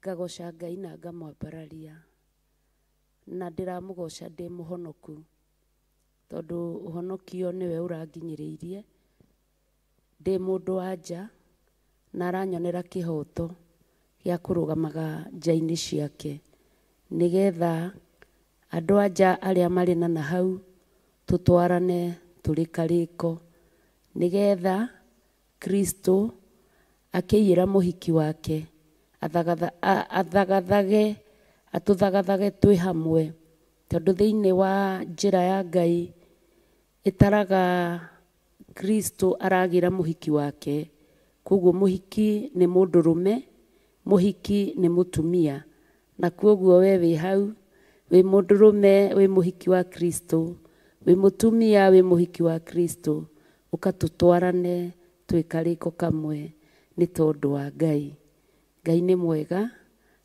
Ngagoca Ngai na ngamwambararia, na ndĩramũgoca ndĩ mũhonoku, tondũ ũhonokio nĩwe ũranginyĩrĩirie ndĩ mũndũ wa nja, na aranyonera kĩhoto gĩa kũrũgamaga nja-inĩ ciake, nĩgetha andũ a nja arĩa marĩ na nahau tũtwarane tũrĩ karĩko, nĩgetha Kristo akĩiyĩra mũhiki wake athagathage atũthagathage twĩ hamwe, tondũ thĩinĩ wa njĩra ya Ngai ĩtaraga Kristo aragĩra mũhiki wake. Koguo mũhiki nĩ mũndũrũme, mũhiki nĩ mũtumia, na koguo we wĩ hau wĩ mũndũrũme wĩ mũhiki wa Kristo, wĩ mũtumia wĩ mũhiki wa Kristo, ũka tũtwarane twĩ karĩko kamwe nĩ tondũ wa Ngai. Ngai nĩ mwega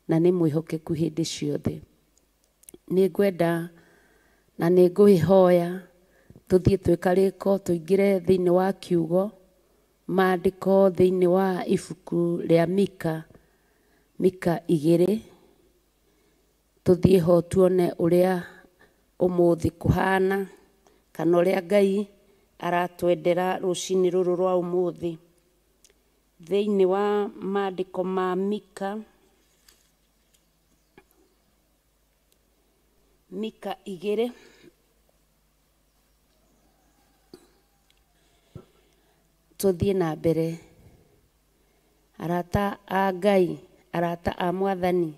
na nĩ mwĩhokeku hĩndĩ ciothe. Nĩ ngwenda na nĩ ngũĩhoya tũthiĩ twĩ karĩko tũingĩre thĩinĩ wa kiugo maandĩko thĩinĩ wa ibuku rĩa Mika, Mika 2, tũthiĩ ho tuone ũrĩa ũmũthĩ kũhana, kana ũrĩa Ngai aratwendera rũcinĩ rũrũ rwa ũmũthĩ. Thĩinĩ wa maandĩko ma Mika, Mika 2, tũthiĩ na mbere. Arata a Ngai, arata a Mwathani,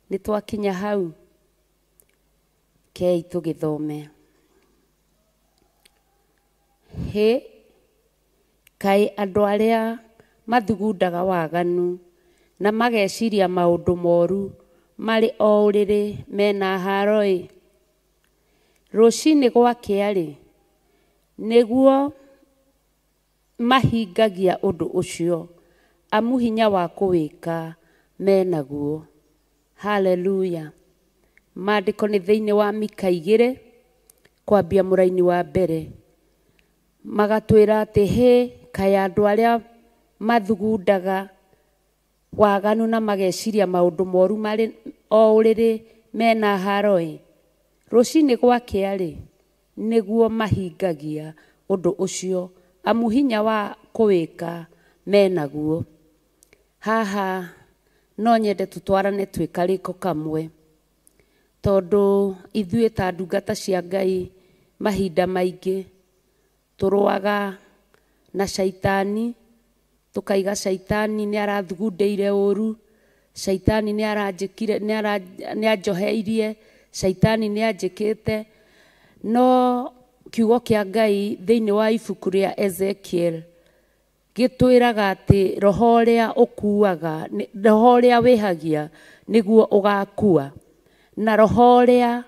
nĩ twakinya hau, kei tũgĩthome. Hĩ, kaĩ andũ arĩa mathugundaga waganu na mageciria maũndũ moru marĩ o ũrĩrĩ mena haro-ĩ. Rũcinĩ gwakĩa-rĩ, nĩguo mahingagia ũndũ ũcio, amu hinya wa kũwĩka menaguo. Haleluya. Maandĩko nĩ thĩinĩ wa Mika 2, kwambia mũraini wa mbere. Magatwĩra atĩ hĩ, kaĩ andũ arĩa mathugundaga waganu na mageciria maũndũ moru marĩ o ũrĩrĩ mena haro-ĩ. Rũcinĩ gwakĩa-rĩ, nĩguo mahingagia ũndũ ũcio, amu hinya wa kũwĩka menaguo. Haha no nyende tũtwarane twĩ karĩko kamwe, tondũ ithuĩ ta ndungata cia Ngai mahinda maingĩ tũrũaga na caitani, tũkaiga caitani nĩ arathugundĩire ũru, caitani nĩ aranjĩkire, nĩ anjoheirie, caitani nĩ anjĩkĩte. No kiugo kĩa Ngai thĩinĩ wa ibuku rĩa Ezekiel gĩtwĩraga atĩ roho ũrĩa ũkuaga, roho ũrĩa wĩhagia nĩguo ũgakua, na roho ũrĩa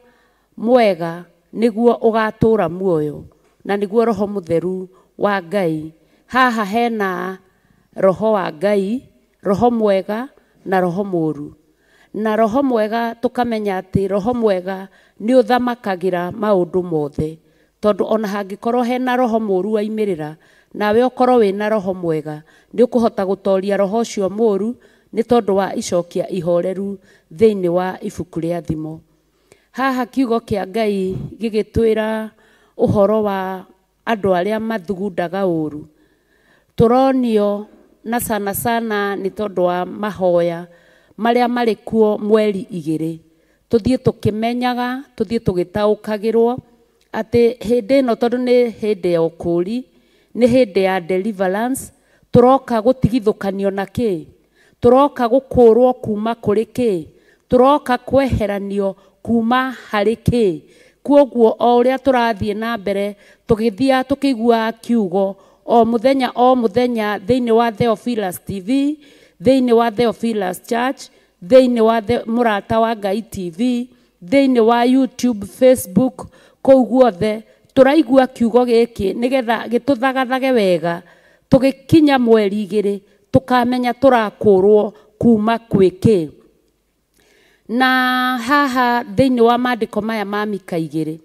mwega nĩguo ũgatũra muoyo, na nĩguo roho mũtheru wa Ngai. Haha hena roho wa Ngai, roho mwega na roho mũru. Na roho mwega tũkamenya atĩ roho mwega nĩ ũthamakagĩra maũndũ mothe, tondũ ona hangĩkorwo hena roho mũru waimĩrĩra, nawe ũkorwo wĩna roho mwega, nĩ ũkũhota gũtoria roho ũcio mũru, nĩ tondũ wa icokia ihoreru thĩinĩ wa ibuku rĩa Thimo. Haha kiugo kĩa Ngai gĩgĩtwĩra ũhoro wa andũ arĩa mathugundaga ũru. Tũronio na sana sana nĩ tondũ wa mahoya marĩa marĩ kuo mweri 2, tũthiĩ tũkĩmenyaga, tũthiĩ tũgĩtaũkagĩrwo atĩ hĩndĩ ĩno tondũ nĩ hĩndĩ ya ũkũũri, nĩ hĩndĩ ya deliverance, tũroka gũtigithũkanio na kĩ, tũroka gũkũrwo kuma kũrĩ kĩ, tũroka kweheranio kuma harĩ kĩ. Kwoguo o ũrĩa tũrathiĩ na mbere tũgĩthiaga tũkĩiguaga kiugo o mũthenya o mũthenya thĩinĩ wa Theophilus TV, thĩinĩ wa Theophilus Church, thĩinĩ wa Mũrata wa Ngai TV, thĩinĩ wa YouTube, Facebook, kũu guothe tũraigua kiugo gĩkĩ nĩgetha gĩtũthagathage wega, tũgĩkinya mweri 2 tũkamenya tũrakũrwo kuma kwĩ kĩ. Na haha thĩinĩ wa maandĩko maya ma Mika 2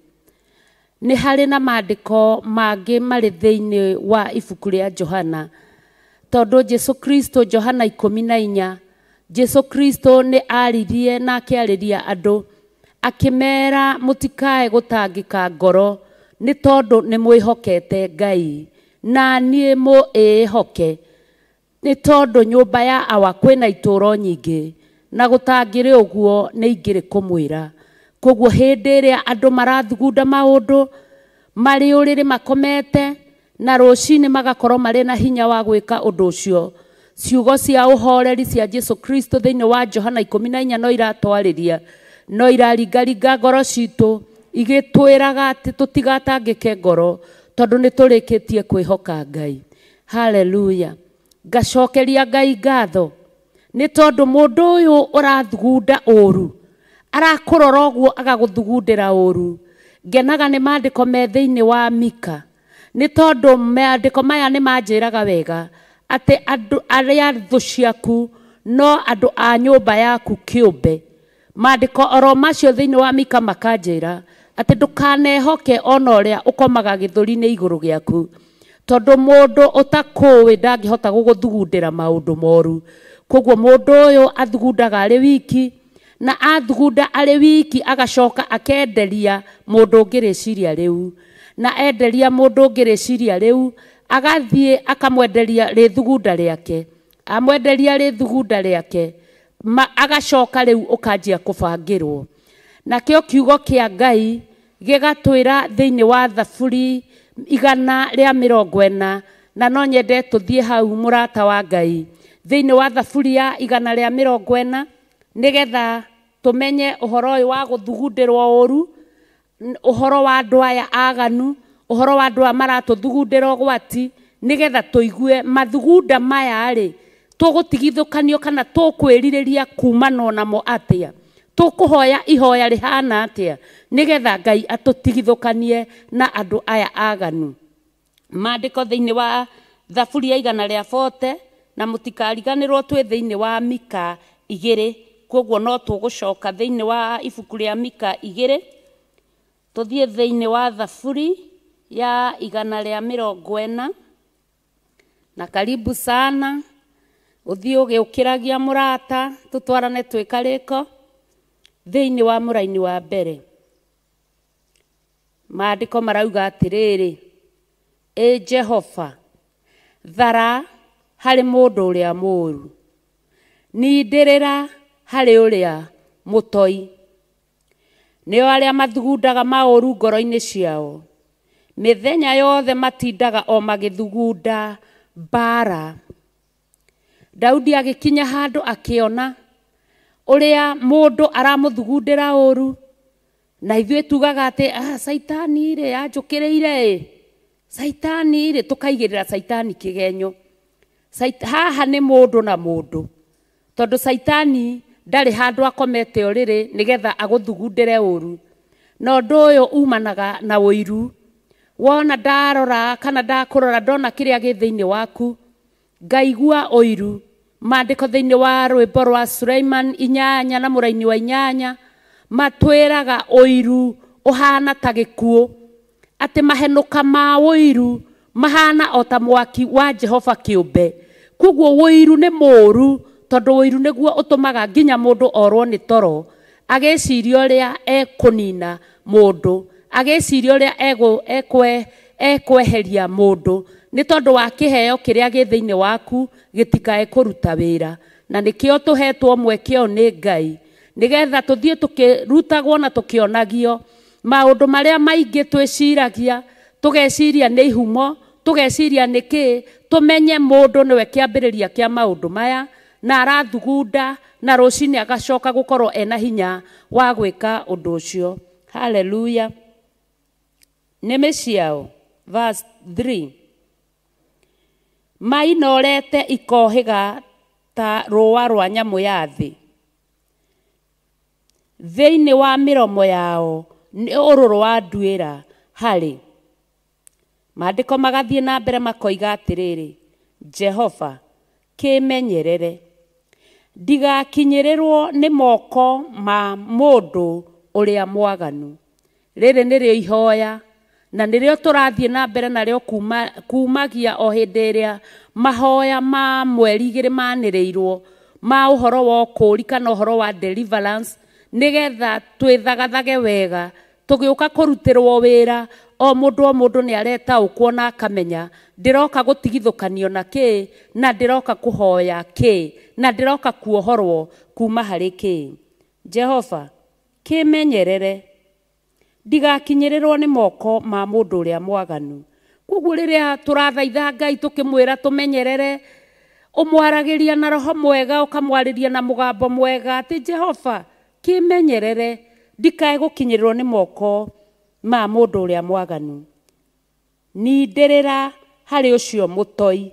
nĩ harĩ na maandĩko mangĩ marĩ thĩinĩ wa ibuku rĩa Johana, tondũ Jesu Kristo Johana 14 Jesu Kristo nĩ aririe na akĩarĩria andũ akĩmera mũtikae gũtangĩka ngoro nĩ tondũ nĩ mwĩhokete Ngai na niĩ mũĩhoke nĩ tondũ nyũmba ya awa kwĩna itũũro nyingĩ na gũtangĩrĩ ũguo nĩ ingĩrĩ kũmwĩra. Koguo hĩndĩ ĩrĩa andũ marathugunda maũndũ marĩ ũrĩrĩ makomete na rũcinĩ magakorwo marĩ na hinya wa gwĩka ũndũ ũcio, ciugo cia ũhoreri cia Jesu Kristo thĩinĩ wa Johana 14 no iratwarĩria, no iraringaringa ngoro citũ igĩtwĩraga atĩ tũtigatangĩke ngoro tondũ nĩ tũrĩkĩtie kwĩhoka Ngai. Haleluya. Ngacokeria Ngai ngatho nĩ tondũ mũndũ ũyũ ũrathugunda ũru arakũrora ũguo agagũthugundĩra ũru. Ngenaga nĩ maandĩko me thĩinĩ wa Mika nĩ tondũ maandĩko maya nĩ manjĩraga wega atĩ andũ arĩa thũ ciaku no andũ a nyũmba yaku kĩũmbe. Maandĩko oro macio thĩinĩ wa Mika makanjĩra atĩ ndũkanehoke ona ũrĩa ũkomaga gĩthũri-inĩ igũrũ gĩaku tondũ mũndũ ũtakũĩ ndangĩhota gũgũthugundĩra maũndũ moru. Koguo mũndũ ũyũ athugundaga arĩ wiki, na athugunda arĩ wiki agacoka akenderia mũndũ ũngĩ rĩciria rĩu, na enderia mũndũ ũngĩ rĩciria rĩu agathiĩ akamwenderia rĩthugunda rĩake, amwenderia rĩthugunda rĩake agacoka rĩu ũkanjia kũbangĩrwo. Nakĩo kiugo kĩa Ngai gĩgatwĩra thĩinĩ wa Thaburi 140, na no nyende tũthiĩ hau mũrata wa Ngai, thĩinĩ wa Thaburi ya 140 nĩgetha tũmenye ũhoro ũyũ wa gũthugundĩrwo ũru, ũhoro wa andũ aya aganu, ũhoro wa andũ aya maratũthugundĩra ũgwati, nĩgetha tũigue mathugunda maya rĩ tũgũtigithũkanio kana tũkwĩrirĩria kumanwo namo atĩa, tũkũhoya ihoya rĩhana atĩa nĩgetha Ngai atũtigithũkanie na andũ aya aganu. Maandĩko thĩinĩ wa Thaburi ya 140, na mũtikariganĩrwo twĩ thĩinĩ wa Mika 2, koguo no tũgũcoka thĩinĩ wa ibuku rĩa Mika 2 tũthiĩ thĩinĩ wa Thaburi ya 140. Na karibu sana ũthiĩ ũgĩũkĩragia mũrata tũtwarane twĩ karĩko thĩinĩ wa mũraini wa mbere. Maandĩko marauga atĩrĩrĩ, ĩ Jehova, thara harĩ mũndũ ũrĩa mũũru, nindĩrĩra harĩ ũrĩa mũtoi. Nĩo arĩa mathugundaga maũru ngoro-inĩ ciao, mĩthenya yothe matindaga o magĩthugunda mbara. Daudi agĩkinya handũ akĩona ũrĩa mũndũ aramũthugundĩra ũru, na ithuĩ tugaga atĩ caitani rĩ anjũkĩrĩire ĩ, caitani rĩ, tũkaigĩrĩra caitani kĩgenyo. Haha nĩ mũndũ na mũndũ, tondũ caitani ndarĩ handũ akomete ũrĩrĩ nĩgetha agũthugundĩre ũru. Na ũndũ ũyũ umanaga na ũiru. Wona ndarora kana ndakũrora ndona kĩrĩa gĩ thĩinĩ waku ngaigua ũiru. Maandĩko thĩinĩ wa rwĩmbo rwa Suleiman 8 na mũraini wa 8 matwĩraga ũiru ũhana ta gĩkuũ, atĩ mahenũka ma ũiru mahana o ta mwaki wa Jehova kĩũmbe. Koguo ũiru nĩ mũũru tondũ ũiru nĩguo ũtũmaga nginya mũndũ orwo nĩ toro, agĩciria ũrĩa ekũnina mũndũ, agĩciria ũrĩa ekweheria mũndũ nĩ tondũ wa kĩheo kĩrĩa gĩ thĩinĩ waku gĩtikae kũruta wĩra. Na nĩkĩo tũhetwo mweke ũyũ nĩ Ngai nĩgetha tũthiĩ tũkĩrutagwo na tũkĩonagio maũndũ marĩa maingĩ twĩciragia, tũgeciria nĩ ihumo, tũgeciria nĩ kĩ, tũmenye mũndũ nĩwe kĩambĩrĩria kĩa maũndũ maya na arathugunda na rũcinĩ agacoka gũkorwo ena hinya wa gwĩka ũndũ ũcio. Haleluya. Nĩmĩ ciao, verse 3, mainorete ikohĩga ta rũa rwa nyamũ ya thĩ, thĩinĩ wa mĩromo yao nĩ ũrũrũ wa nduĩra harĩ. Maandĩko magathiĩ na mbere makoiga atĩrĩrĩ, Jehova kĩmenyerere ndigakinyĩrĩrwo nĩ moko ma mũndũ ũrĩa mwaganu. Rĩrĩ nĩrĩo ihoya na nĩrĩo tũrathiĩ na mbere narĩo kumagia o hĩndĩ ĩrĩa mahoya ma mweri 2 manĩrĩirwo. ma ũhoro wa ũkũũri kana ũhoro wa deliverance, nĩgetha twĩthagathage wega tũgĩũka kũrutĩrwo wĩra. O mũndũ nĩ aretaũkwo na akamenya ndĩroka gũtigithũkanio na kĩ, na ndĩroka kũhoya kĩ, na ndĩroka kuohorwo kuma harĩ kĩ. Jehova, kĩmenyerere ndigakinyĩrĩrwo nĩ moko ma mũndũ ũrĩa mwaganu. Koguo rĩrĩa tũrathaitha Ngai tũkĩmwĩra tũmenyerere, ũmwaragĩria na roho mwega, ũkamwarĩria na mũgambo mwega atĩ Jehova, kĩmenyerere ndikae gũkinyĩrĩrwo nĩ moko ma mũndũ ũrĩa mwaganu. Nindĩrĩra harĩ ũcio mũtoi,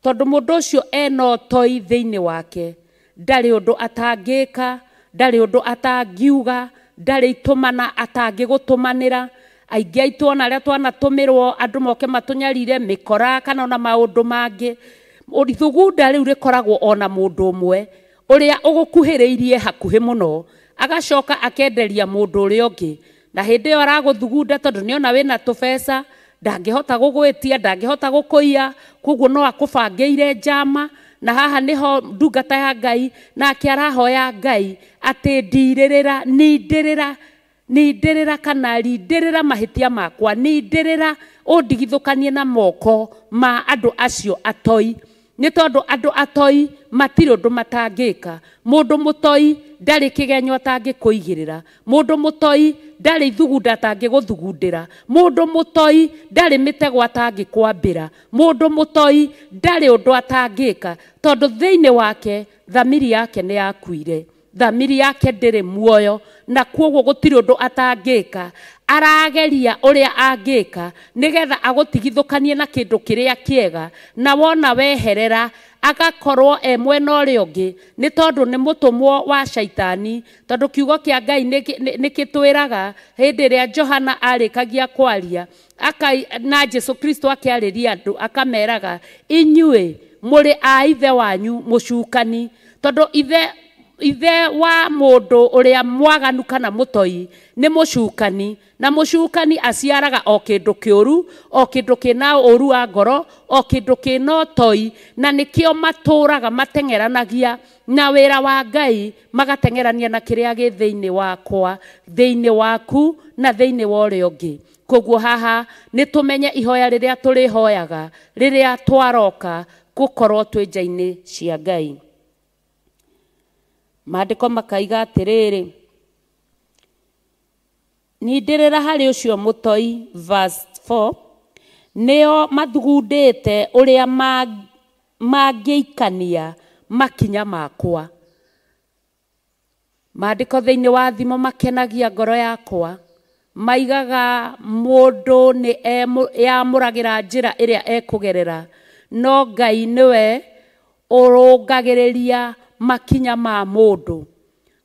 tondũ mũndũ ũcio ena ũtoi thĩinĩ wake, ndarĩ ũndũ atangĩka, ndarĩ ũndũ atangiuga, ndarĩ itũmana atangĩgũtũmanĩra. Aingĩ aitũ ona arĩa twanatũmĩrwo andũ moke matũnyarire mĩkora kana ona maũndũ mangĩ, ithugunda rĩu rĩkoragwo ona mũndũ ũmwe ũrĩa ũgũkuhĩrĩirie hakuhĩ mũno, agacoka akenderia mũndũ ũrĩa ũngĩ, na hĩndĩ ĩyo aragũthugunda tondũ nĩona wĩna tũbeca, ndangĩhota gũgwĩtia, ndangĩhota gũkũiya, koguo no akũbangĩire njama. Na haha nĩho ndungata ya Ngai nake arahoya Ngai atĩ ndirĩrĩra, nindĩrĩra, nindĩrĩra kana rindĩrĩra mahĩtia makwa, nindĩrĩra ũndigithũkanie na moko ma andũ acio atoi, nĩ tondũ andũ atoi matirĩ ũndũ matangĩka. Mũndũ mũtoi ndarĩ kĩgenyo atangĩkũigĩrĩra, mũndũ mũtoi ndarĩ ithugunda atangĩgũthugundĩra, mũndũ mũtoi ndarĩ mĩtego atangĩkwambĩra, mũndũ mũtoi ndarĩ ũndũ atangĩka, tondũ thĩinĩ wake thamiri yake nĩ yakuire, thamiri yake ndĩrĩ muoyo, na koguo gũtirĩ ũndũ atangĩka. Arageria ũrĩa angĩka nĩgetha agũtigithũkanie na kĩndũ kĩrĩa kĩega, na wona weherera agakorwo e mwena ũrĩa ũngĩ, nĩ tondũ nĩ mũtũmwo wa caitani. Tondũ kiugo kĩa Ngai nĩ kĩtwĩraga hĩndĩ ĩrĩa Johana arĩkagia kwaria na Jesu Kristo akĩarĩria andũ akameraga, inyuĩ mũrĩ a ithe wanyu mũcukani, tondũ ithe wa mũndũ ũrĩa mwaganu kana mũtoi nĩ mũcukani, na mũcukani aciaraga o kĩndũ kĩũru, o kĩndũ kĩna ũru wa ngoro, o kĩndũ kĩna ũtoi, na nĩkĩo matũraga mateng'eranagia na wĩra wa Ngai, magateng'erania na kĩrĩa gĩ thĩinĩ wakwa, thĩinĩ waku na thĩinĩ wa ũrĩa ũngĩ. Koguo haha nĩ tũmenye ihoya rĩrĩa tũrĩhoyaga rĩrĩa twaroka gũkorwo twĩ nja-inĩ cia Ngai. Maandĩko makaiga atĩrĩrĩ, nindĩrĩra harĩ ũcio mũtoi, verse 4, nĩo mathugundĩte ũrĩa mangĩikania makinya makwa. Maandĩko thĩinĩ wa thimo makenagia ngoro yakwa, maigaga mũndũ nĩ yamũragĩra njĩra ĩrĩa ekũgerera, no Ngai nĩwe ũrũngagĩrĩria makinya ma mũndũ.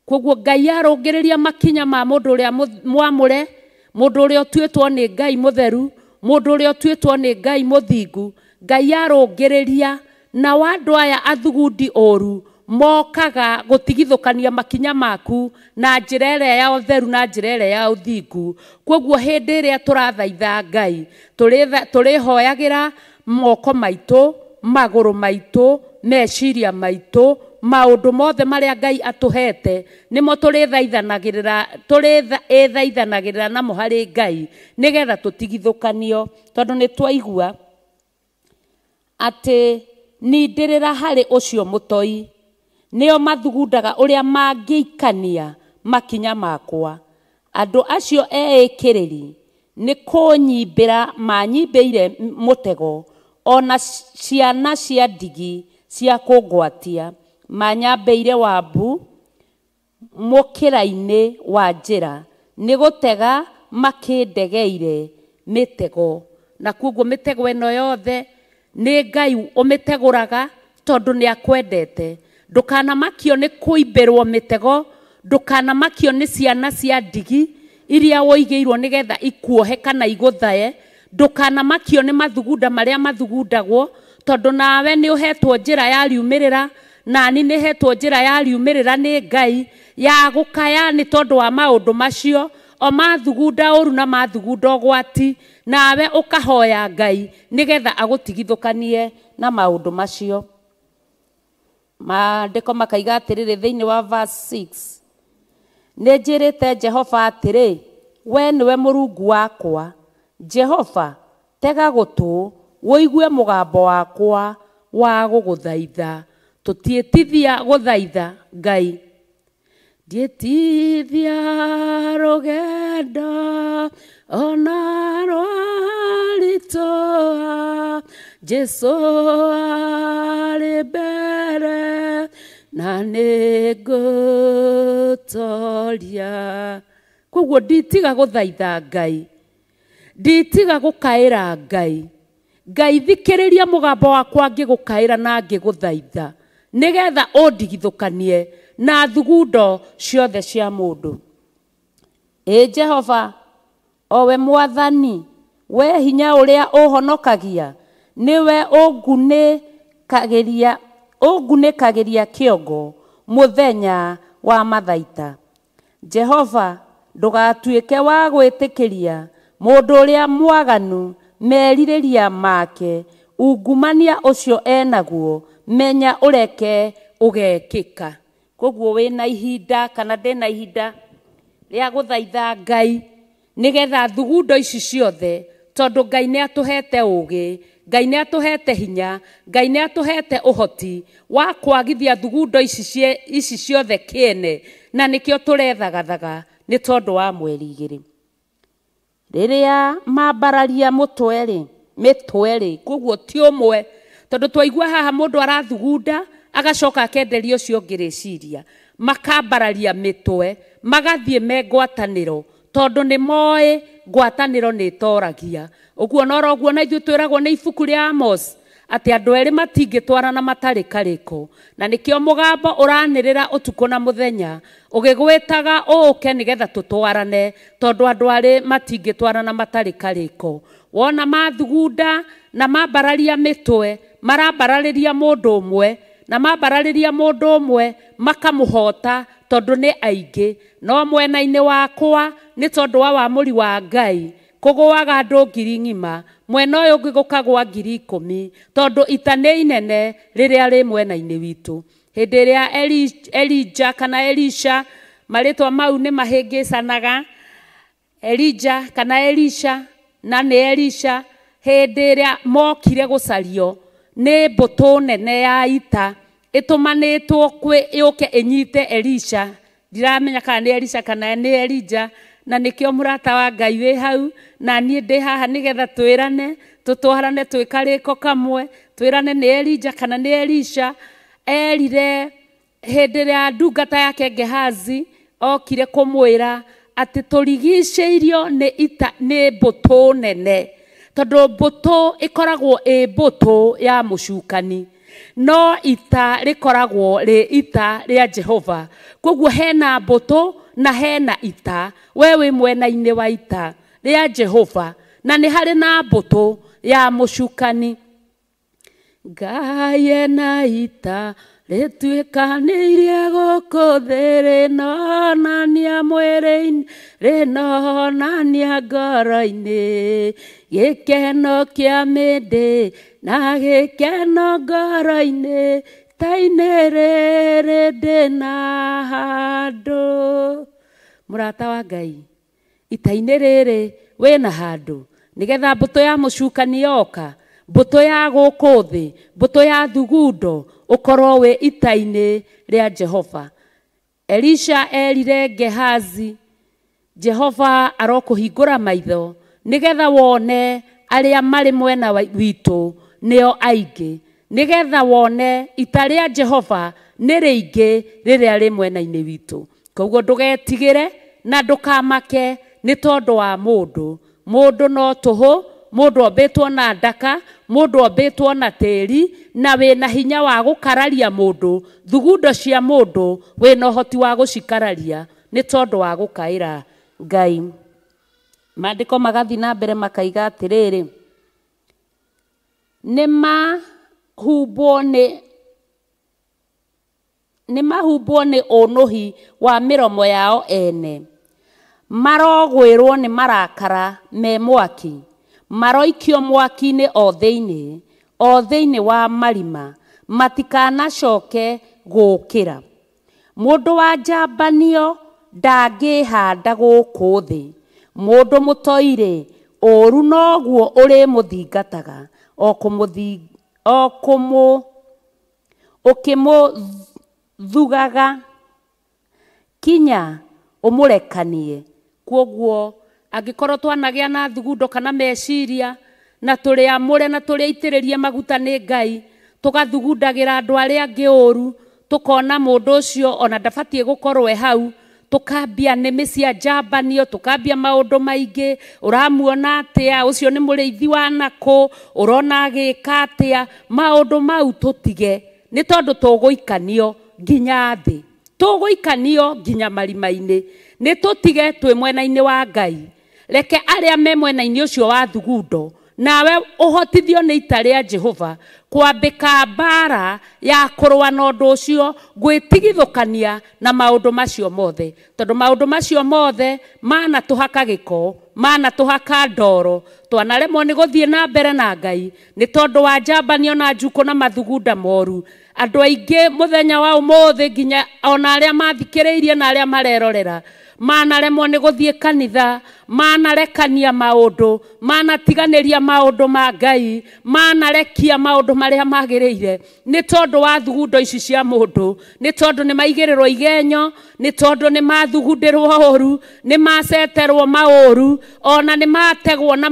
Koguo Ngai arũngĩrĩria makinya ma mũndũ ũrĩa mwamũre, mũndũ ũrĩa ũtuĩtwo nĩ Ngai mũtheru, mũndũ ũrĩa ũtuĩtwo nĩ Ngai mũthingu. Ngai arũngĩrĩria, na andũ aya athugundi ũru mokaga gũtigithũkania makinya maku na njĩra ĩrĩa ya ũtheru na njĩra ĩrĩa ya ũthingu. Koguo hĩndĩ ĩrĩa tũrathaitha Ngai, tũrĩhoyagĩra moko maitũ, magũrũ maitũ, meciria maitũ, maũndũ mothe marĩa Ngai atũhete nĩmo tũrĩthaithanagĩrĩra namo harĩ Ngai, nĩgetha tũtigithũkanio. Tondũ nĩ twaigua atĩ nindĩrĩra harĩ ũcio mũtoi, nĩo mathugundaga ũrĩa mangĩikania makinya makwa. Andũ acio eĩkĩrĩri nĩ kũnyimbĩra manyimbĩire mũtego, ona ciana cia ndigi cia kũngwatia, manyambĩire wambu mũkĩra-inĩ wa njĩra, nĩ gũtega makĩndegeire mĩtego. Na koguo mĩtego ĩno yothe nĩ Ngai ũmĩtegũraga, tondũ nĩ akwendete. Ndũkanamakio nĩ kũimbĩrwo mĩtego, ndũkanamakio nĩ ciana cia ndigi iria woigĩirwo nĩgetha ikuohe kana igũthae, ndũkanamakio nĩ mathugunda marĩa mathugundagwo, tondũ nawe nĩ ũhetwo njĩra ya riumĩrĩra, nani nĩ hetwo njĩra ya riumĩrĩra nĩ Ngai ya gũkaya nĩ tondũ wa maũndũ macio, o mathugunda ũru na mathugunda ũgwati, nawe ũkahoya Ngai nĩgetha agũtigithũkanie na maũndũ macio. Maandĩko makaiga atĩrĩrĩ thĩinĩ wa verse 6, nĩ njĩrĩte Jehova atĩrĩ, we nĩwe Mũrungu wakwa. Jehova, tega gũtũ ũigue mũgambo wakwa wa gũgũthaitha. Tũtiĩtithia gũthaitha Ngai. Ndiĩtithia rũgendo ona rwaritũha, Jesũ arĩ mbere na nĩngũtoria. Koguo nditiga gũthaitha Ngai, nditiga gũkaĩra Ngai. Ngai thikĩrĩria mũgambo wakwa ngĩgũkaĩra na ngĩgũthaitha, nĩgetha ũndigithũkanie na thugundo ciothe cia mũndũ. Ĩ Jehova, owe Mwathani, we hinya ũrĩa ũhonokagia, nĩwe ũngunĩkagĩria kĩongo mũthenya wa mathaita. Jehova, ndũgatuĩke wa gwĩtĩkĩria mũndũ ũrĩa mwaganu merirĩria make, ungumania ũcio enaguo, menya ũreke ũgekĩka. Koguo wĩna ihinda kana ndĩna ihinda rĩa gũthaitha Ngai nĩgetha thugundo ici ciothe, tondũ Ngai nĩ atũhete ũũgĩ, Ngai nĩ atũhete hinya, Ngai nĩ atũhete ũhoti wa kwagithia thugundo ici ciothe kĩene, na nĩkĩo tũrethagathaga nĩ tondũ wa mweri 2. Rĩrĩa mambararia mĩtwe-rĩ, koguo ti ũmwe, tondũ twaigua haha mũndũ arathugunda agacoka akenderia ũcio ũngĩ rĩciria, makambararia mĩtwe magathiĩ me ngwatanĩro, tondũ nĩ moĩ ngwatanĩro nĩ ĩtoragia. Ũguo noro ũguo na ithuĩ twĩragwo nĩ ibuku rĩa Amos atĩ andũ erĩ matingĩtwarana matarĩ karĩko, na nĩkĩo mũgambo ũranĩrĩra ũtukũ na mũthenya ũgĩgwĩtaga ũũke nĩgetha tũtwarane, tondũ andũ arĩ matingĩtwarana matarĩ karĩko. Wona mathugunda na mambararia mĩtwe, marambararĩria mũndũ ũmwe, na mambararĩria mũndũ ũmwe makamũhota tondũ nĩ aingĩ. No mwena-inĩ wakwa nĩ tondũ wa wamũri wa Ngai kũgũaga andũ 1,000 ng'ima, mwena ũyũ ũngĩ gũkagũa 10,000, tondũ ita nĩ inene rĩrĩa rĩ mwena-inĩ witũ. Hĩndĩ ĩrĩa Elija kana Elisha, marĩtwa mau nĩ mahĩngĩcanaga, Elija kana Elisha na nĩ Elisha, hĩndĩ ĩrĩa mokire gũcario nĩ mbũtũ nene ya ita ĩtũmanĩtwo kwĩ yũke ĩnyite Elisha. Ndiramenya kana nĩ Elisha kana nĩ Elija, na nĩkĩo mũrata wa Ngai wĩ hau na niĩ ndĩ haha nĩgetha twĩrane, tũtwarane twĩ karĩko kamwe, twĩrane nĩ Elija kana nĩ Elisha. Erire hĩndĩ ĩrĩa ndungata yake Gehazi okire kũmwĩra atĩ tũrigicĩirio nĩ ita, nĩ mbũtũ nene, tondũ mbũtũ ĩkoragwo ĩ mbũtũ ya mũcukani, no ita rĩkoragwo rĩ ita rĩa Jehova. Koguo hena mbũtũ na hena ita, we wĩ mwena-inĩ wa ita rĩa Jehova, na nĩ harĩ na mbũtũ ya mũcukani. Ngai ena ita rĩtuĩkanĩirie gũkũ thĩ, rĩnonania mwĩrĩ-inĩ, rĩnonania ngoro-inĩ, gĩkeno kĩa mĩndĩ na gĩkeno ngoro-inĩ, ita-inĩ rĩrĩ ndĩna handũ. Mũrata wa Ngai, ita-inĩ rĩrĩ wĩna handũ, nĩgetha mbũtũ ya mũcukani yoka, mbũtũ ya gũkũ thĩ, mbũtũ ya thugundo, ũkorwo wĩ ita-inĩ rĩa Jehova. Elisha erire Gehazi, Jehova arokũhingũra maitho nĩgetha wone arĩa marĩ mwena witũ nĩo aingĩ, nĩgetha wone ita rĩa Jehova nĩ rĩingĩ rĩrĩa rĩ mwena-inĩ witũ. Koguo ndũgetigĩre na ndũkamake nĩ tondũ wa mũndũ. Mũndũ no tũhũ, mũndũ ombĩtwo na ndaka, mũndũ ombĩtwo na tĩri, na wĩna hinya wa gũkararia mũndũ, thugundo cia mũndũ wĩna ũhoti wa gũcikararia nĩ tondũ wa gũkaĩra Ngai. Maandĩko magathiĩ na mbere makaiga atĩrĩrĩ, nĩ mahumbwo nĩ ũnũhi wa mĩromo yao ene, marogwĩrwo nĩ marakara me mwaki, maroikio mwaki-inĩ o thĩinĩ, o thĩinĩ wa marima, matikanacoke gũũkĩra. Mũndũ wa njambanio ndangĩhanda gũkũ thĩ, mũndũ mũtoire ũũru noguo ũrĩmũthingataga, o ũkĩmũthugaga kinya ũmũrekanie. Kwoguo angĩkorwo twanagĩa na thugundo kana meciria na tũrĩ amũre na tũrĩ aitĩrĩrie maguta nĩ Ngai, tũgathugundagĩra andũ arĩa angĩ ũũru, tũkona mũndũ ũcio ona ndabatiĩ gũkorwo e hau, tũkambia nĩmĩ cia njambanio, tũkambia maũndũ maingĩ, ũramuona atĩa, ũcio nĩ mũrĩithi wa nakũ, ũrona agĩka atĩa, maũndũ mau tũtige, nĩ tondũ tũgũikanio nginya thĩ, tũgũikanio nginya marima-inĩ. Nĩ tũtige twĩ mwena-inĩ wa Ngai, reke arĩa me mwena-inĩ ũcio wa thugundo, nawe ũhotithio nĩ ita rĩa Jehova kwambĩka mbara ya kũrũa na ũndũ ũcio, gwĩtigithũkania na maũndũ macio mothe, tondũ maũndũ macio mothe manatũhaka gĩko, manatũhaka ndoro, twanaremwo nĩ gũthiĩ na mbere na Ngai nĩ tondũ wa njambanio na njukũ na mathugunda moru. Andũ aingĩ mũthenya wa ũmũthĩ nginya ona arĩa mathikĩrĩirie na arĩa marerorera manaremwo nĩ gũthiĩ kanitha, manarekania maũndũ, manatiganĩria maũndũ ma Ngai, manarekia maũndũ marĩa magĩrĩire nĩ tondũ wa thugundo ici cia mũndũ, nĩ tondũ nĩ maigĩrĩrwo igenyo, nĩ tondũ nĩ mathugundĩrwo ũru, nĩ maceterwo maũru, ona nĩ mategwo na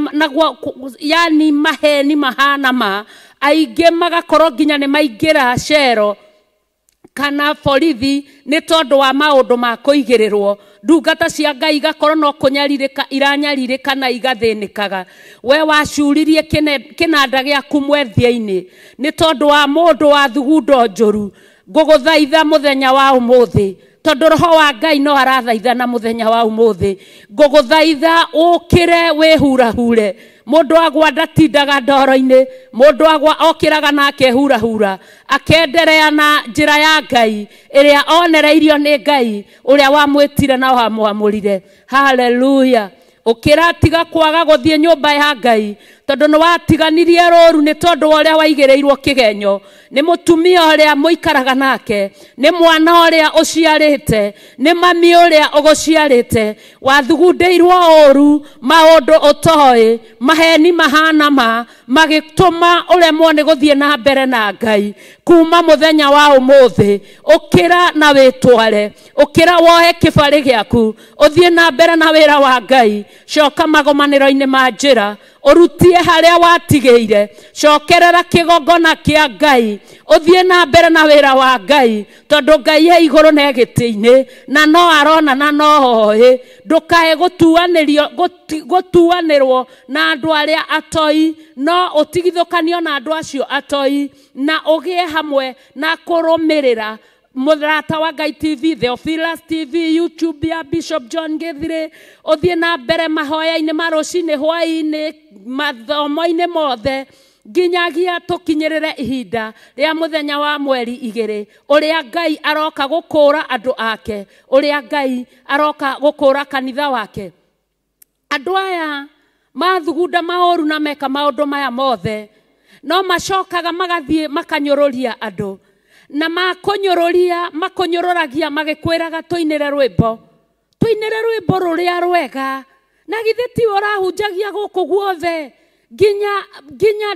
yani maheni mahana ma aingĩ magakorwo nginya nĩ maingĩra cero kana borithi nĩ tondũ wa maũndũ ma kũigĩrĩrwo. Ndungata cia Ngai igakorwo no kũnyarirĩka iranyarirĩka na igathĩnĩkaga. We wacuririe kĩnanda gĩaku mwethia-inĩ nĩ tondũ wa mũndũ wa thugundo njũru. Ngũgũthaitha mũthenya wa ũmũthĩ, tondũ roho wa Ngai no arathaitha na mũthenya wa ũmũthĩ, ngũgũthaitha ũkĩre wĩhurahure. Mũndũ agwa ndatindaga ndoro-inĩ, mũndũ agwa okĩraga na akehurahura, akenderea na njĩra ya Ngai ĩrĩa onereirio nĩ Ngai ũrĩa wamwĩtire na wamwamũrire. Haleluya. Ũkĩra, tiga kwaga gũthiĩ nyũmba ya Ngai, tondũ nĩ watiganirie rũru nĩ tondũ wa ũrĩa waigĩrĩirwo kĩgenyo, nĩ mũtumia ũrĩa mũikaraga nake, nĩ mwana ũrĩa ũciarĩte, nĩ mami ũrĩa ũgũciarĩte, wathugundĩirwo ũru, maũndũ ũtoĩ, maheni mahana ma magĩtũma ũremwo nĩ gũthiĩ na mbere na Ngai. Kuma mũthenya wa ũmũthĩ, ũkĩra na wĩtware, ũkĩra woe kĩbarĩ gĩaku, ũthiĩ na mbere na wĩra wa Ngai. Coka magomanĩro-inĩ ma njĩra, ũrutie harĩa watigĩire, cokerera kĩgongona kĩa Ngai, ũthiĩ na mbere na wĩra wa Ngai, tondũ Ngai e igũrũ na e gĩtĩ-inĩ, na no arona na no oĩ. Ndũkae gũtuanĩrwo na andũ arĩa atoi, no ũtigithũkanio na andũ acio atoi, na ũgĩe hamwe na kũrũmĩrĩra Mũrata wa Ngai TV, Theophilus TV, YouTube ya Bishop John Githire, ũthiĩ na mbere mahoya-inĩ ma rũcinĩ, hwaĩ-inĩ, mathomo-inĩ mothe, nginyagia tũkinyĩrĩre ihinda rĩa mũthenya wa mweri 2, ũrĩa Ngai aroka gũkũũra andũ ake, ũrĩa Ngai aroka gũkũũra kanitha wake. Andũ aya mathugunda maũru na meka maũndũ maya mothe, no macokaga magathiĩ makanyũrũria andũ, na makũnyũrũria makũnyũrũragia magĩkwĩraga tũinĩre rwĩmbo, tũinĩre rwĩmbo rũrĩa rwega, na githĩ tiwe ũrahunjagia gũkũ guothe nginya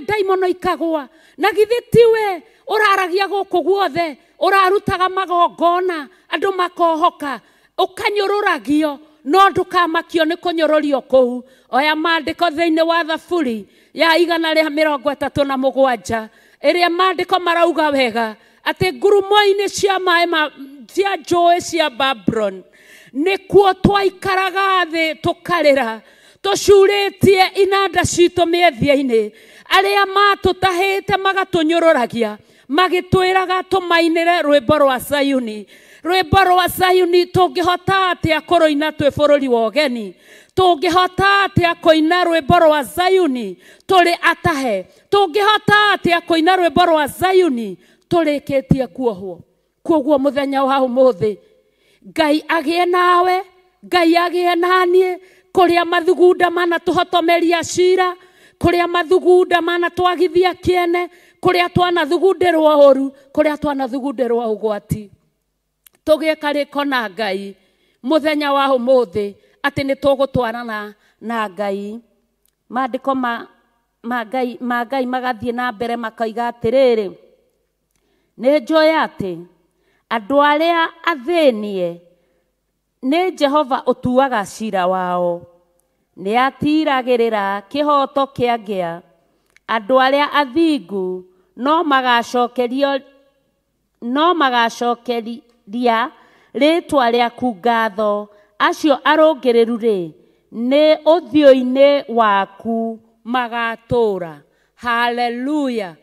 ndaimono ikagwa, na githĩ tiwe ũraragia gũkũ guothe, ũrarutaga magongona andũ makohoka, ũkanyũrũragio, no ndũkamakio nĩ kũnyũrũrio kũu. Oya maandĩko thĩinĩ wa Thaburi ya 137 ĩrĩa maandĩko marauga wega atĩ ngurumo-inĩ cia maĩ cia njũĩ cia Babuloni nĩkuo twaikaraga thĩ tũkarĩra, tũcurĩtie inanda citũ mĩethia-inĩ, arĩa matũtahĩte magatũnyũrũragia, magĩtwĩraga tũmainĩre rwĩmbo rwa Sayuni. Rwĩmbo rwa Sayuni tũngĩhota atĩa kũrũina twĩ bũrũri wa ũgeni? Tũngĩhota atĩa kũina rwĩmbo rwa Sayuni tũrĩ atahe? Tũngĩhota atĩa kũina rwĩmbo rwa Sayuni tũrĩkĩtie kuohwo? Kwoguo mũthenya wa ũmũthĩ, Ngai agĩe nawe, Ngai agĩe naniĩ, kũrĩa mathugunda manatũhotomeria cira, kũrĩa mathugunda manatwagithia kĩene, Kũrĩa twanathugundĩrwo ũru, kũrĩa twanathugundĩrwo ũgwati. Tũgĩe karĩko na Ngai mũthenya wa ũmũthĩ atĩ nĩ tũgũtwarana na Ngai. Maandĩko ma Ngai magathiĩ na mbere makoiga atĩrĩrĩ, nĩ njũĩ atĩ andũ arĩa athĩnie nĩ Jehova ũtuaga cira wao, nĩ atiragĩrĩra kĩhoto kĩa ngĩa. Andũ arĩa athingu no magacokeria rĩĩtwa rĩaku ngatho, acio arũngĩrĩru rĩ, nĩ ũthiũ-inĩ waku magatũũra. Haleluya.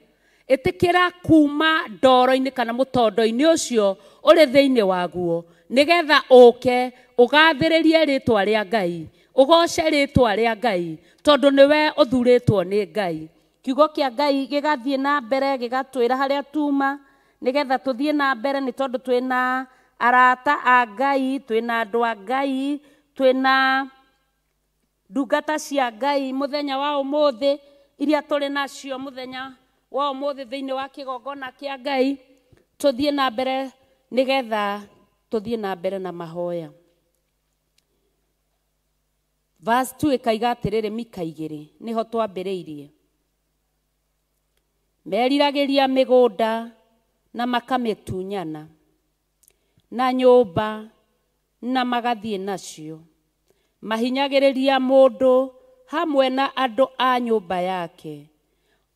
Ĩtĩkĩra kuma ndoro-inĩ kana mũtondo-inĩ ũcio ũrĩ thĩinĩ waguo, nĩgetha ũke ũgathĩrĩrie rĩĩtwa rĩa Ngai, ũgoce rĩĩtwa rĩa Ngai, tondũ nĩwe ũthurĩtwo nĩ Ngai. Kiugo kĩa Ngai gĩgathiĩ na mbere gĩgatwĩra harĩa tuma, nĩgetha tũthiĩ na mbere, nĩ tondũ twĩna arata a Ngai, twĩna andũ a Ngai, twĩna ndungata cia Ngai mũthenya wa ũmũthĩ iria tũrĩ nacio mũthenya wa ũmũthĩ thĩinĩ wa kĩgongona kĩa Ngai. Tũthiĩ na mbere nĩgetha tũthiĩ na mbere na mahoya. Verse 2 ĩkaiga atĩrĩrĩ, Mika 2 nĩho twambĩrĩirie. Meriragĩria mĩgũnda na makamĩtunyana, na nyũmba na magathiĩ nacio. Mahinyagĩrĩria mũndũ hamwe na andũ a nyũmba yake,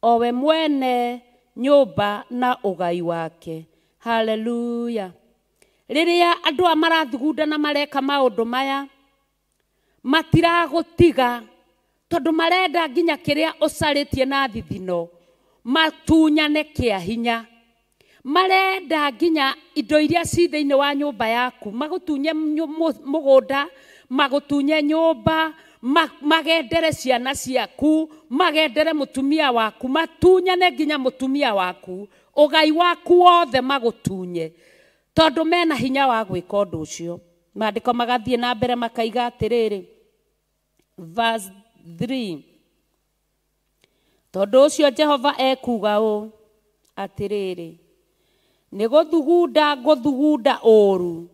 o we mwene nyũmba na ũgai wake. Haleluya. Rĩrĩa andũ a marathugunda na mareka maũndũ maya, matiragũtiga tondũ marenda nginya kĩrĩa ũcarĩtie na thithino matunyane kĩa hinya. Marenda nginya indo iria ci thĩinĩ wa nyũmba yaku, magũtunye mũgũnda, magũtunye nyũmba, magendere ciana ciaku, magendere mũtumia waku, matunyane nginya mũtumia waku, ũgai waku wothe magũtunye, tondũ mena hinya wa gwĩka ũndũ ũcio. Maandĩko magathiĩ na mbere makaiga atĩrĩrĩ, verse 3, tondũ ũcio Jehova ekuuga ũũ atĩrĩrĩ, nĩ gũthugunda ngũthugunda ũũru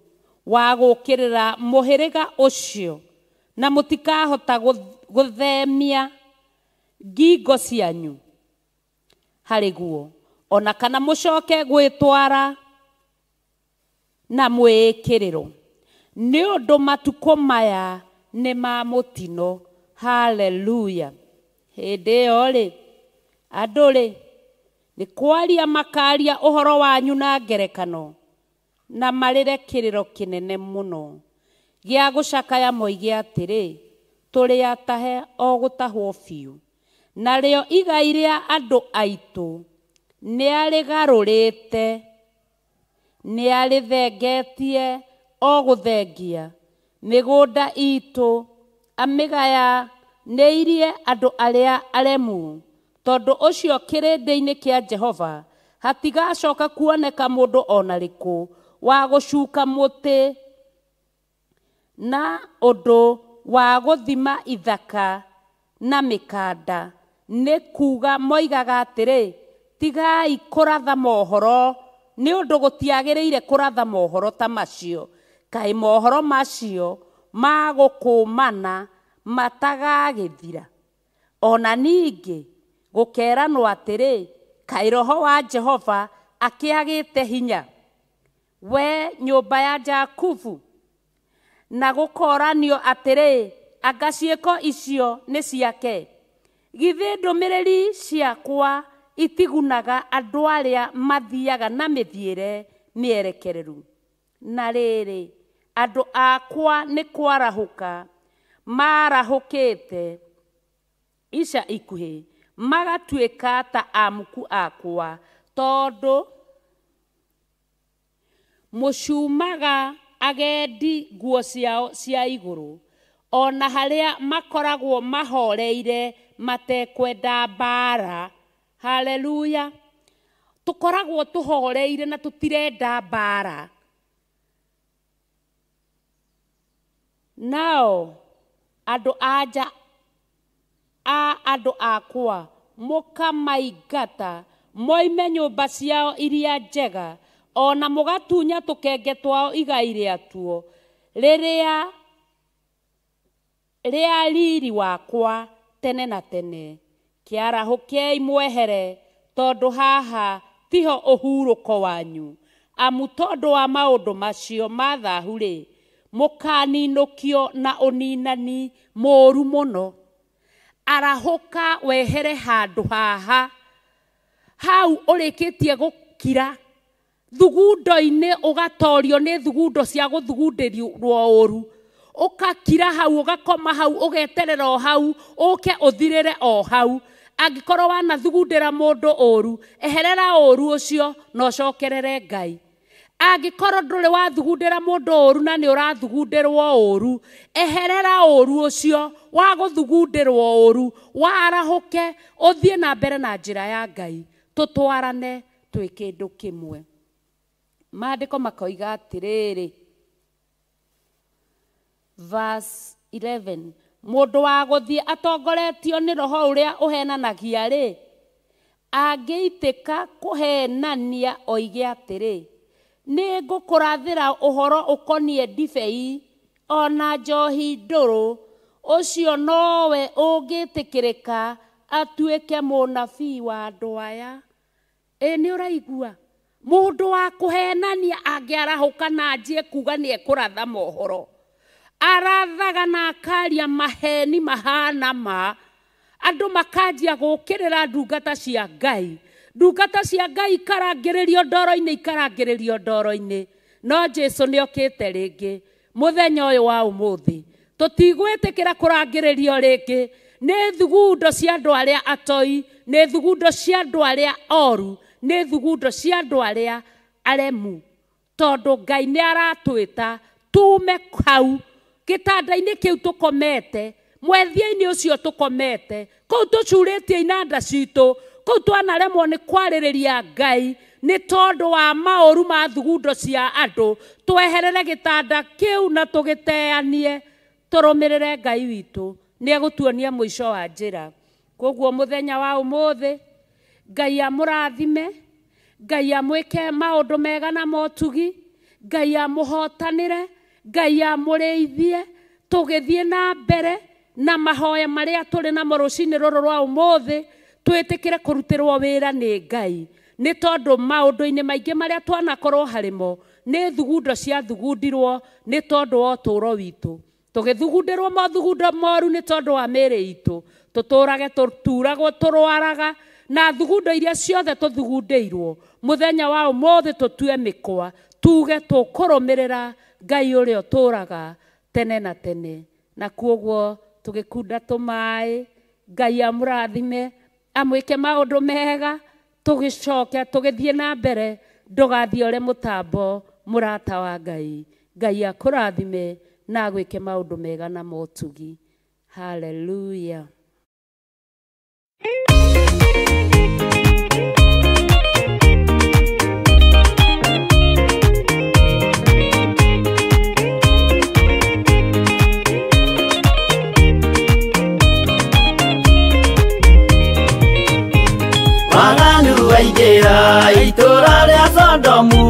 wa gũũkĩrĩra mũhĩrĩga ũcio, na mũtikahota gũthemia ngingo cianyu harĩ guo, ona kana mũcoke gwĩtwara na mwĩĩkĩrĩro, nĩ ũndũ matukũ maya nĩ ma mũtino. Haleluya. Hĩndĩ ĩyo rĩ, andũ rĩ, nĩ kwaria makaria ũhoro wanyu na ngerekano, na marĩre kĩrĩro kĩnene mũno gĩa gũcakaya, moige atĩrĩ, tũrĩ atahe o gũtahwo biũ, narĩo igai rĩa andũ aitũ nĩarĩgarũrĩte, nĩarĩthengetie o gũthengia, mĩgũnda itũ amĩgayanĩirie andũ arĩa aremu. Tondũ ũcio kĩrĩndĩ-inĩ kĩa Jehova hatigacoka kuoneka mũndũ ona rĩkũ wa gũcuka mũtĩ na ũndũ wa gũthima ithaka na mĩkanda, nĩ kuga moigaga atĩrĩ, tigai kũratha mohoro, nĩ ũndũ gũtiagĩrĩire kũratha mohoro ta macio. Kaĩ mohoro macio ma gũkũmana matagagĩthira. Ona ningĩ gũkeranwo atĩrĩ, kaĩ roho wa Jehova akĩagĩte hinya, we nyũmba ya Jakubu? Na gũkoranio atĩrĩ, anga ciĩko icio nĩ ciake? Githĩ ndũmĩrĩri ciakwa itigunaga andũ arĩa mathiaga na mĩthiĩre mĩerekereru? Na rĩrĩ, andũ akwa nĩ kwarahũka marahũkĩte ica ikuhĩ, magatuĩka ta amuku akwa, tondũ mũcumaga agendi nguo ciao cia igũrũ, ona harĩa makoragwo mahoreire matekwenda mbara. Haleluya. Tũkoragwo tũhoreire na tũtirenda mbara. Nao andũ anja a andũ akwa mũkamaingata Moime nyũmba ciao iria njega, ona mũgatunya tũkenge twao igai rĩatuo, rĩrĩa rĩa riri wakwa tene na tene. Kĩarahũkei mwehere, tondũ haha tiho ũhurũko wanyu. Amu tondũ wa maũndũ macio ma thahu-rĩ, mũkaninũkio na ũninani mũũru mũno. Arahũka wehere handũ haha, hau ũrĩkĩtie gũkira thugundo-inĩ, ũgatorio nĩ thugundo cia gũthugundĩrwo ũru, ũgakira hau, ũgakoma hau, ũgeterera o hau, ũke ũthirĩre o hau. Angĩkorwo wanathugundĩra mũndũ ũru, eherera ũru ũcio na ũcokerere Ngai. Angĩkorwo ndũrĩ wathugundĩra mũndũ ũru na nĩ ũrathugundĩrwo ũru, eherera ũru ũcio wa gũthugundĩrwo ũru, warahũke ũthiĩ na mbere na njĩra ya Ngai, tũtwarane twĩ kĩndũ kĩmwe. Maandĩko makoiga atĩrĩrĩ, verse 11, mũndũ wa gũthiĩ atongoretio nĩ roho ũrĩa ũhenanagia-rĩ, angĩitĩka kũhenania oige atĩrĩ, nĩ ngũkũrathĩra ũhoro ũkoniĩ ndibei ona njohi ndũrũ, ũcio nowe ũngĩtĩkĩrĩka atuĩke mũnabii wa andũ aya. Ĩ nĩ ũraigua? Mũndũ wa kũhenania angĩarahũka na anjie kuga nĩ ekũratha mohoro, arathaga na akaria maheni mahana ma andũ makanjia gũkĩrĩra ndungata cia Ngai. Ndungata cia Ngai ikarangĩrĩrio ndoro-inĩ, ikarangĩrĩrio ndoro-inĩ. No Jesu nĩ okĩte rĩngĩ mũthenya ũyũ wa ũmũthĩ. Tũtigwĩtĩkĩra kũrangĩrĩrio rĩngĩ nĩ thugundo cia andũ arĩa atoi, nĩ thugundo cia andũ arĩa oru, nĩ thugundo cia andũ arĩa aremu, tondũ Ngai nĩ aratwĩta tume hau gĩtanda-inĩ kĩu tũkomete, mwethia-inĩ ũcio tũkomete, kũu tũcurĩtie inanda citũ, kũu twanaremwo nĩ kwarĩrĩria Ngai nĩ tondũ wa maũru ma thugundo cia andũ. Tweherere gĩtanda kĩu na tũgĩteanie, tũrũmĩrĩre Ngai witũ, nĩ egũtuonia mũico wa njĩra. Koguo mũthenya wa ũmũthĩ, Ngai amũrathime, Ngai amwĩke maũndũ mega na motugi, Ngai amũhotanĩre, Ngai amũrĩithie, tũgĩthiĩ na mbere na mahoya marĩa tũrĩ namo rũcinĩ rũrũ rwa ũmũthĩ, twĩtĩkĩre kũrutĩrwo wĩra nĩ Ngai, nĩ tondũ maũndũ-inĩ maingĩ marĩa twanakorwo harĩmo nĩ thugundo ciathugundirwo nĩ tondũ wa ũtũũro witũ. Tũgĩthugundĩrwo mothugundo moru nĩ tondũ wa mĩĩrĩ itũ, tũtũrage tũturagwo tũrwaraga, na thugundo iria ciothe tũthugundĩirwo mũthenya wa ũmũthĩ tũtue mĩkwa, tuge tũkũrũmĩrĩra Ngai ũrĩa ũtũũraga tene na tene. Na kuoguo tũgĩkunda tũmaĩ, Ngai amũrathime, amwĩke maũndũ mega, tũgĩcoke tũgĩthiĩ na mbere. Ndũgathiĩ ũrĩ mũtambo, mũrata wa Ngai. Ngai akũrathime na agwĩke maũndũ mega na motugi. Hallelujah. Waganu waingĩra itũũra rĩa Sodomu,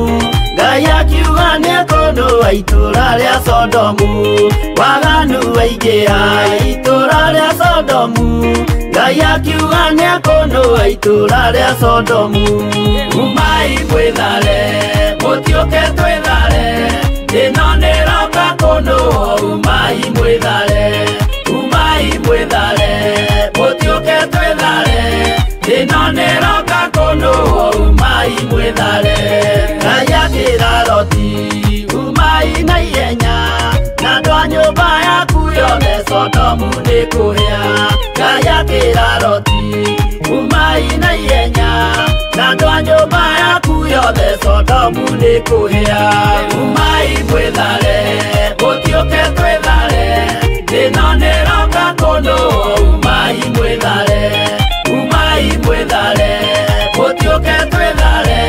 Ngai akiuga nĩekũnũa itũũra rĩa Sodomu. Waganu waingĩra itũũra rĩa Sodomu, Ngai akiuga nĩekũnũa itũũra rĩa Sodomu. Umai mwĩthare, mũtiũke twĩthare, ĩno nĩĩroka kũnũo. Umai mwĩthare, umai mwĩthare, mũtiũke twĩthare, ĩno nĩĩroka kũnũo. Umai mwĩthare. Ngai akĩra Loti, umai na ihenya, na andũ a nyũmba yaku yothe Sodomu nĩkũhĩa. Ngai akĩra Loti, umai na ihenya, na andũ a nyũmba yaku yothe Sodomu nĩkũhĩa. Umai mwĩthare, mũtiũke twĩthare, ĩno nĩĩroka kũnũo. Umai mwĩthare, umai mwĩthare, mũtiũke twĩthare,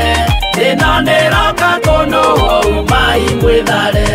ĩno nĩĩroka kũnũo. Umai mwĩthare.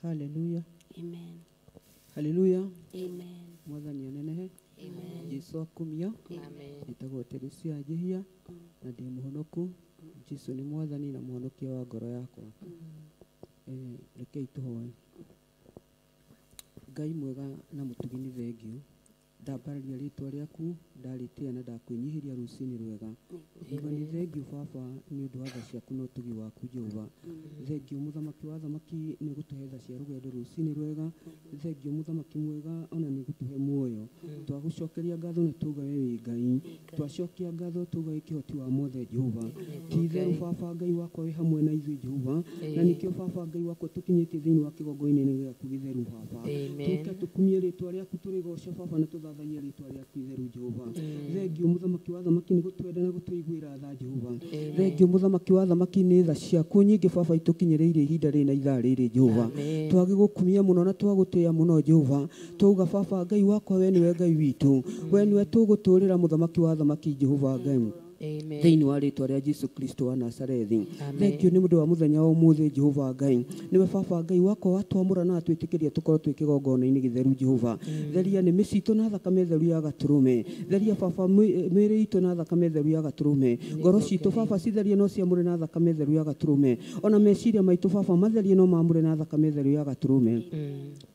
Haleluya. Amen. Haleluya. Amen. Mwathani anenehe. Amen. Jesu akumio. Amen. Njĩtagwo Teresia Njihia na ndĩ mũhonoku. Jesu nĩ mwathani na mũhonokia wa ngoro yakwa. Rekei tũhoe. Ngai mwega na mũtugi nĩ thengiũ. Ndambararia rĩtwa rĩaku, ndarĩtĩĩa na ndakwĩnyihĩria rũcinĩ rwega. Ngiuga nĩ thengiũ baba nĩ ũndũ wa tha ciaku na ũtugi waku Jehova. Thengiũ mũthamaki wa thamaki nĩ gũtũhe tha cia rũgendo rũcinĩ rwega. Thengiũ mũthamaki mwega ona nĩ gũtũhe muoyo. Twagũcokeria ngatho na tuga we wĩ Ngai. Twacokia ngatho tuga wĩ kĩhoti wa mothe Jehova. Ti itherũ baba Ngai wakwa wĩ hamwe na ithuĩ Jehova. Na nĩkĩo baba Ngai wakwa tũkinyĩtie thĩinĩ wa kĩgongona-inĩ gĩaku gĩtheru baba. Tũke tũkumie rĩtwa rĩaku tũrĩgoce baba na tũthathaiye rĩtwa rĩaku itheru Jehova. Thengiũ mũthamaki wa thamaki nĩ gũtwenda na gũtũiguĩra tha Jehova. Thengiũ mũthamaki wa thamaki nĩ tha ciaku nyingĩ baba itũkinyĩrĩirie ihinda rĩrĩ na ithaa rĩrĩ Jehova. Twagĩgũkumia mũno na twagũtĩĩa mũno Jehova. Twauga baba Ngai wakwa we nĩwe Ngai witũ. We nĩwe tũgũtũũrĩra mũthamaki wa thamaki Jehova Ngai. Thĩinĩ wa rĩtwa rĩa Jesu Kristo wa Nazarethi. Thengiũ nĩ ũndũ wa mũthenya wa ũmũthĩ Jehova Ngai. Nĩwe baba Ngai wakwa watwamũra na atwĩtĩkĩria tũkorwo twĩ kĩgongona-inĩ gĩtheru Jehova. Theria nĩmĩ citũ na thakame theru ya gatũrũme. Theria baba mĩĩrĩ itũ na thakame theru ya gatũrũme. Ngoro citũ baba citherie no ciamũre na thakame theru ya gatũrũme. Ona meciria maitũ baba matherie no mamũre na thakame theru ya gatũrũme.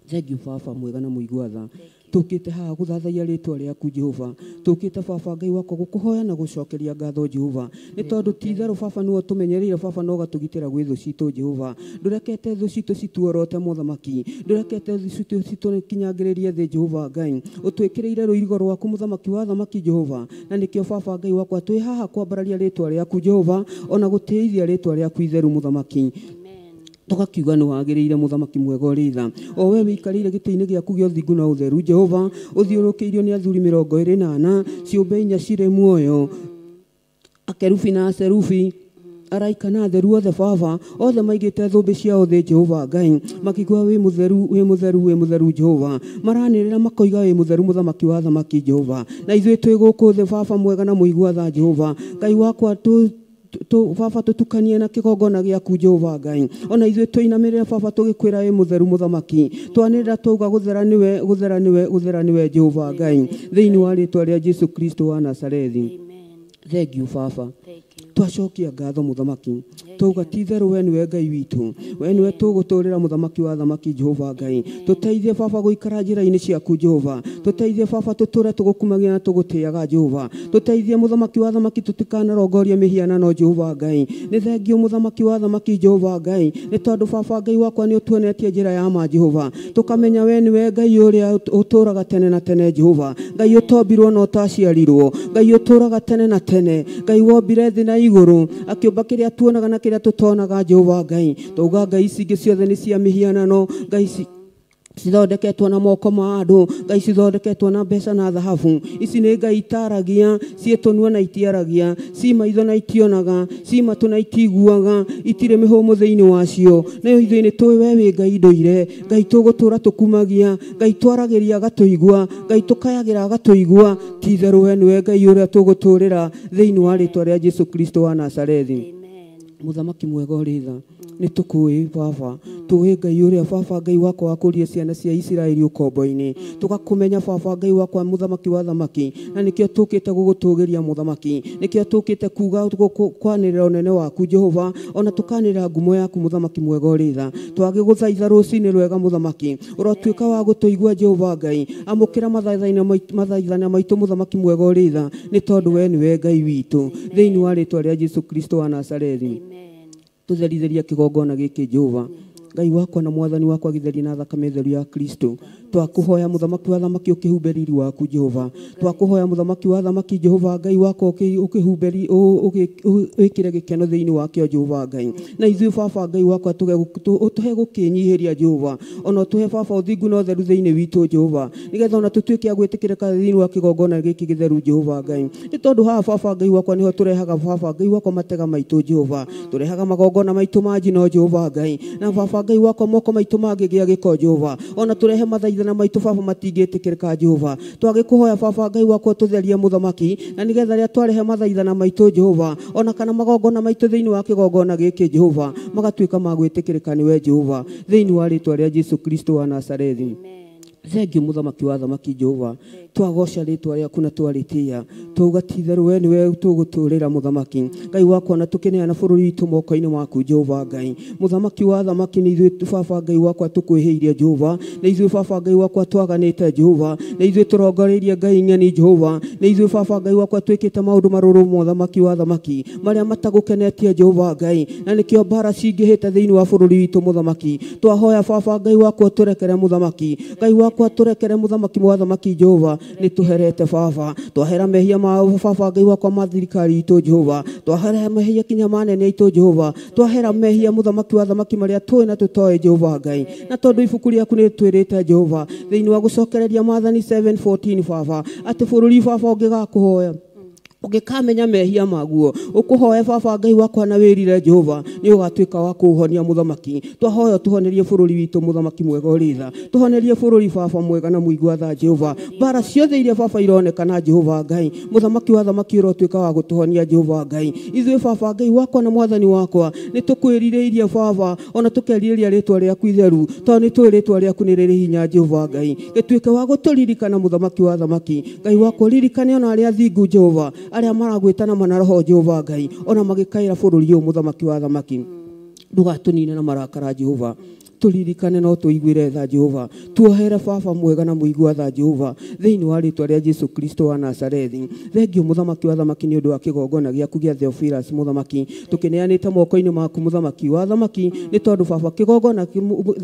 Thengiũ baba mwega na mũigua tha. Tũkĩte haha gũthathaiya rĩtwa rĩaku Jehova. Tũkĩte baba Ngai wakwa gũkũhoya na gũcokeria ngatho Jehova. Nĩ tondũ ti itherũ baba nĩwe ũtũmenyereire baba na ũgatũgitĩra gwĩ thũ citũ Jehova. Ndũrekete thũ citũ cituorote mũthamaki. Ndũrekete thũ citũ citũkinyangĩrĩrie thĩ Jehova Ngai. Ũtwĩkĩrĩire rũirigo rwaku mũthamaki wa thamaki Jehova. Na nĩkĩo baba Ngai wakwa twĩ haha kwambararia rĩtwa rĩaku Jehova ona gũtĩithia rĩtwa rĩaku itheru mũthamaki. Tũgakiuga nĩ wagĩrĩire mũthamaki mwega ũrĩ tha. O we wĩikarĩire gĩtĩ-inĩ gĩaku gĩa ũthingu na ũtheru Jehova, ũthiũrũrũkĩirio nĩ athuri 24, ciũmbe inya cirĩ muoyo, akerubi na aserubi, araika na atheru othe baba, othe maigĩte thũmbĩ ciao thĩ Jehova Ngai, makigua wĩ mũtheru, wĩ mũtheru, wĩ mũtheru Jehova. Maranĩrĩra makoiga wĩ mũtheru mũthamaki wa thamaki Jehova. Na ithuĩ twĩ gũkũ thĩ baba mwega na mũigua tha Jehova. Ngai wakwa baba tũtukanie na kĩgongona gĩaku Jehova Ngai. Ona ithuĩ tũinamĩrĩra baba tũgĩkwĩra wĩ mũtheru mũthamaki. Twanĩrĩra twauga gũthera nĩwe, gũthera nĩwe, gũthera nĩwe Jehova Ngai. Thĩinĩ wa rĩtwa rĩa Jesu Kristo wa Nazarethi. Thengiũ baba. Twacokia ngatho mũthamaki. Twauga ti itherũ we nĩwe Ngai witũ. We nĩwe tũgũtũũrĩra mũthamaki wa thamaki Jehova Ngai. Tũteithie baba gũikara njĩra-inĩ ciaku Jehova. Tũteithie baba tũtũre tũgũkumagia na tũgũtĩaga Jehova. Tũteithie mũthamaki wa thamaki tũtikanarongorie mĩhianano Jehova Ngai. Nĩ thengiũ mũthamaki wa thamaki Jehova Ngai. Nĩ tondũ baba Ngai wakwa nĩ ũtuonetie njĩra ya ma Jehova. Tũkamenya we nĩwe Ngai ũrĩa ũtũũraga tene na tene Jehova. Ngai ũtombirwo na ũtaciarirwo. Ngai ũtũũraga tene na tene. Ngai wombire thĩ na igũrũ akĩũmba kĩrĩa tuonaga na kĩrĩa tũtonaga Jehova Ngai. Twauga ngai ici ingĩ ciothe nĩ cia mĩhianano, ngai ici cithondeketwo na moko ma andũ, ngai cithondeketwo na mbeca na thahabu. Ici nĩ ngai itaragia, ciĩ tũnua na itiaragia, ci maitho na itionaga, ci matũ na itiguaga, itirĩ mĩhũmũ thĩinĩ wacio. Nayo ithuĩ nĩ tũĩ we wĩ Ngai ndũire, Ngai tũgũtũũra tũkumagia, Ngai twaragĩria agatũigua, Ngai tũkayagĩra agatũigua. Ti itherũ we nĩwe Ngai ũrĩa tũgũtũũrĩra thĩinĩ wa rĩtwa rĩa Jesu Kristo wa Nazarethi. Mũthamaki mwega ũrĩ tha, nĩ tũkũĩ baba, tũĩ Ngai ũrĩa baba Ngai wakwa wakũrie ciana cia Isiraeli ũkombo-inĩ. Tũgakũmenya baba Ngai wakwa mũthamaki wa thamaki, na nĩkĩo tũkĩte gũgũtũgĩria mũthamaki, nĩkĩo tũkĩte kuga kwanĩrĩra ũnene waku Jehova, ona tũkanĩrĩra ngumo yaku mũthamaki mwega ũrĩ tha. Twagĩgũthaitha rũcinĩ rwega mũthamaki, ũrotuĩka wa gũtũigua Jehova Ngai. Amũkĩra mathaithana maitũ mũthamaki mwega ũrĩ tha, nĩ tondũ we nĩwe Ngai witũ. Thĩinĩ wa rĩtwa rĩa Jesu Kristo wa Nazarethi. Tũtherithĩria kĩgongona gĩkĩ Jehova. Ngai wakwa na mwathani wakwa gĩtherie na thakame theru ya Kristo. Twakũhoya mũthamaki wa thamaki ũkĩhumbe riri waku Jehova. Twakũhoya mũthamaki wa thamaki Jehova Ngai wakwa ũkĩhumbe wĩkĩre gĩkeno thĩinĩ wakĩo Jehova Ngai. Na ithuĩ baba Ngai wakwa ũtũhe gũkĩnyihĩria Jehova. Ona ũtũhe baba ũthingu na ũtheru thĩinĩ witũ Jehova. Nĩgetha ona tũtuĩke a gwĩtĩkĩrĩka thĩinĩ wa kĩgongona gĩkĩ gĩtheru Jehova Ngai. Nĩ tondũ haha baba Ngai wakwa nĩho tũrehaga baba Ngai wakwa matega maitũ Jehova. Tũrehaga magongona maitũ ma njino Jehova Ngai. Na baba baba Ngai wakwa moko maitũ mangĩgĩa gĩko Jehova ona tũrehe mathaithana maitũ baba matingĩtĩkĩrĩka Jehova twagĩkũhoya baba Ngai wakwa tũtherie mũthamaki na nĩgetha rĩrĩa twarehe mathaithana maitũ Jehova ona kana magongona maitũ thĩinĩ wa kĩgongona gĩkĩ Jehova magatuĩka ma gwĩtĩkĩrĩka nĩwe Jehova thĩinĩ wa rĩtwa rĩa Jesu Kristo wa Nazarethi. Thengiũ mũthamaki wa thamaki Jehova twagoca rĩtwa rĩaku na twarĩtĩĩa twauga ti itherũ we nĩwe tũgũtũrĩra mũthamaki Ngai wakwa na tũkĩneana bũrũri witũ moko-inĩ maku Jehova Ngai mũthamaki wa thamaki nĩ ithuĩ baba Ngai wakwa tũkwĩhĩirie Jehova nĩ ithuĩ baba Ngai wakwa twaganĩte Jehova nĩ ithuĩ tũrongoreirie Ngai ng'eni Jehova nĩ ithuĩ baba Ngai wakwa twĩkĩte maũndũ marũrũ mũthamaki wa thamaki marĩa matagũkenetie Jehova Ngai na nĩkĩo mbara cingĩhĩte thĩinĩ wa bũrũri witũ mũthamaki twahoya baba Ngai wakwa tũrekere mũthamaki Ngai wakwa tũrekere mũthamaki wa thamaki Jehova nĩ tũherete baba twahera mehia ma baba Ngai wakwa ma thirikari itũ Jehova twahera mehia kinya manene itũ Jehova twahera mehia mũthamaki wa thamaki marĩa tũĩ na tũtoĩ Jehova Ngai na tondũ ibuku rĩaku nĩ twĩrĩte Jehova thĩinĩ wa gũcokereria Maathani 7:14 baba atĩ bũrũri baba ũngĩgakũhoya ũngĩkamenya mehia maguo ũkũhoya baba Ngai wakwa na wĩrire Jehova nĩ ũgatuĩka wa kũũhonia mũthamaki twahoya tũhonerie bũrũri witũ mũthamaki mwega ũrĩ tha tũhonerie bũrũri baba mwega na mũigua tha Jehova mbara ciothe iria baba ironekana Jehova Ngai mũthamaki wa thamaki ũrotuĩka wa gũtũhonia Jehova Ngai ithuĩ baba Ngai wakwa na mwathani wakwa nĩ tũkwĩrirĩirie baba ona tũkerirĩria rĩtwa rĩaku itheru tondũ nĩ tũĩ rĩtwa rĩaku nĩ rĩrĩ hinya Jehova Ngai gĩtuĩke wa gũtũririkana mũthamaki wa thamaki Ngai wakwa ririkane ona arĩa athingu Jehova arĩa maragwĩtana mana roho Jehova Ngai ona magĩkaĩra bũrũri ũyũ mũthamaki wa thamaki ndũgatũnine na marakara Jehova tũririkane no tũiguĩre tha Jehova tuohere baba mwega na mũigua tha Jehova thĩinĩ wa rĩtwa rĩa Jesu Kristo wa Nazarethi. Thengiũ mũthamaki wa thamaki nĩ ũndũ wa kĩgongona gĩaku gĩa Theophilus mũthamaki tũkĩneanĩte moko-inĩ maku mũthamaki wa thamaki nĩ tondũ baba kĩgongona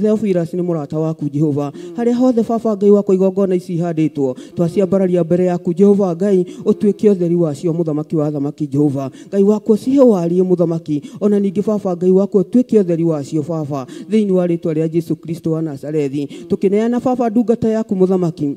Theophilus nĩ mũrata waku Jehova harĩa hothe baba Ngai wakwa igongona ici ihandĩtwo twaciambararia mbere yaku Jehova Ngai ũtuĩke ũtheri wacio mũthamaki wa thamaki Jehova Ngai wakwa cihe warie mũthamaki ona ningĩ baba Ngai wakwa ũtuĩke ũtheri wacio baba thĩinĩ wa rĩtwa rĩa Jesu Kristo wa Nazarethi tũkĩneana baba ndungata yaku mũthamaki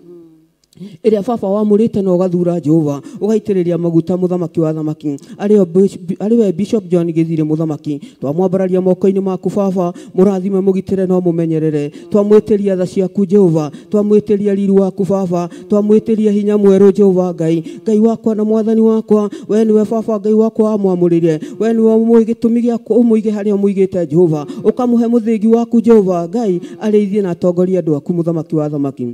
ĩrĩa baba wamũrĩte na ũgathura Jehova ũgaitĩrĩria maguta mũthamaki wa thamaki arĩ we Bishop John Gĩthire mũthamaki twamwambararia moko-inĩ maku baba mũrathime mũgitĩre no mũmenyerere twamwĩtĩria tha ciaku Jehova twamwĩtĩria riri waku baba twamwĩtĩria hinya mwerũ Jehova Ngai Ngai wakwa na mwathani wakwa we nĩwe baba Ngai wakwa wamwamũrĩre we nĩwe ũmũĩ gĩtũmi gĩaku ũmũige harĩa ũmũigĩte Jehova ũkamũhe mũthĩgi waku Jehova Ngai arĩithie na atongorie andũ aku mũthamaki wa thamaki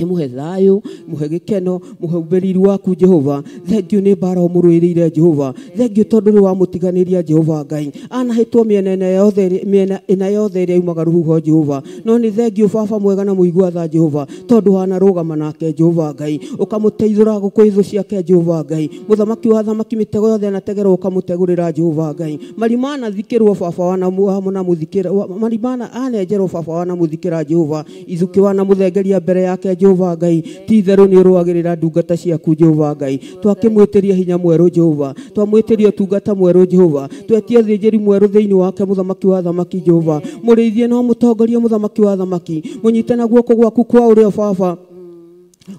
kĩmũhe thayũ mũhe gĩkeno mũhe ũberiri waku Jehova thengiũ nĩ mbara ũmũrũĩrĩire Jehova thengiũ tondũ nĩ wamũtiganĩria Jehova Ngai anahĩtwo mĩena ĩna yothe ĩrĩa yumaga rũhuho Jehova no nĩ thengiũ baba mwega na mũigua tha Jehova tondũ wanarũgama nake Jehova Ngai ũkamũteithũra gwĩ thũ ciake Jehova Ngai mũthamaki wa thamaki mĩtego yothe anategerwo ũkamũtegũrĩra Jehova Ngai marima anathikĩrwo baba wanamũthikĩra marima anenjerwo baba wanamũthikĩra Jehova ithukĩ wanamũthengeria mbere yake Jehova Ngai ti itherũ nĩ ũrũagĩrĩra ndungata ciaku Jehova Ngai twakĩmwĩtĩria hinya mwerũ Jehova twamwĩtĩria ũtungata mwerũ Jehova twetie thĩnjĩri mwerũ thĩinĩ wake mũthamaki wa thamaki Jehova mũrĩithie no mũtongorie mũthamaki wa thamaki mũnyite na guoko gwaku kwa ũrĩo baba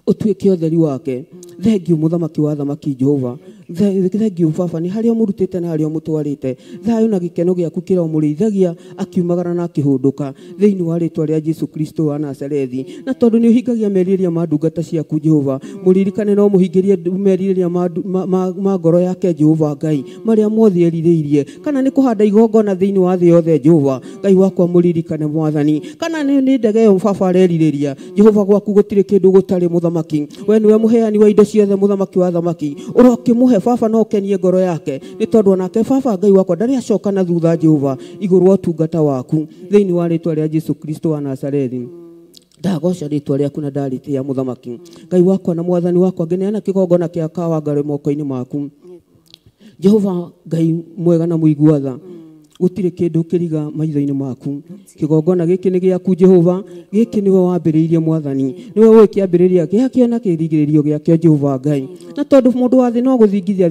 ũtuĩke ũtheri wake thengiũ mũthamaki wa thamaki Jehova thengiũ baba nĩ harĩa ũmũrutĩte na harĩa ũmũtwarĩte thayũ na gĩkeno gĩaku kĩrĩa ũmũrĩithagia akiumagara na akĩhũndũka thĩinĩ wa rĩtwa rĩa Jesu Kristo wa Nazarethi na tondũ nĩ ũhingagia merirĩria ma ndungata ciaku Jehova mũririkane no mũhingĩrie merirĩria ma ngoro yake Jehova Ngai marĩa mothe erirĩirie kana nĩ kũhanda igongona thĩinĩ wa thĩ yothe Jehova Ngai wakwa mũririkane mwathani kana nĩ ndege ĩyo baba arerirĩria Jehova gwaku gũtirĩ kĩndũ gũtarĩ mũthamaki we nĩwe mũheani wa indo ciothe mũthamaki wa thamaki ũrokĩmũhe baba no ũkenie ngoro yake nĩ tondũ onake baba Ngai wakwa ndarĩ acoka na thutha Jehova igũrũ wa ũtungata waku thĩinĩ wa rĩtwa rĩa Jesu Kristo wa Nazarethi ndagoca rĩtwa rĩaku na ndarĩtĩĩa mũthamaki Ngai wakwa na mwathani wakwa ngĩneana kĩgongona kĩa Kawangari moko-inĩ maku Jehova Ngai mwega na mũigua tha gũtirĩ kĩndũ kĩriga maitho-inĩ maku kĩgongona gĩkĩ nĩ gĩaku Jehova gĩkĩ nĩwe wambĩrĩirie mwathani nĩwe ũĩ kĩambĩrĩria gĩakĩo na kĩrigĩrĩrio gĩakĩo Jehova Ngai na tondũ mũndũ wa thĩ no gũthingithia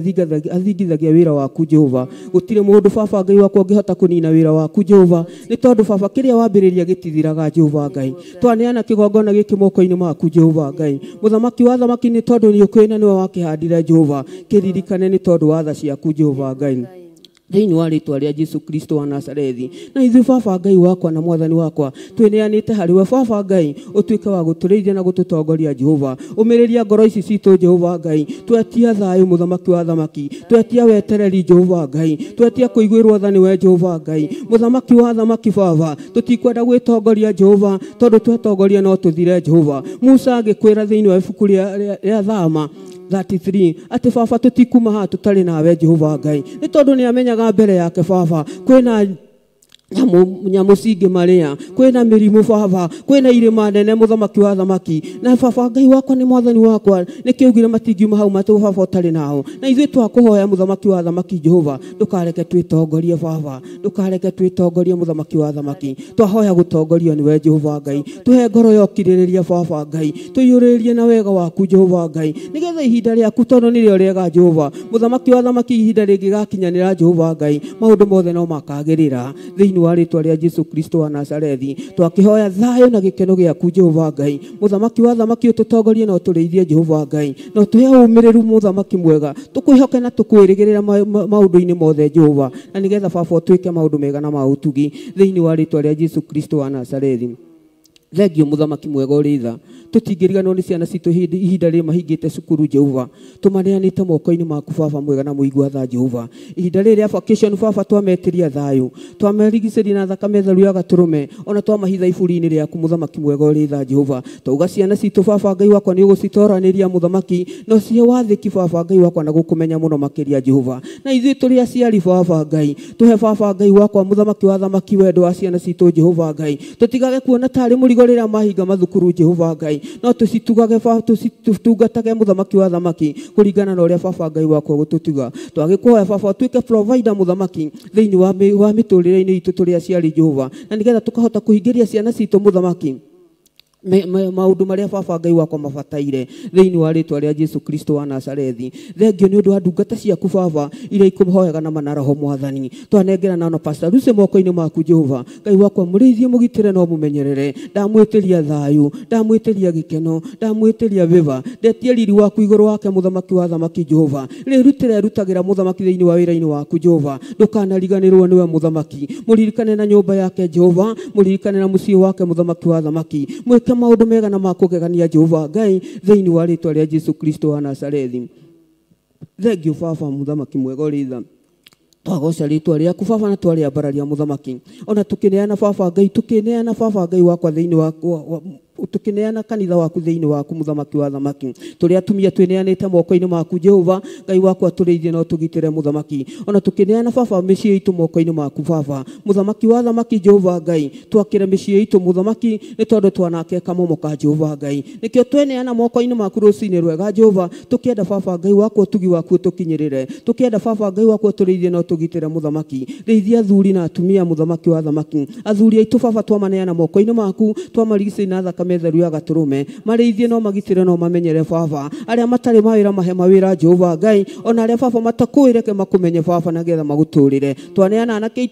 athingithagia wĩra waku Jehova gũtirĩ mũndũ baba Ngai wakwa ũngĩhota kũnina wĩra waku Jehova nĩ tondũ baba kĩrĩa wambĩrĩria gĩtithiraga Jehova Ngai twaneana kĩgongona gĩkĩ moko-inĩ maku Jehova Ngai mũthamaki wa thamaki nĩ tondũ nĩ ũkĩũĩ na nĩwe wakĩhandire Jehova kĩririkane nĩ tondũ wa tha ciaku Jehova Ngai Thĩinĩ wa rĩtwa rĩa Jesu Kristo wa Nazarethi. Na ithuĩ baba Ngai wakwa na mwathani wakwa twĩneanĩte harĩ we baba Ngai, ũtuĩke wa gũtũrĩithia na gũtũtongoria Jehova. Ũmĩrĩria ngoro ici citũ Jehova Ngai, twetia thayũ mũthamaki wa thamaki, twetia wetereri Jehova Ngai, twetia kũiguĩrwo tha nĩwe Jehova Ngai, mũthamaki wa thamaki baba. Tũtikwenda gwĩtongoria Jehova, tondũ twetongoria no tũthire Jehova. Musa agĩkwĩra thĩinĩ wa ibuku rĩa Thama 33 atĩ baba tũtikuma haha tũtarĩ nawe Jehova Ngai, nĩ tondũ nĩ amenyaga mbere yake baba kwĩna nyamũ cingĩmarĩa, kwĩna mĩrimũ baba, kwĩna irĩma nene mũthamaki wa thamaki. Na baba Ngai wakwa nĩ mwathani wakwa, nĩkĩo augire matingiuma hau matũ baba ũtarĩ nao. Na ithuĩ twakũhoya mũthamaki wa thamaki Jehova, ndũkareke twĩtongorie baba, ndũkareke twĩtongorie mũthamaki wa thamaki. Twahoya gũtongorio nĩwe Jehova Ngai, tũhe ngoro ya ũkirĩrĩria baba Ngai, tũiyũrĩrĩrie na wega waku Jehova Ngai, nĩgetha ihinda rĩaku tondũ nĩrĩo rĩega Jehova mũthamaki wa thamaki, ihinda rĩngĩgakinyanĩra Jehova Ngai, maũndũ mothe no makagĩrĩra thĩinĩ wa rĩtwa rĩa Jesu Kristo wa Nazarethi. Twakĩhoya thayũ na gĩkeno gĩaku Jehova Ngai, mũthamaki wa thamaki, ũtũtongorie na ũtũrĩithie Jehova Ngai, na ũtũhe ũmĩrĩru mũthamaki mwega, tũkwĩhoke na tũkwĩrĩgĩrĩra maũndũ-inĩ mothe Jehova, na nĩgetha baba ũtwĩke maũndũ mega na ma ũtugi thĩinĩ wa rĩtwa rĩa Jesu Kristo wa Nazarethi. Thengio mũthamaki mwega ũrĩ tha, tũtingĩriganĩrwo nĩ ciana citũ ihinda rĩrĩ mahingĩte cukuru Jehova, tũmaneanĩte moko-inĩ maku baba mwega na mũigua tha Jehova. Ihinda rĩrĩ rĩa vacation baba twametĩria thayũ, twamerigicĩria na thakame theru ya gatũrũme, ona twamahitha iburi-inĩ rĩaku mũthamaki mwega ũrĩ tha Jehova. Twauga ciana citũ baba Ngai wakwa nĩ ũgũcitoranĩria mũthamaki, na ũcihe wathĩki baba Ngai wakwa na gũkũmenya mũno makĩria Jehova. Na ithuĩ tũrĩ aciari baba Ngai, tũhe baba Ngai wakwa mũthamaki wa thamaki wendo wa ciana citũ Jehova Ngai, tũtigage kuona tarĩ mũrigo rĩrĩa mahinga mathukuru Jehova Ngai, no tũcitugage tũtungatage mũthamaki wa thamaki kũringana na ũrĩa baba Ngai wakwa gũtũtuga. Twagĩkũhoya baba ũtuĩke provider mũthamaki thĩinĩ wa mĩtũrĩre-inĩ itũ tũrĩ aciari Jehova, na nĩgetha tũkahota kũhingĩria ciana citũ mũthamaki maũndũ marĩa baba Ngai wakwa mabataire thĩinĩ wa rĩtwa rĩa Jesu Kristo wa Nazarethi. Thengio nĩ ũndũ wa ndungata ciaku baba iria ikũhoyaga na mana roho mwathani. Twanengera na Pastor Lucy moko-inĩ maku Jehova Ngai wakwa, mũrĩithie mũgitĩre na ũmũmenyerere. Ndamwĩtĩria thayũ, ndamwĩtĩria gĩkeno, ndamwĩtĩria vĩva, ndetie riri waku igũrũ wake mũthamaki wa thamaki Jehova. Rĩrutĩre rutagĩra mũthamaki thĩinĩ wa wĩra-inĩ waku Jehova, ndũkanariganĩrwo nĩwe mũthamaki. Mũririkane na nyũmba yake Jehova, mũririkane na mũciĩ wake mũthamaki wa thamaki. Mwĩke maũndũ mega na ma kũgegania Jehova Ngai thĩinĩ wa rĩtwa rĩa Jesu Kristo wa Nazarethi. Thengio baba mũthamaki mwega ũrĩ tha, twagoca rĩtwa rĩaku baba na twarĩambararia mũthamaki, ona tũkĩneana baba Ngai, tũkĩneana baba Ngai wakwa thĩinĩ wa tũkĩneana kanitha waku thĩinĩ waku mũthamaki wa thamaki. Tũrĩ atumia twĩneanĩte moko-inĩ maku Jehova Ngai wakwa, tũrĩithie na ũtũgitĩre mũthamaki. Ona tũkĩneana baba mĩciĩ itũ moko-inĩ maku baba mũthamaki wa thamaki Jehova Ngai, twakĩre mĩciĩ itũ mũthamaki, nĩ tondũ twanake kamomoka Jehova Ngai. Nĩkĩo tweneana moko-inĩ maku rũcinĩ rwega Jehova, tũkĩenda baba Ngai wakwa ũtugi waku ũtũkinyĩrĩre, tũkĩenda baba Ngai wakwa ũtũrĩithie na ũtũgitĩre mũthamaki. Rĩithia athuri na atumia mũthamaki wa thamaki, athuri aitũ baba twamaneana moko-inĩ maku, twamarigicĩria na thakame theru ya gatũrũme, marĩithie no magitĩre no mamenyere baba. Arĩa matarĩ mawĩra mahe mawĩra Jehova Ngai, ona arĩa baba matakũĩ reke makũmenye baba nĩgetha magũtũrĩre. Twaneana anake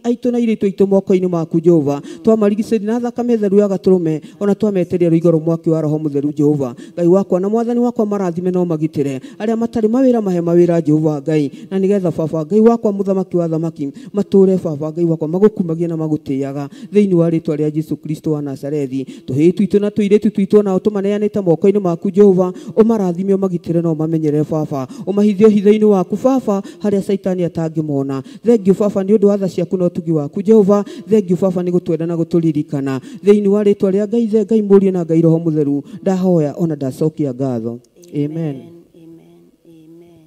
aitũ na airĩtu aitũ moko-inĩ maku Jehova, twamarigicĩria na thakame theru ya gatũrũme, ona twametĩria rũigoro mwaki wa roho mũtheru Jehova Ngai wakwa na mwathani wakwa, marathime no magitĩre. Arĩa matarĩ mawĩra mahe mawĩra Jehova Ngai, na nĩgetha baba Ngai wakwa mũthamaki wa thamaki matũre baba Ngai wakwa magũkumagia na magũtĩaga thĩinĩ wa rĩtwa rĩa Jesu Kristo wa Nazarethi. Tũhĩĩ twitũ na tũirĩtu twitũ nao tũmaneanĩte moko-inĩ maku Jehova, ũmarathime ũmagitĩre na ũmamenyere baba, ũmahithie hitho-inĩ waku baba harĩa Caitani atangĩmona. Thengio baba nĩ ũndũ wa tha ciaku na ũtugi waku Jehova, thengio baba nĩ gũtwenda na gũtũririkana thĩinĩ wa rĩtwa rĩa Ngai Ithe, Ngai Mũriũ na Ngai Roho Mũtheru, ndahoya ona ndacokia ngatho. Amen. Amen. Amen.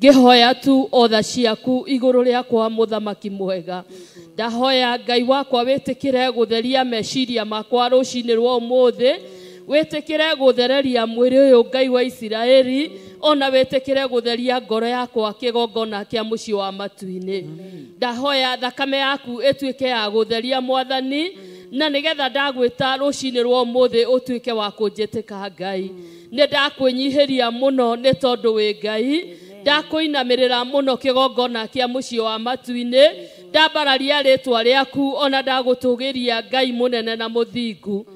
Ngĩhoya tu otha ciaku igũrũ rĩakwa mũthamaki mwega. Ndahoya Ngai wakwa wĩtĩkĩre gũtheria meciria makwa rũcinĩ rwa ũmũthĩ, wĩtĩkĩre gũthereria mwĩrĩ ũyũ Ngai wa Isiraeli, ona wĩtĩkĩre gũtheria ngoro yakwa kĩgongona kĩa mũciĩ wa matu-inĩ. Ndahoya thakame yaku ĩtuĩke ya gũtheria mwathani, Na nĩgetha ndagwĩta rũcinĩ rwa ũmũthĩ ũtuĩke wa kũnjĩtĩka Ngai. Nĩ ndakwĩnyihĩria mũno nĩ tondũ wĩ Ngai. Ndakũinamĩrĩra mũno kĩgongona kĩa mũciĩ wa matu-inĩ. Ndambararia rĩtwa rĩaku ona ndagũtũgĩria Ngai mũnene na mũthingu.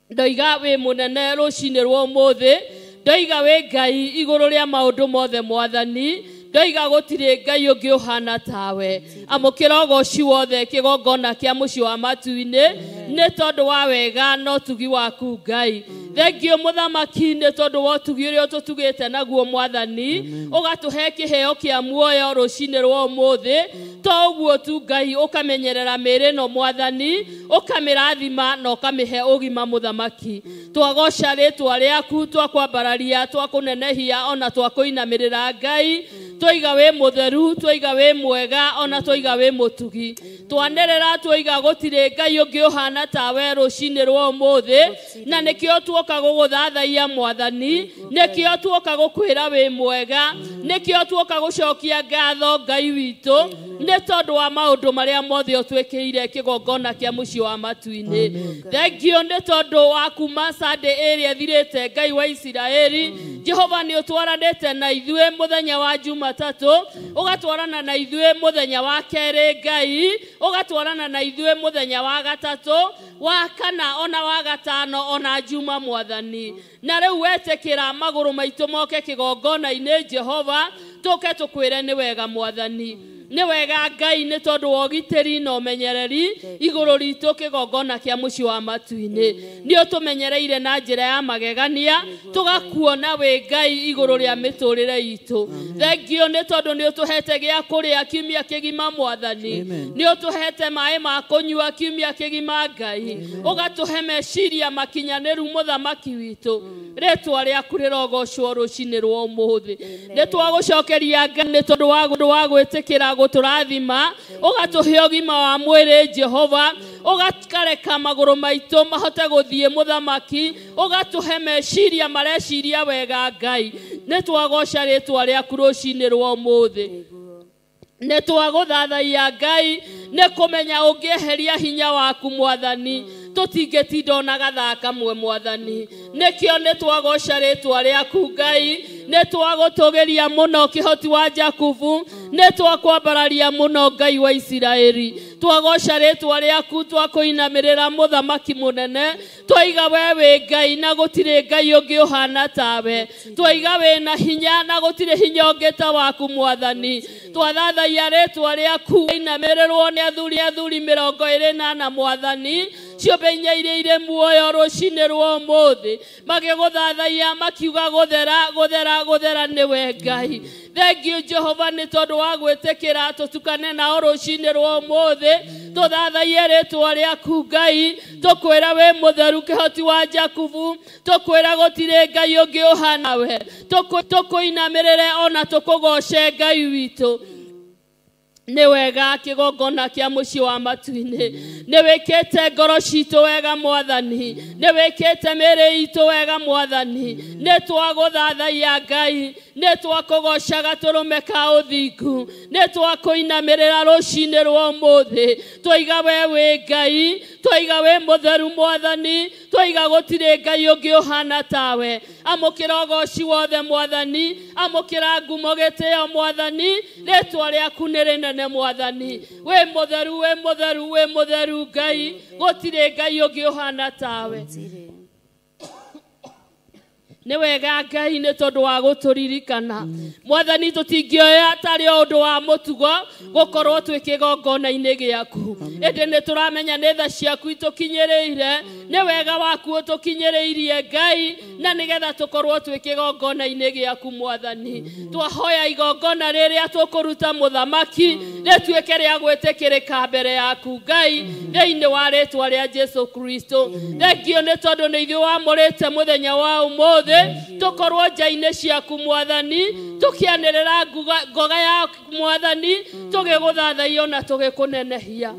Ndoiga wĩ mũnene rũcinĩ rwa ũmũthĩ. Ndoiga wĩ Ngai igũrũ rĩa maũndũ mothe mwathani. Ndoiga gũtirĩ Ngai ũngĩ ũhana tawe. Amũkĩra ũgoci wothe kĩgongona kĩa mũciĩ wa matu-inĩ nĩ tondũ wa wega na ũtugi waku Ngai. Thengio mũthamaki nĩ tondũ wa ũtugi ũrĩa ũtũtugĩte naguo mwathani. Ũgatũhe kĩheo kĩa muoyo rũcinĩ rwa ũmũthĩ. To ũguo tu Ngai ũkamenyerera mĩĩrĩ ĩno mwathani, ũkamĩrathima na ũkamĩhe ũgima mũthamaki. Twagoca rĩtwa rĩaku, twakwambararia, twakũnenehia ona twakũinamĩrĩra Ngai. Twaiga wĩ mũtheru, twaiga wĩ mwega ona twaiga wĩ mũtugi. Twanĩrĩra twaiga gũtirĩ Ngai ũngĩ ũhana tawe rũcinĩ rwa ũmũthĩ. Na nĩkĩo tuoka gũgũthathaiya mwathani, nĩkĩo tuoka gũkwĩra wĩ mwega, nĩkĩo tuoka gũcokia ngatho Ngai witũ nĩ tondũ wa maũndũ marĩa mothe ũtwĩkĩire kĩgongona kĩa mũciĩ wa matu-inĩ. Thengio nĩ tondũ wa kuma Sunday ĩrĩa ĩthirĩte Ngai wa Isiraeli. Jehova nĩ ũtwaranĩte na ithuĩ mũthenya wa Jumatatũ, ũgatwarana na ithuĩ mũthenya wa kerĩ Ngai, ũgatwarana na ithuĩ mũthenya wa gatatũ, wa kana ona wa gatano ona Juma mwathani. Na rĩu wetĩkĩra magũrũ maitũ moke kĩgongona-inĩ Jehova, tũke tũkwĩre nĩ wega mwathani. Nĩ wega Ngai nĩ tondũ wa ũgitĩri na ũmenyereri igũrũ ritũ kĩgongona kĩa mũciĩ wa matu-inĩ. Nĩ ũtũmenyereire na njĩra ya magegania, tũgakuona wĩ Ngai igũrũ rĩa mĩtũrĩre itũ. Thengio nĩ tondũ nĩ ũtũhete gĩa kũrĩa kiumia kĩgima mwathani. Nĩ ũtũhete maĩ ma kũnyua kiumia kĩgima Ngai. Ũgatũhe meciria makinyanĩru mũthamaki witũ. Rĩtwa rĩaku rĩrogocwo rũcinĩ rwa ũmũthĩ. Nĩ twagũcokeria Ngai nĩ tondũ wa gwĩtĩkĩra gũtũrathima, ũgatũhe ũgima wa mwĩrĩ Jehova, ũgakareka magũrũ maitũ mahote gũthiĩ mũthamaki, ũgatũhe meciria mareciria wega Ngai. Nĩ twagoca rĩtwa rĩaku rũcinĩ rwa ũmũthĩ. Nĩ twagũthathaiya Ngai nĩ kũmenya ũngĩeheria hinya waku mwathani, tũtingĩtinda ona gathaa kamwe mwathani. Nĩkĩo nĩ twagoca rĩtwa rĩaku Ngai, nĩ twagũtũgĩria mũno kĩhoti wa Jakubu, nĩ twakwambararia mũno Ngai wa Isiraeli. Twagoca rĩtwa rĩaku, twakũinamĩrĩra mũthamaki mũnene. Twaiga we wĩ Ngai na gũtirĩ Ngai ũngĩ ũhana tawe. Twaiga wĩ na hinya na gũtirĩ hinya ũngĩ ta waku mwathani. Twathathaiya rĩtwa rĩaku, inamĩrĩrwo nĩ athuri 24 mwathani. Ciũmbe inya iria irĩ muoyo rũcinĩ rwa ũmũthĩ magĩgũthathaiya makiuga gũthera gũthera gũthera nĩwe Ngai. Thengio Jehova nĩ tondũ wa gwĩtĩkĩra tũtukane nao rũcinĩ rwa ũmũthĩ, tũthathaiye rĩtwa rĩaku Ngai, tũkwĩra wĩ mũtheru kĩhoti wa Jakubu, tũkwĩra gũtirĩ Ngai ũngĩ ũhana we, tũkũinamĩrĩre ona tũkũgoce Ngai witũ. Nĩ wega kĩgongona kĩa mũciĩ wa matu-inĩ. Nĩ wĩkĩte ngoro citũ wega mwathani, nĩ wĩkĩte mĩĩrĩ itũ wega mwathani. Nĩ twagũthathaiya Ngai, nĩ twakũgoca gatũrũme ka ũthingu, nĩ twakũinamĩrĩra rũcinĩ rwa ũmũthĩ. Twaiga we wĩ Ngai, twaiga wĩ mũtheru mwathani, twaiga gũtirĩ Ngai ũngĩ ũhana tawe. Amũkĩra ũgoci wothe mwathani, amũkĩra ngumo gĩtĩo mwathani, rĩtwa rĩaku nĩ rĩnene mwathani. Wĩ mũtheru, wĩ mũtheru, wĩ mũtheru Ngai, gũtirĩ Ngai ũngĩ ũhana tawe. Nĩ wega Ngai nĩ tondũ wa gũtũririkana mwathani. Tũtingĩoya tarĩ o ũndũ wa mũtugo gũkorwo twĩ kĩgongona-inĩ gĩaku, ĩndĩ nĩ tũramenya nĩ tha ciaku itũkinyĩrĩire, nĩ wega waku ũtũkinyĩrĩirie Ngai, na nĩgetha tũkorwo twĩ kĩgongona-inĩ gĩaku mwathani. Twahoya igongona rĩrĩa tũkũruta mũthamaki rĩtuĩke rĩa gwĩtĩkĩrĩka mbere yaku Ngai, thĩinĩ wa rĩtwa rĩa Jesu Kristo. Thengio nĩ tondũ nĩ ithuĩ wamũrĩte mũthenya wa ũmũthĩ tũkorwo nja-inĩ ciaku mwathani, tũkĩanĩrĩra ngoga ya mwathani, tũgĩgũthathaiya na tũgĩkũnenehia.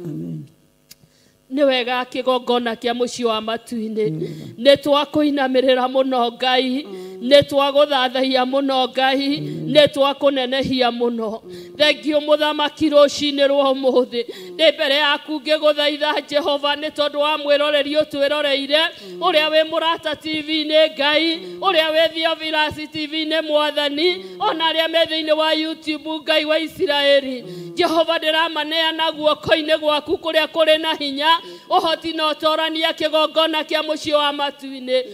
Nĩ wega kĩgongona kĩa mũciĩ wa matu-inĩ. Nĩ twakũinamĩrĩra mũno Ngai, Nĩ twagũthathaiya mũno Ngai, nĩ twakũnenehia mũno. Thengiũ mũthamaki rũcinĩ rwa ũmũthĩ. Ndĩ mbere yaku ngĩgũthaitha Jehova nĩ tondũ wa mwĩroreri ũtwĩroreire, ũrĩa wĩ Mũrata TV-inĩ Ngai, ũrĩa wĩ Theophilus TV-inĩ Mwathani, ona arĩa me thĩinĩ wa YouTube Ngai wa Isiraeli. Jehova ndĩramaneana guoko-inĩ gwaku kũrĩa kũrĩ na hinya, ũhoti na ũtorania kĩgongona kĩa mũciĩ wa matu-inĩ.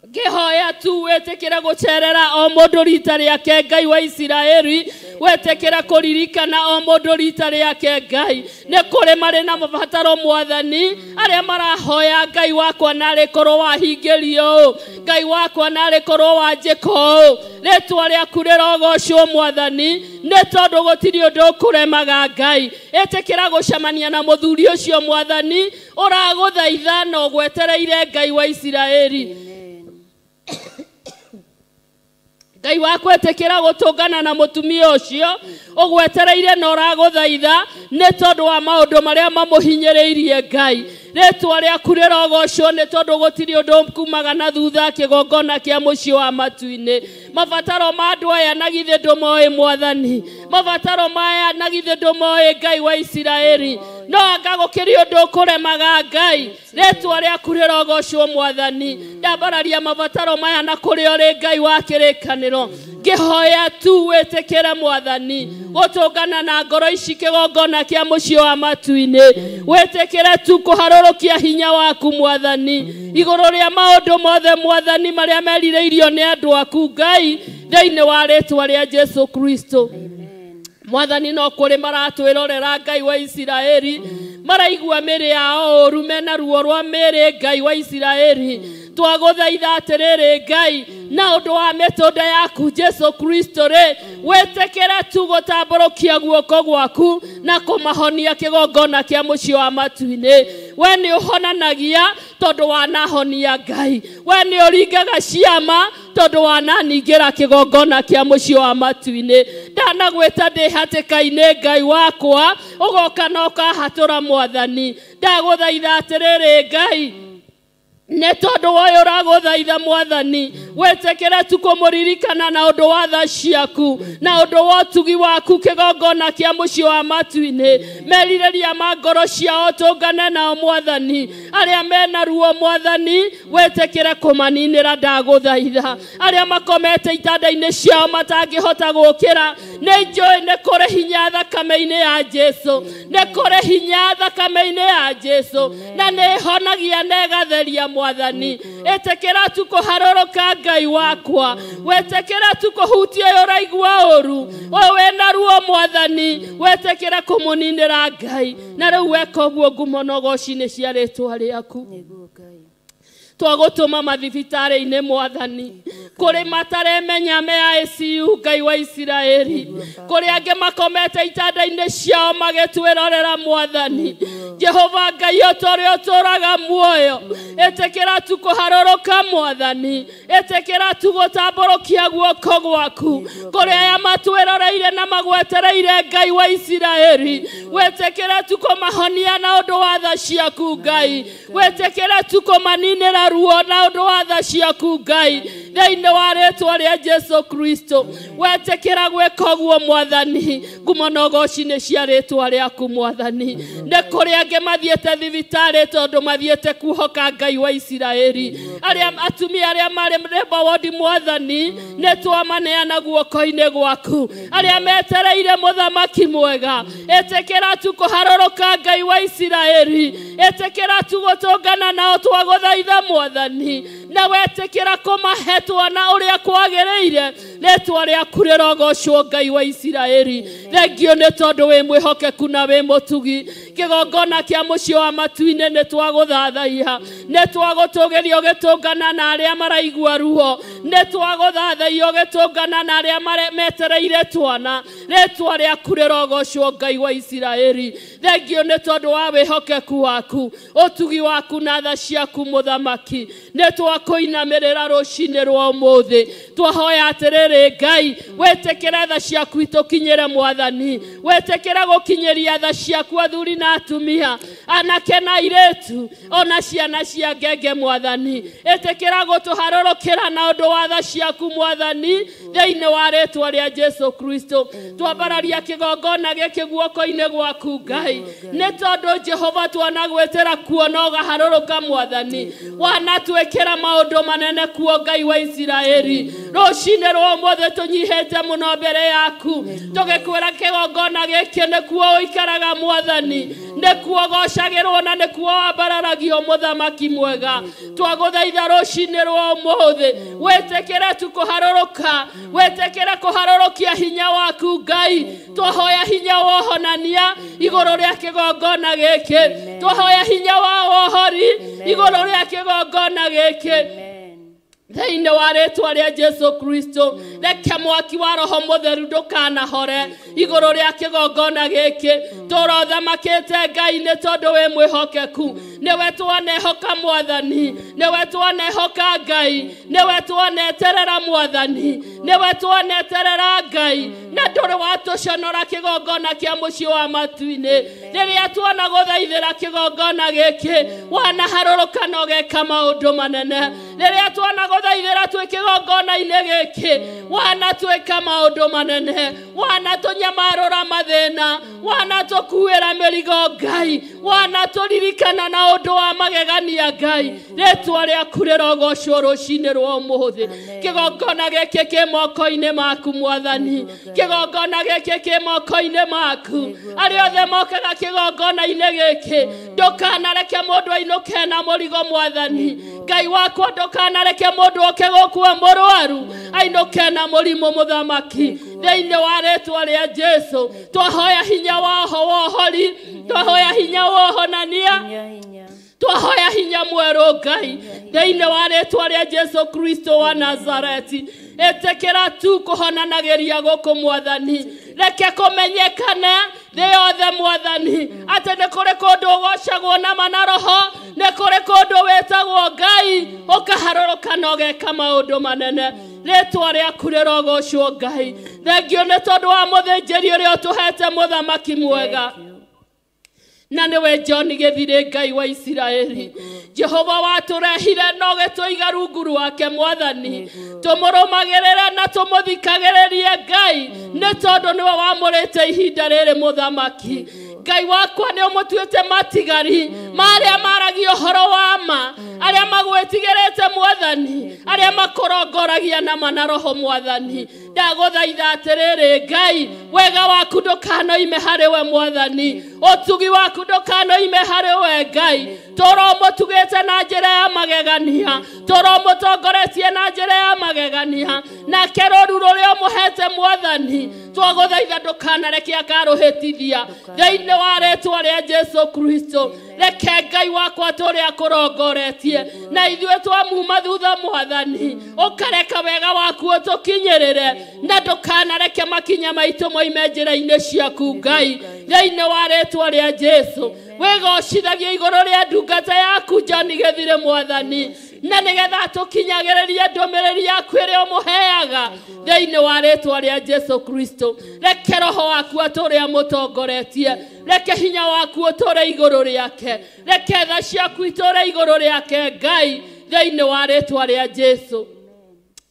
Ngĩhoya tu wĩtĩkĩre gũcerera o mũndũ rita rĩake Ngai wa Isiraeli, wĩtĩkĩre kũririkana o mũndũ rita rĩake Ngai. Nĩ kũrĩ marĩ na mabataro Mwathani, arĩa marahoya Ngai wakwa narĩ korwo wahingĩrio ũũ, Ngai wakwa narĩ korwo wanjĩka ũũ. Rĩtwa rĩaku rĩrogocwo Mwathani, nĩ tondũ gũtirĩ ũndũ ũkũremaga Ngai. Ĩtĩkĩra gũcemania na mũthuri ũcio Mwathani, ũragũthaitha na ũgwetereire Ngai wa Isiraeli. Ngai wakwa ĩtĩkĩra gũtũngana na mũtumia ũcio ũgwetereire na ũragũthaitha nĩ tondũ wa maũndũ marĩa mamũhinyĩrĩirie Ngai. Rĩtwa rĩaku rĩrogocwo nĩ tondũ gũtirĩ ũndũ kumaga na thutha kĩgongona kĩa mũciĩ wa matu-inĩ. Mabataro ma andũ aya na githĩ ndũmoĩ Mwathani, mabataro maya na githĩ ndũmoĩ Ngai wa Isiraeli. No anga gũkĩrĩ ũndũ ũkũremaga Ngai. Rĩtwa rĩaku rĩrogocwo Mwathani. Ndambararia mabataro maya na kũrĩa ũrĩ Ngai wa kĩrĩkanĩro. Ngĩhoya tu wĩtĩkĩre Mwathani gũtũngana na ngoro ici kĩgongona kĩa mũciĩ wa matu-inĩ. Wĩtĩkĩre tu kũharũrũkia hinya waku Mwathani igũrũ rĩa maũndũ mothe Mwathani marĩa merirĩirio nĩ andũ aku Ngai, thĩinĩ wa rĩtwa rĩa Jesu Kristo. Mwathani no kũrĩ maratwĩrorera Ngai wa Isiraeli, maraigua mĩĩrĩ yao ũru, mena ruo rwa mĩĩrĩ Ngai wa Isiraeli. Twagũthaitha atĩrĩrĩ Ngai, na ũndũ wa mĩtũnda yaku Jesu Kristo rĩ, wĩtĩkĩre tu gũtambũrũkia guoko gwaku na kũmahonia kĩgongona kĩa mũciĩ wa matu-inĩ. We nĩ ũhonanagia tondũ wanahonia Ngai, we nĩ ũringaga ciama tondũ wananingĩra kĩgongona kĩa mũciĩ wa matu-inĩ. Ndanagwĩta ndĩ hatĩka-inĩ Ngai wakwa, ũgoka na ũkahatũra Mwathani. Ndagũthaitha atĩrĩrĩ Ngai, nĩ tondũ wa ũyũ ũragũthaitha Mwathani, wĩtĩkĩre tu kũmũririkana na ũndũ wa tha ciaku na ũndũ wa ũtugi waku kĩgongona kĩa mũciĩ wa matu-inĩ. Merirĩria ma ngoro ciao tũngane nao Mwathani, arĩa mena ruo Mwathani wĩtĩkĩre kũmaninĩra ndagũthaitha. Arĩa makomete itanda-inĩ ciao matangĩhota gũkĩra, nĩ njũĩ nĩ kũrĩ hinya thakame-inĩ ya Jesu, nĩ kũrĩ hinya thakame-inĩ ya Jesu, na nĩ ĩhonagia na ĩgatheria Mwathani. Ĩtĩkĩra tu kũharũrũka Ngai wakwa, wĩtĩkĩra tu kũhutia ũyũ ũraigua ũru, ũyũ wĩna ruo Mwathani, wĩtĩkĩre kũmũninĩra Ngai. Na rĩu weka ũguo ngumo na ũgoci-inĩ cia rĩtwa rĩaku. Twagũtũma mathibitarĩ-inĩ Mwathani, kũrĩ mataremenya me ICU Ngai wa Isiraeli, kũrĩ angĩ makomete itanda-inĩ ciao magĩtwĩrorera Mwathani. Jehova Ngai ũta ũrĩa ũtũũraga muoyo, ĩtĩkĩra tu kũharũrũka Mwathani, ĩtĩkĩra tu gũtambũrũkia guoko gwaku kũrĩ aya matwĩroreire na magwetereire Ngai wa Isiraeli. Wĩtĩkĩre tu kũmahonia na ũndũ wa tha ciaku Ngai, wĩtĩkĩre tu kũmaninĩra ruo na ũndũ wa tha ciaku Ngai, thĩinĩ wa rĩtwa rĩa Jesu Kristo. Wetĩkĩra gwĩka ũguo Mwathani, ngumo na ũgoci nĩ cia rĩtwa rĩaku Mwathani. Nĩ kũrĩ angĩ mathiĩte thibitarĩ tondũ mathiĩte kuhoka Ngai wa Isiraeli. Arĩa atumia arĩa marĩ labour ward Mwathani, nĩ twamaneana guoko-inĩ gwaku. Arĩa metereire mũthamaki mwega, ĩtĩkĩra tu kũharũrũka Ngai wa Isiraeli, ĩtĩkĩra tu gũtũngana nao twagũthaitha Mwathani, na wetĩkĩra kũmahe twana ũrĩa kwagĩrĩire. Rĩtwa rĩaku rĩrogocwo Ngai wa Isiraeli. Thengiũ nĩ tondũ wĩ mwĩhokeku na wĩ mũtugi. Kĩgongona kĩa mũciĩ wa matu-inĩ nĩ twagũthathaiya, nĩ twagũtũgĩria ũgĩtũngana na arĩa maraigua ruo, nĩ twagũthathaiya ũgĩtũngana na arĩa metereire twana. Rĩtwa rĩaku rĩrogocwo Ngai wa Isiraeli. Thengiũ nĩ tondũ wa wĩhokeku waku, ũtugi waku na tha ciaku mũthamaki. Nĩ twakũinamĩrĩra rũcinĩ rwa ũmũthĩ, Twahoya atĩrĩrĩ Ngai, wĩtĩkĩre tha ciaku itũkinyĩre mwathani, wĩtĩkĩre gũkinyĩria tha ciaku athuri na atumia, anake na airĩtu, ona ciana cia ngenge mwathani. Ĩtĩkĩra gũtũharũrũkĩra na ũndũ wa tha ciaku mwathani, thĩinĩ wa rĩtwa rĩa Jesu Kristo. Twambararia kĩgongona gĩkĩ guoko-inĩ gwaku Ngai, nĩ tondũ Jehova twanagwĩtĩra kuo na ũgaharũrũka mwathani, wanatwĩkĩra maũndũ manene kuo Ngai wa Isiraeli. Rũcinĩ rwa ũmũthĩ tũnyihĩte mũno mbere yaku, tũgĩkwĩra kĩgongona gĩkĩ nĩkuo ũikaraga mwathani, nĩkuo gocagĩrwo na nĩkuo wambararagio mũthamaki mwega. Twagũthaitha rũcinĩ rwa ũmũthĩ wĩtĩkĩre tu kũharũrũka, wĩtĩkĩre kũharũrũkia hinya waku Ngai. Twahoya hinya wa ũhonania igũrũ rĩa kĩgongona gĩkĩ, twahoya hinya wa wohori igũrũ rĩa kĩgongona gĩkĩ, thĩinĩ wa rĩtwa rĩa Jesu Kristo. Reke mwaki wa Roho Mũtheru ndũkanahore igũrũ rĩa kĩgongona gĩkĩ. Tũrothamakĩte Ngai nĩ tondũ wĩ mwĩhokeku, nĩwe twanehoka mwathani, nĩwe twanehoka Ngai, nĩwe twaneterera mwathani, nĩwe twaneterera Ngai, na ndũrĩ watũconora kĩgongona kĩa mũciĩ wa matu-inĩ. Rĩrĩa tuona gũthaithĩra kĩgongona gĩkĩ, wanaharũrũka na ũgeka maũndũ manene. Rĩrĩa tuona gũthaithĩra twĩ kĩgongona-inĩ gĩkĩ, wanatwĩka maũndũ manene, wanatũnyamarũra mathĩna, wanatũkuĩra mĩrigo Ngai, wanatũririkana na ũndũ wa magegania Ngai. Rĩtwa rĩaku rĩrogocwo rũcinĩ rwa ũmũthĩ. Kĩgongona gĩkĩ kĩ moko-inĩ maku mwathani, kĩgongona gĩkĩ kĩ moko-inĩ maku. Arĩa othe mokaga kĩgongona-inĩ gĩkĩ, ndũkanareke mũndũ ainũke na mũrigo mwathani. Ngai wakwa, ndũkanareke mũndũ oke gũkua mũrwaru ainũke na mũrimũ mũthamaki. Thĩinĩ wa rĩtwa rĩa Jesu twahoya hinya wa wohori, twahoya hinya wa ũhonania, twahoya hinya mwerũ Ngai, thĩinĩ wa rĩtwa rĩa Jesu Kristo wa Nazareti. Ĩtĩkĩra tu kũhonanagĩria gũkũ mwathani, reke kũmenyekane thĩ yothe mwathani atĩ nĩ kũrĩ kũndũ ũgocagwo na ma na roho, nĩ kũrĩ kũndũ wĩtagwo Ngai, ũkaharũrũka na ũgeka maũndũ manene. Rĩtwa rĩaku rĩrogocwo Ngai. Thengio nĩ tondũ wa mũthĩnjĩri ũrĩa ũtũhete mũthamaki mwega, na nĩwe John Gĩthirĩ Ngai wa Isiraeli. Jehova watũrehire na ũgĩtũiga rungu rwake mwathani, tũmũrũmagĩrĩre na tũmũthikagĩrĩrie Ngai, nĩ tondũ nĩwe wamũrĩte ihinda rĩrĩ mũthamaki. Ngai wakwa nĩ ũmũtuĩte matigari marĩa maragia ũhoro wa ma, arĩa magwĩtigĩrĩte mwathani, arĩa makũrongoragia na ma na roho mwathani. Ndagũthaitha atĩrĩrĩ Ngai, wega waku ndũkanoime harĩ we mwathani, ũtugi waku ndũkanoime harĩ we Ngai. Tũromũtugĩte na njĩra ya magegania, tũromũtongoretie na njĩra ya magegania, nake rũru rũrĩa ũmũhete mwathani, twagũthaitha ndũkanareke akarũhĩtithia thĩinĩ wa rĩtwa rĩa Jesu Kristo. Reke Ngai wakwa tũrĩa kũrongoretie na ithuĩ twamuma thutha mwathani, ũkareka wega waku ũtũkinyĩrĩre, na ndũkanareke makinya maitũ moime njĩra-inĩ ciaku Ngai, thĩinĩ wa rĩtwa rĩa Jesu. Wĩgocithagie igũrũ rĩa ndungata yaku John Gĩthirĩ mwathani, na nĩgetha tũkinyagĩrĩrie ndũmĩrĩri yaku ĩrĩa ũmũheaga thĩinĩ wa rĩtwa rĩa Jesu Kristo. Reke roho waku atũrĩa mũtongoretie, reke hinya waku ũtũre igũrũ rĩake, reke tha ciaku itũre igũrũ rĩake Ngai, thĩinĩ wa rĩtwa rĩa Jesu.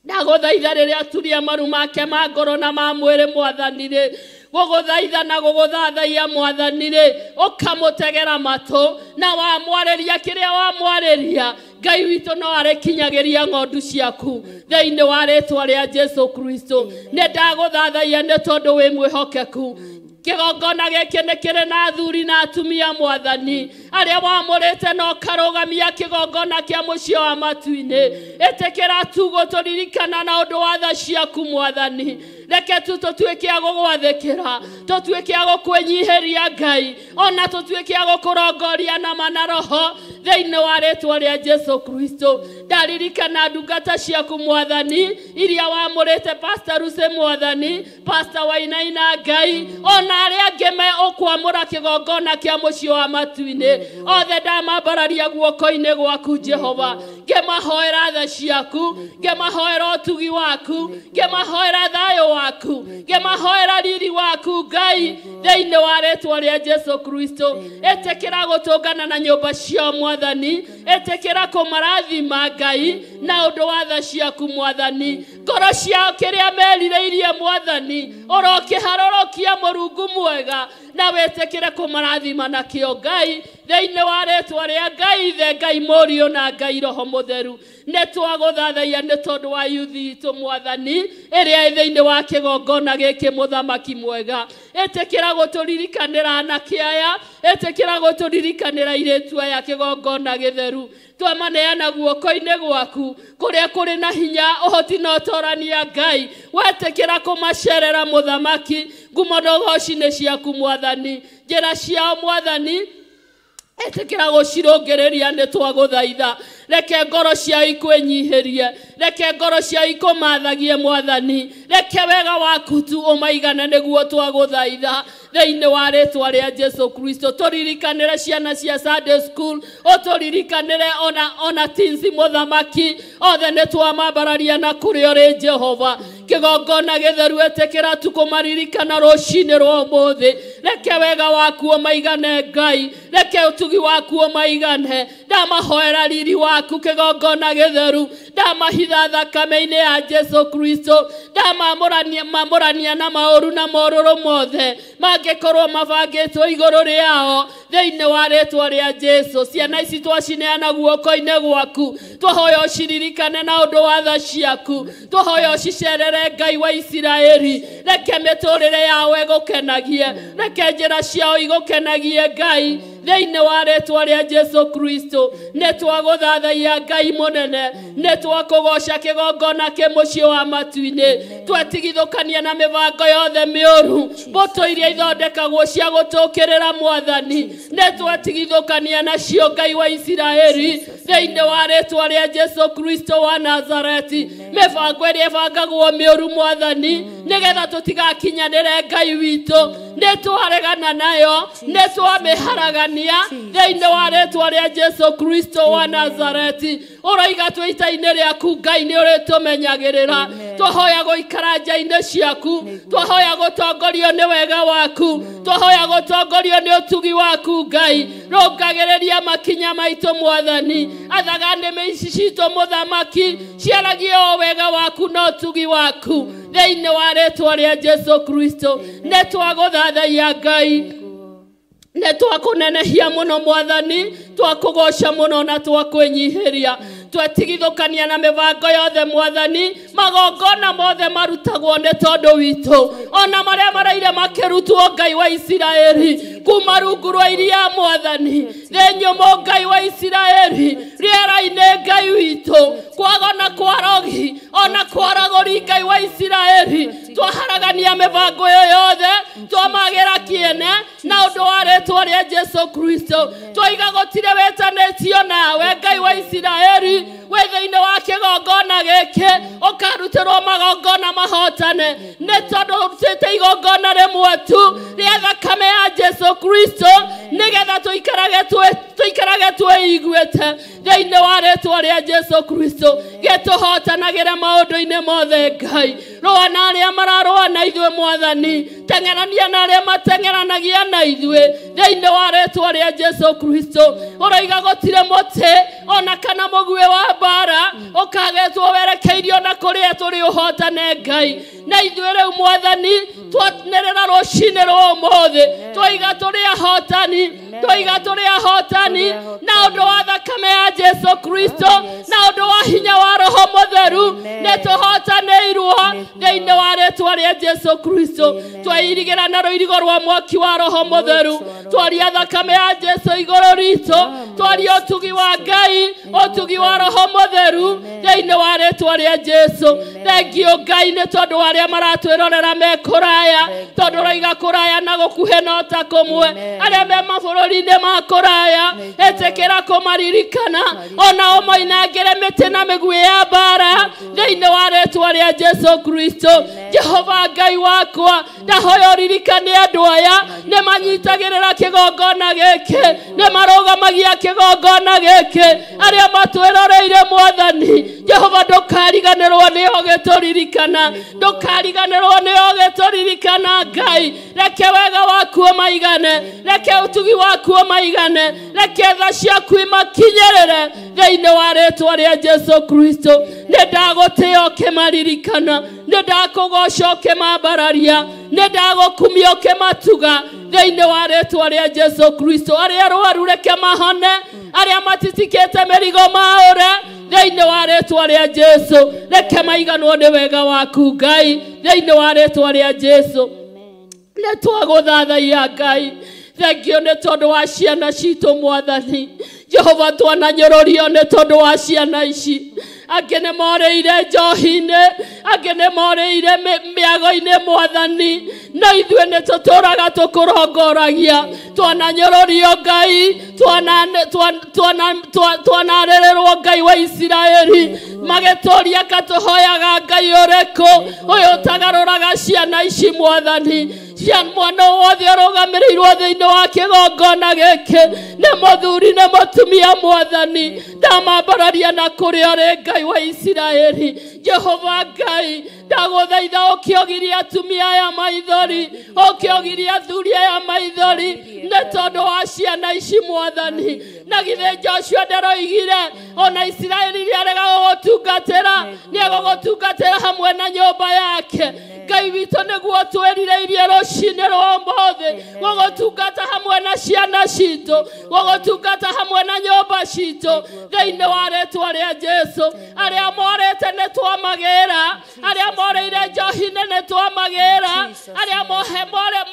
Ndagũthaitha rĩrĩa aturia maru make ma ngoro na ma mwĩrĩ mwathani rĩ, gũgũthaitha na gũgũthathaiya mwathani rĩ, ũkamũtegera matũ na wamwarĩria kĩrĩa wamwarĩria Ngai witũ no arĩkinyagĩria ng'ondu ciaku thĩinĩ wa rĩtwa rĩa Jesu Kristo. Nĩ ndagũthathaiya nĩ tondũ wĩ mwĩhokeku. Kĩgongona gĩkĩ nĩ kĩrĩ na athuri na atumia mwathani, arĩa wamũrĩte na ũkarũgamia kĩgongona kĩa mũciĩ wa matu-inĩ. Ĩtĩkĩra tu gũtũririkana na ũndũ wa tha ciaku mwathani. Reke tu tũtuĩke a gũgwathĩkĩra, tũtuĩke a gũkwĩnyihĩria Ngai, ona tũtuĩke a gũkũrongoria na ma na roho thĩinĩ wa rĩtwa rĩa Jesu Kristo. Ndaririkana ndungata ciaku Mwathani iria wamũrĩte Pastor Ruse Mwathani, Pastor Wainaina Ngai, ona arĩa angĩ me ũkwamũra kĩgongona kĩa mũciĩ wa matu-inĩ othe ndamambararia guoko-inĩ gwaku Jehova, ngĩmahoera tha ciaku, ngĩmahoera ũtugi waku, ngĩmahoera thayũ waku, ngĩmahoera riri waku Ngai thĩinĩ wa rĩtwa rĩa Jesu Kristo. Ĩtĩkĩra gũtũngana na nyũmba ciao Mwathani, ĩtĩkĩra kũmarathima Ngai na ũndũ wa tha ciaku Mwathani. Ngoro ciao kĩrĩa merirĩirie Mwathani ũrokĩharũrũkia Mũrungu mwega na wĩtĩkĩre kũmarathima nakĩo Ngai thĩinĩ wa rĩtwa rĩa Ngai Ithe, Ngai Mũriũ na Ngai Roho Mũtheru. Nĩ twagũthathaiya nĩ tondũ wa yuthi itũ Mwathani ĩrĩa ĩ thĩinĩ wa kĩgongona gĩkĩ Mũthamaki mwega. Ĩtĩkĩra gũtũririkanĩra anake aya, ĩtĩkĩra gũtũririkanĩra airĩtu aya kĩgongona gĩtheru. Twamaneana guoko-inĩ gwaku kũrĩa kũrĩ na hinya, ũhoti na ũtorania Ngai. Wetĩkĩra kũmacerera Mũthamaki, ngumo na ũgoci nĩ ciaku Mwathani. Njĩra ciao Mwathani ĩtĩkĩra gũcirũngĩrĩria, nĩ twagũthaitha. Reke ngoro ciao ikwĩnyihĩrie, reke ngoro ciao ikũmathagie Mwathani, reke wega waku tu ũmaigane nĩguo twagũthaitha thĩinĩ wa rĩtwa rĩa Jesu Kristo. Tũririkanĩre ciana cia Sunday school, ũtũririkanĩre ona teens Mũthamaki, othe nĩ twamambararia na kũrĩa ũrĩ Jehova. Kĩgongona gĩtheru ĩtĩkĩra tu kũmaririkana rũcinĩ rwa ũmũthĩ. Reke wega waku ũmaigane Ngai, reke ũtugi waku ũmaigane. Ndamahoera riri waku kĩgongona gĩtheru, ndamahitha thakame-inĩ ya Jesu Kristo, ndamamũrania na maũru na morũrũ mothe mangĩkorwo mabangĩtwo igũrũ rĩao thĩinĩ wa rĩtwa rĩa Jesu. Ciana ici twacineana guoko-inĩ gwaku, twahoya ũciririkane na ũndũ wa tha ciaku, twahoya ũcicerere Ngai wa Isiraeli. Reke mĩtũrĩre yao ĩgũkenagie, reke njĩra ciao igũkenagie Ngai thĩinĩ wa rĩtwa rĩa Jesu Kristo. Nĩ twagũthathaiya Ngai mũnene, nĩ twakũgoca kĩgongona kĩ mũciĩ wa matu-inĩ. Twetigithũkania na mĩbango yothe mĩũru, mbũtũ iria ithondekagwo cia gũtũũkĩrĩra Mwathani, nĩ twetigithũkania nacio Ngai wa Isiraeli thĩinĩ wa rĩtwa rĩa Jesu Kristo wa Nazareti. Mĩbango ĩrĩa ĩbangagwo mĩũru Mwathani, nĩgetha tũtigakinyanĩre Ngai witũ, nĩ twaregana nayo, nĩ twamĩharagania thĩinĩ wa rĩtwa rĩa Jesu Kristo wa Nazareti. Ũroiga twĩ ita-inĩ rĩaku Ngai nĩ ũrĩtũmenyagĩrĩra. Twahoya gũikara nja-inĩ ciaku, twahoya gũtongorio nĩ wega waku, twahoya gũtongorio nĩ ũtugi waku Ngai. Rũngagĩrĩria makinya maitũ Mwathani, athaga nĩmĩ ici citũ Mũthamaki ciaragie o wega waku na ũtugi waku thĩinĩ wa rĩtwa rĩa Jesu Kristo. Nĩ twagũthathaiya Ngai, nĩ twakũnenehia mũno Mwathani, twakũgoca mũno na twakwĩnyihĩria. Twetigithũkania na mĩbango yothe Mwathani, magongona mothe marutagwo nĩ tondũ witũ, ona marĩa maraire makĩrutwo Ngai wa Isiraeli kuma rungu rwa iria Mwathani, thĩ nyũmũ Ngai wa Isiraeli, rĩera-inĩ Ngai witũ, kwago na kwarogi ona kwaragũri Ngai wa Isiraeli. Twaharagania mĩbango ĩyo yothe, twamagĩra kĩene na ũndũ wa rĩtwa rĩa Jesu Kristo. Twaiga gũtirĩ wĩtanĩtio nawe Ngai wa Isiraeli wĩ thĩinĩ wa kĩgongona gĩkĩ, ũkarutĩrwo magongona mahotane, nĩ tondũ ũrutĩte igongona rĩmwe tu rĩa thakame ya Jesu Kristo, nĩgetha tũikarage twĩiguĩte thĩinĩ wa rĩtwa rĩa Jesu Kristo. Gĩtũhotanagĩre maũndũ-inĩ mothe Ngai. Rũa na arĩa mararũa na ithuĩ Mwathani, teng'erania na arĩa mateng'eranagia na ithuĩ thĩinĩ wa rĩtwa rĩa Jesu Kristo. Ũroiga gũtirĩ mũtĩ ona kana mũguĩ wa mbara ũkagetwo werekeirio na kũrĩa tũrĩ ũhotane Ngai. Na ithuĩ rĩu Mwathani twanĩrĩra rũcinĩ rwa ũmũthĩ, twaiga tũrĩ ahotani, twaiga tũrĩ ahotani na ũndũ wa thakame ya Jesu Kristo, na ũndũ wa hinya wa Roho Mũtheru, nĩ tũhotanĩirwo thĩinĩ wa rĩtwa rĩa Jesu Kristo. Twairigĩra na rũirigo rwa mwaki wa Roho Mũtheru, twaria thakame ya Jesu igũrũ ritũ, twaria ũtugi wa Ngai, ũtugi wa Roho Mũtheru thĩinĩ wa rĩtwa rĩa Jesu. Thengiũ Ngai nĩ tondũ wa arĩa maratwĩrorera me kũraya, tondũ ũroiga kũraya na gũkuhĩ no ta kũmwe, arĩa me mabũrũri mabũrũri-inĩ ma kũraya, ĩtĩkĩra kũmaririkana, onao moinangĩre mĩtĩ na mĩguĩ ya mbara thĩinĩ wa rĩtwa rĩa Jesu Kristo. Jehova Ngai wakwa, ndahoya ũririkane andũ aya, nĩ manyitagĩrĩra kĩgongona gĩkĩ, nĩ marũgamagia kĩgongona gĩkĩ, arĩa matwĩroreire Mwathani. Jehova ndũkariganĩrwo nĩ ũgĩtũririkana, ndũkariganĩrwo nĩ ũgĩtũririkana Ngai. Reke wega waku ũmaigane, reke ũtugi waku ũmaigane, reke tha ciaku imakinyĩrĩre thĩinĩ wa rĩtwa rĩa Jesu Kristo. Nĩ ndagũtĩĩa ũkĩmaririkana, nĩ ndakũgoca ũkĩmambararia, nĩ ndagũkumia ũkĩmatuga thĩinĩ wa rĩtwa rĩa Jesu Kristo. Arĩa arwaru reke mahone, arĩa matitikĩte mĩrigo maũre thĩinĩ wa rĩtwa rĩa Jesu. Reke maiganwo nĩ wega waku Ngai thĩinĩ wa rĩtwa rĩa Jesu. Nĩ twagũthathaiya Ngai, thengio nĩ tondũ wa ciana citũ Mwathani. Jehova twananyũrũrio nĩ tondũ wa ciana ici, angĩ nĩ morĩire njohi-inĩ, angĩ nĩ morĩire mĩago-inĩ Mwathani, no ithuĩ nĩ tũtũraga tũkũrongoragia. Twananyũrũrio Ngai, twanarĩrĩrwo Ngai wa Isiraeli, magĩtũria katũhoyaga Ngai ũrĩkũ ũyũ ũtagarũraga ciana ici Mwathani. Mwana wothe ũrũgamĩrĩirwo thĩinĩ wa kĩgongona gĩkĩ nĩ mũthuri nĩ mũtumia Mwathani, ndamambararia na kũrĩa ũrĩ Ngai wa Isiraeli. Jehova Ngai, ndagũthaitha ũkĩogirie atumia aya maithori, ũkĩogirie athuri aya maithori nĩ tondũ wa ciana ici Mwathani. Na githĩ Joshua ndaroigire ona Isiraeli nĩarega gũgũtungatĩra, nĩegũgũtungatĩra hamwe na nyũmba yake. Ngai witũ nĩguo twĩrirĩirie rũcinĩ rwa ũmũthĩ, gũgũtungata hamwe na ciana citũ, gũgũtungata hamwe na nyũmba citũ thĩinĩ wa rĩtwa rĩa Jesu. Arĩa morĩte nĩ twamagĩra, arĩa morĩire njohi-inĩ nĩ twamagĩra, arĩa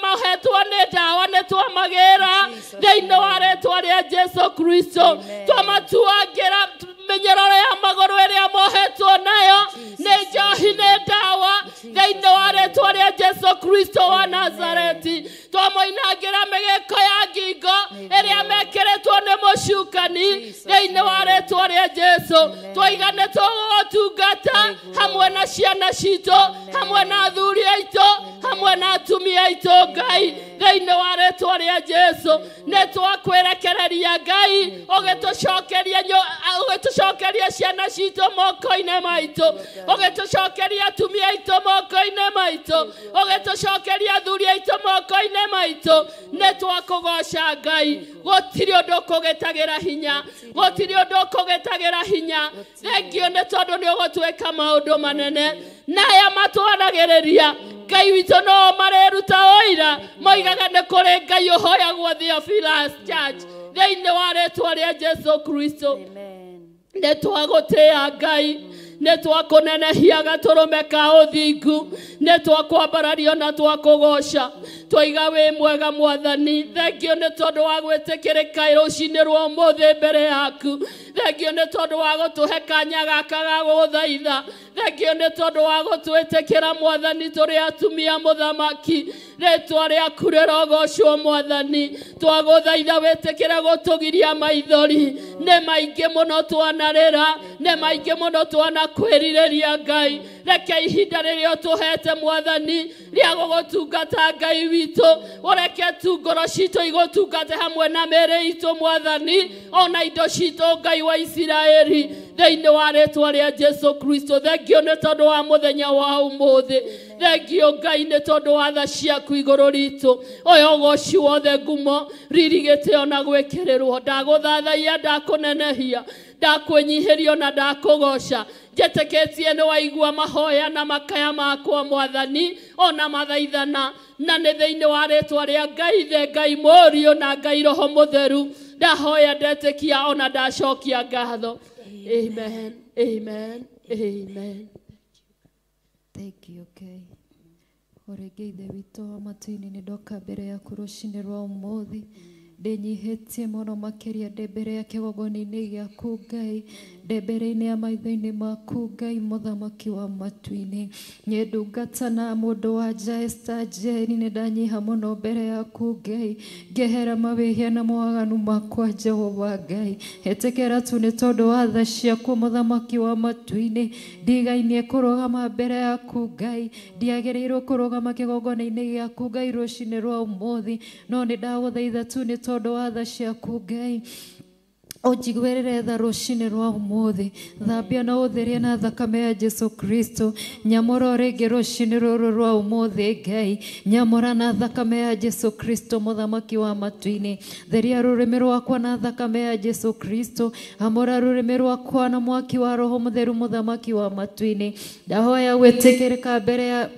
mohetwo nĩ ndawa nĩ twamagĩra thĩinĩ wa rĩtwa rĩa Jesu Kristo. Twamatuangĩra mĩnyororo ya magũrũ ĩrĩa mohetwo nayo nĩ njohi nĩ ndawa thĩinĩ wa rĩtwa rĩa Jesu Kristo wa Nazareti. Twamoinangĩra mĩgĩko ya ngingo ĩrĩa mekĩrĩtwo nĩ mũcukani thĩinĩ wa rĩtwa rĩa Jesu. Twaiga nĩ tũgũgũtungata hamwe na ciana citũ, hamwe na athuri aitũ, hamwe na atumia aitũ Ngai thĩinĩ wa rĩtwa rĩa Jesu. Nĩ twakwĩrekereria Ngai ũgĩtũcokeria ciana citũ moko-inĩ maitũ, ũgĩtũcokeria atumia aitũ moko-inĩ maitũ, ũgĩtũcokeria athuri aitũ moko-inĩ maitũ. Nĩ twakũgoca Ngai, gũtirĩ ũndũ ũkũgĩtagĩra hinya, gũtirĩ ũndũ ũkũgĩtagĩra hinya. Thengio nĩ tondũ nĩ ũgũtwĩka maũndũ manene, na aya matwanagĩrĩria Ngai witũ no mareruta ũira, moigaga nĩ kũrĩ Ngai ũhoyagwo Theophilus Church thĩinĩ wa rĩtwa rĩa Jesu Kristo. Nĩ twagũtĩĩa Ngai, nĩ twakũnenehia gatũrũme ka ũthingu, nĩ twakwambarario na twakũgoca. Twaiga wĩ mwega Mwathani, thengio nĩ tondũ wa gwĩtĩkĩrĩka rũcinĩ rwa ũmũthĩ mbere yaku, thengio nĩ tondũ wa gũtũhe kanya gaka ga gũgũthaitha, thengio nĩ tondũ wa gũtwĩtĩkĩra Mwathani tũrĩ atumia mũthamaki. Rĩtwa rĩaku rĩrogocwo Mwathani. Twagũthaitha wĩtĩkĩre gũtũgiria maithori, nĩ maingĩ mũno twanarĩra, nĩ maingĩ mũno twanakwĩrirĩria Ngai. Reke ihinda rĩrĩa ũtũhete Mwathani rĩa gũgũtungata Ngai witũ, ũreke tu ngoro citũ igũtungate hamwe na mĩĩrĩ itũ Mwathani, ona indo citũ Ngai wa Isiraeli thĩinĩ wa rĩtwa rĩa Jesu Kristo. Thengio nĩ tondũ wa mũthenya wa ũmũthĩ, thengio Ngai nĩ tondũ wa tha ciaku igũrũ ritũ. Ũyũ ũgoci wothe, ngumo, riri, gĩtĩo na gwĩkĩrĩrwo. Ndagũthathaiya, ndakũnenehia, ndakwĩnyihĩrio na ndakũgoca. Njetĩkĩtie nĩ waigua mahoya na makaya makwa Mwathani, ona mathaithana, na nĩ thĩinĩ wa rĩtwa rĩa Ngai Ithe, Ngai Mũriũ na Ngai Roho Mũtheru ndahoya, ndetĩkia ona ndacokia ngatho. Amen, amen, amen. Thank you, Ngai. O rĩngĩ Ithe witũ wa matu-inĩ, nĩ ndoka mbere yaku rũcinĩ rwa ũmũthĩ, ndĩnyihĩtie mũno makĩria ndĩ mbere ya kĩgongona-inĩ gĩaku Ngai. Ndĩ mbere-inĩ ya maitho-inĩ maku Ngai mũthamaki wa matu-inĩ. Niĩ ndungata na mũndũ wa nja Esther Njeri nĩ ndanyiha mũno mbere yaku Ngai, ngehera mawĩhia na mawaganu makwa Jehova Ngai. Ĩtĩkĩra tu nĩ tondũ wa tha ciaku mũthamaki wa matu-inĩ. Ndigainie kũrũgama mbere yaku Ngai, ndiagĩrĩirwo kũrũgama kĩgongona-inĩ gĩaku Ngai rũcinĩ rwa ũmũthĩ, no nĩ ndagũthaitha tu nĩ tondũ wa tha ciaku Ngai. Ũnjiguĩrĩre tha rũcinĩ rwa ũmũthĩ, thambia na ũtherie na thakame ya Jesu Kristo. Nyamũra o rĩngĩ rũcinĩ rũrũ rwa ũmũthĩ Ngai, nyamũra na thakame ya Jesu Kristo mũthamaki wa matu-inĩ. Theria rũrĩmĩ rwakwa na thakame ya Jesu Kristo, amũra rũrĩmĩ rwakwa na mwaki wa Roho Mũtheru mũthamaki wa matu-inĩ. Ndahoya gwĩtĩkĩrĩka mbere ya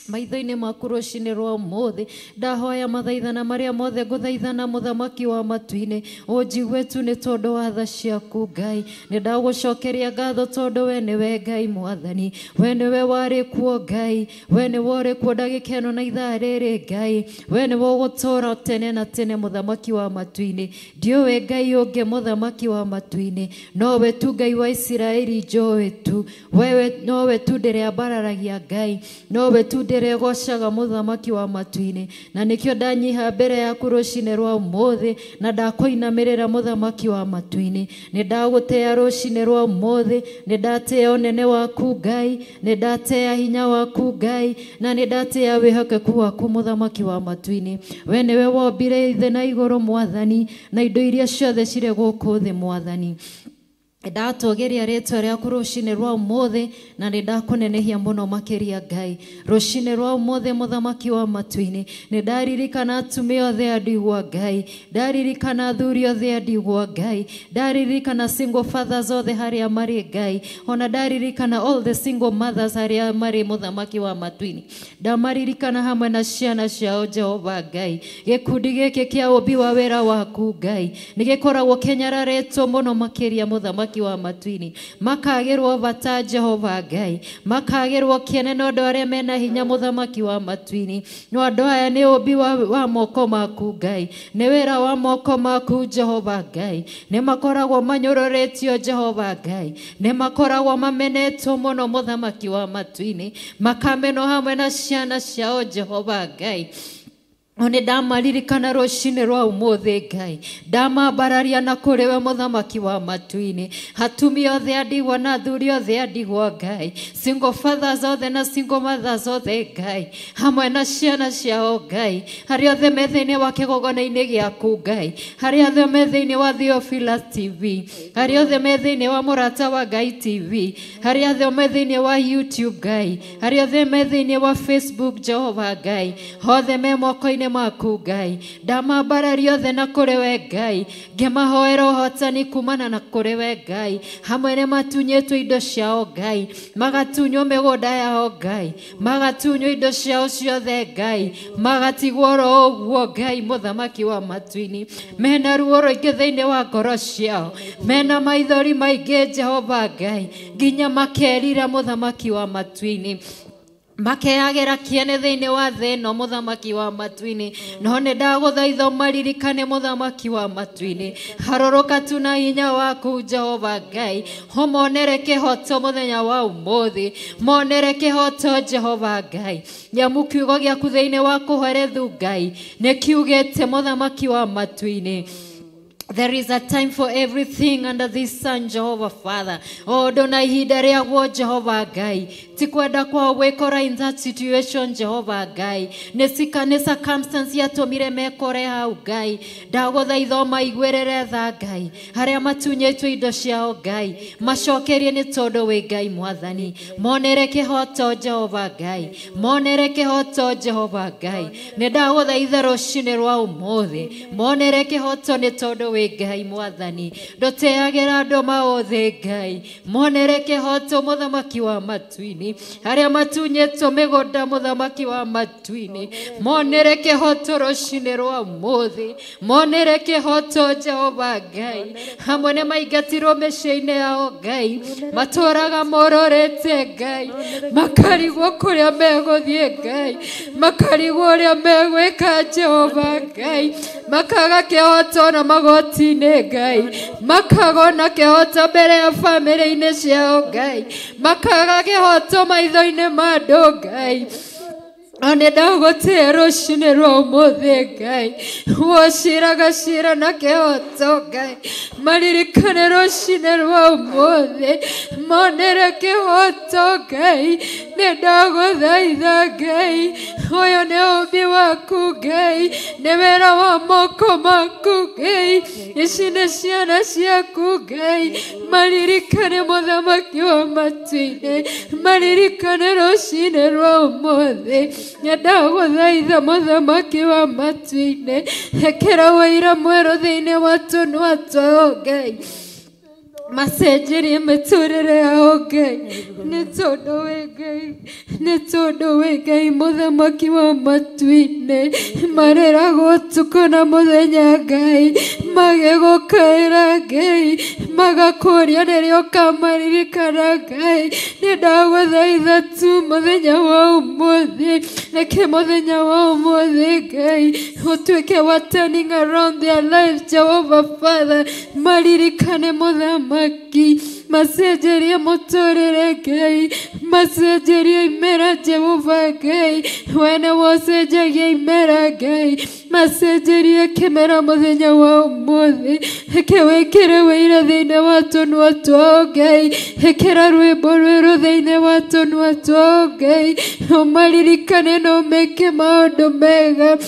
maitho-inĩ maku rũcinĩ rwa ũmũthĩ. Ndahoya mathaithana marĩa mothe ngũthaithana mũthamaki wa matu-inĩ, ũnjigue tu nĩ tondũ wa tha ciaku Ngai. Nĩ ndagũcokeria ngatho tondũ we nĩwe Ngai mwathani, we nĩwe warĩ kuo Ngai, we nĩwe ũrĩ kuo ndagĩka ĩno na ithaa rĩrĩ Ngai, we nĩwe ũgũtũũra tene na tene mũthamaki wa matu-inĩ. Ndiũĩ Ngai ũngĩ mũthamaki wa matu-inĩ, nowe tu Ngai wa Isiraeli njũĩ tu, wewe nowe tu ndĩrĩambararagia Ngai, nowe tu ndĩrĩgocaga mũthamaki wa matu-inĩ. Na nĩkĩo ndanyiha mbere yaku rũcinĩ rwa ũmũthĩ na ndakũinamĩrĩra mũthamaki wa matu-inĩ. Nĩ ndagũtĩa rũcinĩ rwa ũmũthĩ, nĩ ndatĩa ũnene waku Ngai, nĩ ndatĩa hinya waku Ngai, na nĩ ndatĩa wĩhokeku waku mũthamaki wa matu-inĩ. We nĩwe wombire thĩ na igũrũ mwathani, na indo iria ciothe cirĩ gũkũ thĩ mwathani. Ndatũgĩria rĩtwa rĩaku rũcinĩ rwa ũmũthĩ na nĩ ndakũnenehia mũno makĩria Ngai. Rũcinĩ rwa ũmũthĩ mũthamaki wa matu-inĩ, nĩ ndaririkana atumia othe a ndigwa Ngai, ndaririkana athuri othe a ndigwa Ngai, ndaririkana single fathers othe harĩa marĩ Ngai, ona ndaririkana all the single mothers harĩa marĩ mũthamaki wa matu-inĩ. Ndamaririkana hamwe na ciana ciao Jehova Ngai. Gĩkundi gĩkĩ kĩa ũmbi wa wĩra waku Ngai nĩ gĩkoragwo kĩnyararĩtwo mũno makĩria mũthamaki wa matu-inĩ, makagĩrwo bata Jehova Ngai, makagĩrwo kĩene no andũ arĩa mena hinya mũthamaki wa matu-inĩ. No andũ aya nĩ ũmbi wa moko maku Ngai, nĩ wĩra wa moko maku Jehova Ngai, nĩ makoragwo manyũrũrĩtio Jehova Ngai, nĩ makoragwo mamenetwo mũno mũthamaki wa matu-inĩ, makamenwo hamwe na ciana ciao Jehova Ngai. Nĩ ndamaririkana rũcinĩ rwa ũmũthĩ Ngai, ndamambararia na kũrĩ we mũthamaki wa matu-inĩ. Atumia othe a ndigwa na athuri othe a ndigwa Ngai, single fathers othe na single mothers othe Ngai, hamwe na ciana ciao Ngai, harĩa othe me thĩinĩ wa kĩgongona-inĩ gĩaku Ngai, harĩa othe me thĩinĩ wa Theophilus TV, harĩa othe me thĩinĩ wa Mũrata wa Ngai TV, harĩa othe me thĩinĩ wa YouTube Ngai, harĩa othe me thĩinĩ wa Facebook Jehova Ngai, hothe me moko-inĩ maku Ngai. Ndamambararia othe na kũrĩ we Ngai, ngĩmahoera ũhotani kumana na kũrĩ we Ngai. Hamwe nĩ matunyĩtwo indo ciao Ngai, magatunywo mĩgũnda yao Ngai, magatunywo indo ciao ciothe Ngai, magatigwo oro ũguo Ngai mũthamaki wa matu-inĩ. Mena ruo rũingĩ thĩinĩ wa ngoro ciao, mena maithori maingĩ Jehova Ngai, nginya makerira mũthamaki wa matu-inĩ, makeyagĩra kĩene thĩinĩ wa thĩ ĩno mũthamaki wa matu-inĩ. No nĩ ndagũthaitha ũmaririkane mũthamaki wa matu-inĩ, harũrũka tu na hinya waku Jehova Ngai, ũmonere kĩhoto mũthenya wa ũmũthĩ, monere kĩhoto Jehova Ngai. Nyamu kiugo gĩaku thĩinĩ wa Kũhorethu Ngai nĩ kiugĩte mũthamaki wa matu-inĩ, There is a time for everything under this sun, Jehovah Father. O na ihinda rĩaguo Jehovah Ngai. Ti kwenda kwao gwĩkora in that situation, Jehovah Ngai. Nĩ circumstance yatũmire mekore hau Ngai. Ndagũthaitha ũmaiguĩrĩre tha Ngai. Harĩa matunyĩtwo indo ciao Ngai, macokerie nĩ tondũ wĩ Ngai mwathani. Monere kĩhoto Jehovah Ngai, monere kĩhoto Jehovah Ngai. Nĩ ndagũthaitha rũcinĩ rwa ũmũthĩ, monere kĩhoto nĩ tondũ wĩ Ngai mwathani. Ndũteagĩra andũ maũthĩ Ngai, monere kĩhoto mũthamaki wa matu-inĩ. Harĩa matunyĩtwo mĩgũnda mũthamaki wa matu-inĩ, monere kĩhoto rũcinĩ rwa ũmũthĩ, monere kĩhoto Jehova Ngai. Hamwe nĩ maingatirwo mĩciĩ-inĩ yao Ngai, matũraga mororete Ngai, makarigwo kũrĩa megũthiĩ Ngai, makarigwo ũrĩa megwĩka Jehova Ngai, makaga kĩhoto na magoti igoti-inĩ Ngai, makaga ona kĩhoto mbere ya bamĩrĩ-inĩ ciao Ngai, makaga kĩhoto maitho-inĩ ma andũ Ngai. Nĩ ndagũtĩĩa rũcinĩ rwa ũmũthĩ Ngai, wociraga cira na kĩhoto Ngai, maririkane rũcinĩ rwa ũmũthĩ, monere kĩhoto Ngai. Nĩ ndagũthaitha Ngai, ũyũ nĩ ũmbi waku Ngai, nĩ wĩra wa moko maku Ngai, ici nĩ ciana ciaku Ngai, maririkane mũthamaki wa matu-inĩ, maririkane rũcinĩ rwa ũmũthĩ. Ndagũthaitha mũthamaki wa matu-inĩ, ĩkĩra ũira mwerũ thĩinĩ wa tũnua twao Ngai, macenjerie mĩtũrĩre yao Ngai, nĩ tondũ wĩ Ngai, nĩ tondũ wĩ Ngai mũthamaki wa matu-inĩ. Marĩragwo ũtukũ na mũthenya Ngai, magĩgũkaĩra Ngai, magakũria nĩrĩo ũkamaririkana Ngai. Nĩ ndagũthaitha tu mũthenya wa ũmũthĩ, reke mũthenya wa ũmũthĩ Ngai ũtuĩke wa turning around their lives, Jehovah Father. Maririkane mũthamaki, macenjerie mũtũrĩre Ngai, macenjerie imera Jehova Ngai, we nĩwe ũcenjagia imera Ngai, macenjerie kĩmera mũthenya wa ũmũthĩ. Reke wĩkĩre wĩira thĩinĩ wa tũnua twao Ngai, ĩkĩra rwĩmbo rwerũ thĩinĩ wa tũnua twao Ngai, ũmaririkane na ũmeke maũndũ mega.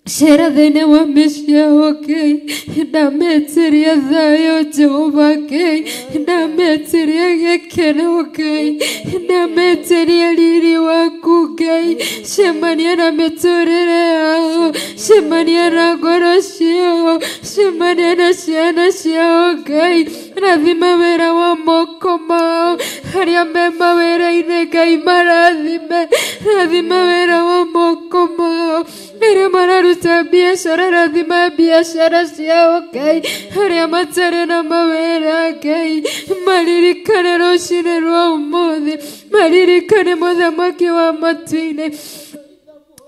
Cera thĩinĩ wa mĩciĩ yao Ngai, ndametĩria thayũ Jehova Ngai, ndametĩria gĩkeno Ngai, ndametĩria riri waku Ngai. Cemania na mĩtũrĩre yao, cemania na ngoro ciao, cemania na ciana ciao Ngai, rathima wĩra wa moko mao, arĩa me mawĩra-inĩ Ngai marathime, rathima wĩra wa moko mao, arĩa mararuta biacara rathima biacara ciao Ngai, arĩa matarĩ na mawĩra Ngai, maririkane rũcinĩ rwa ũmũthĩ, maririkane mũthamaki wa matu-inĩ.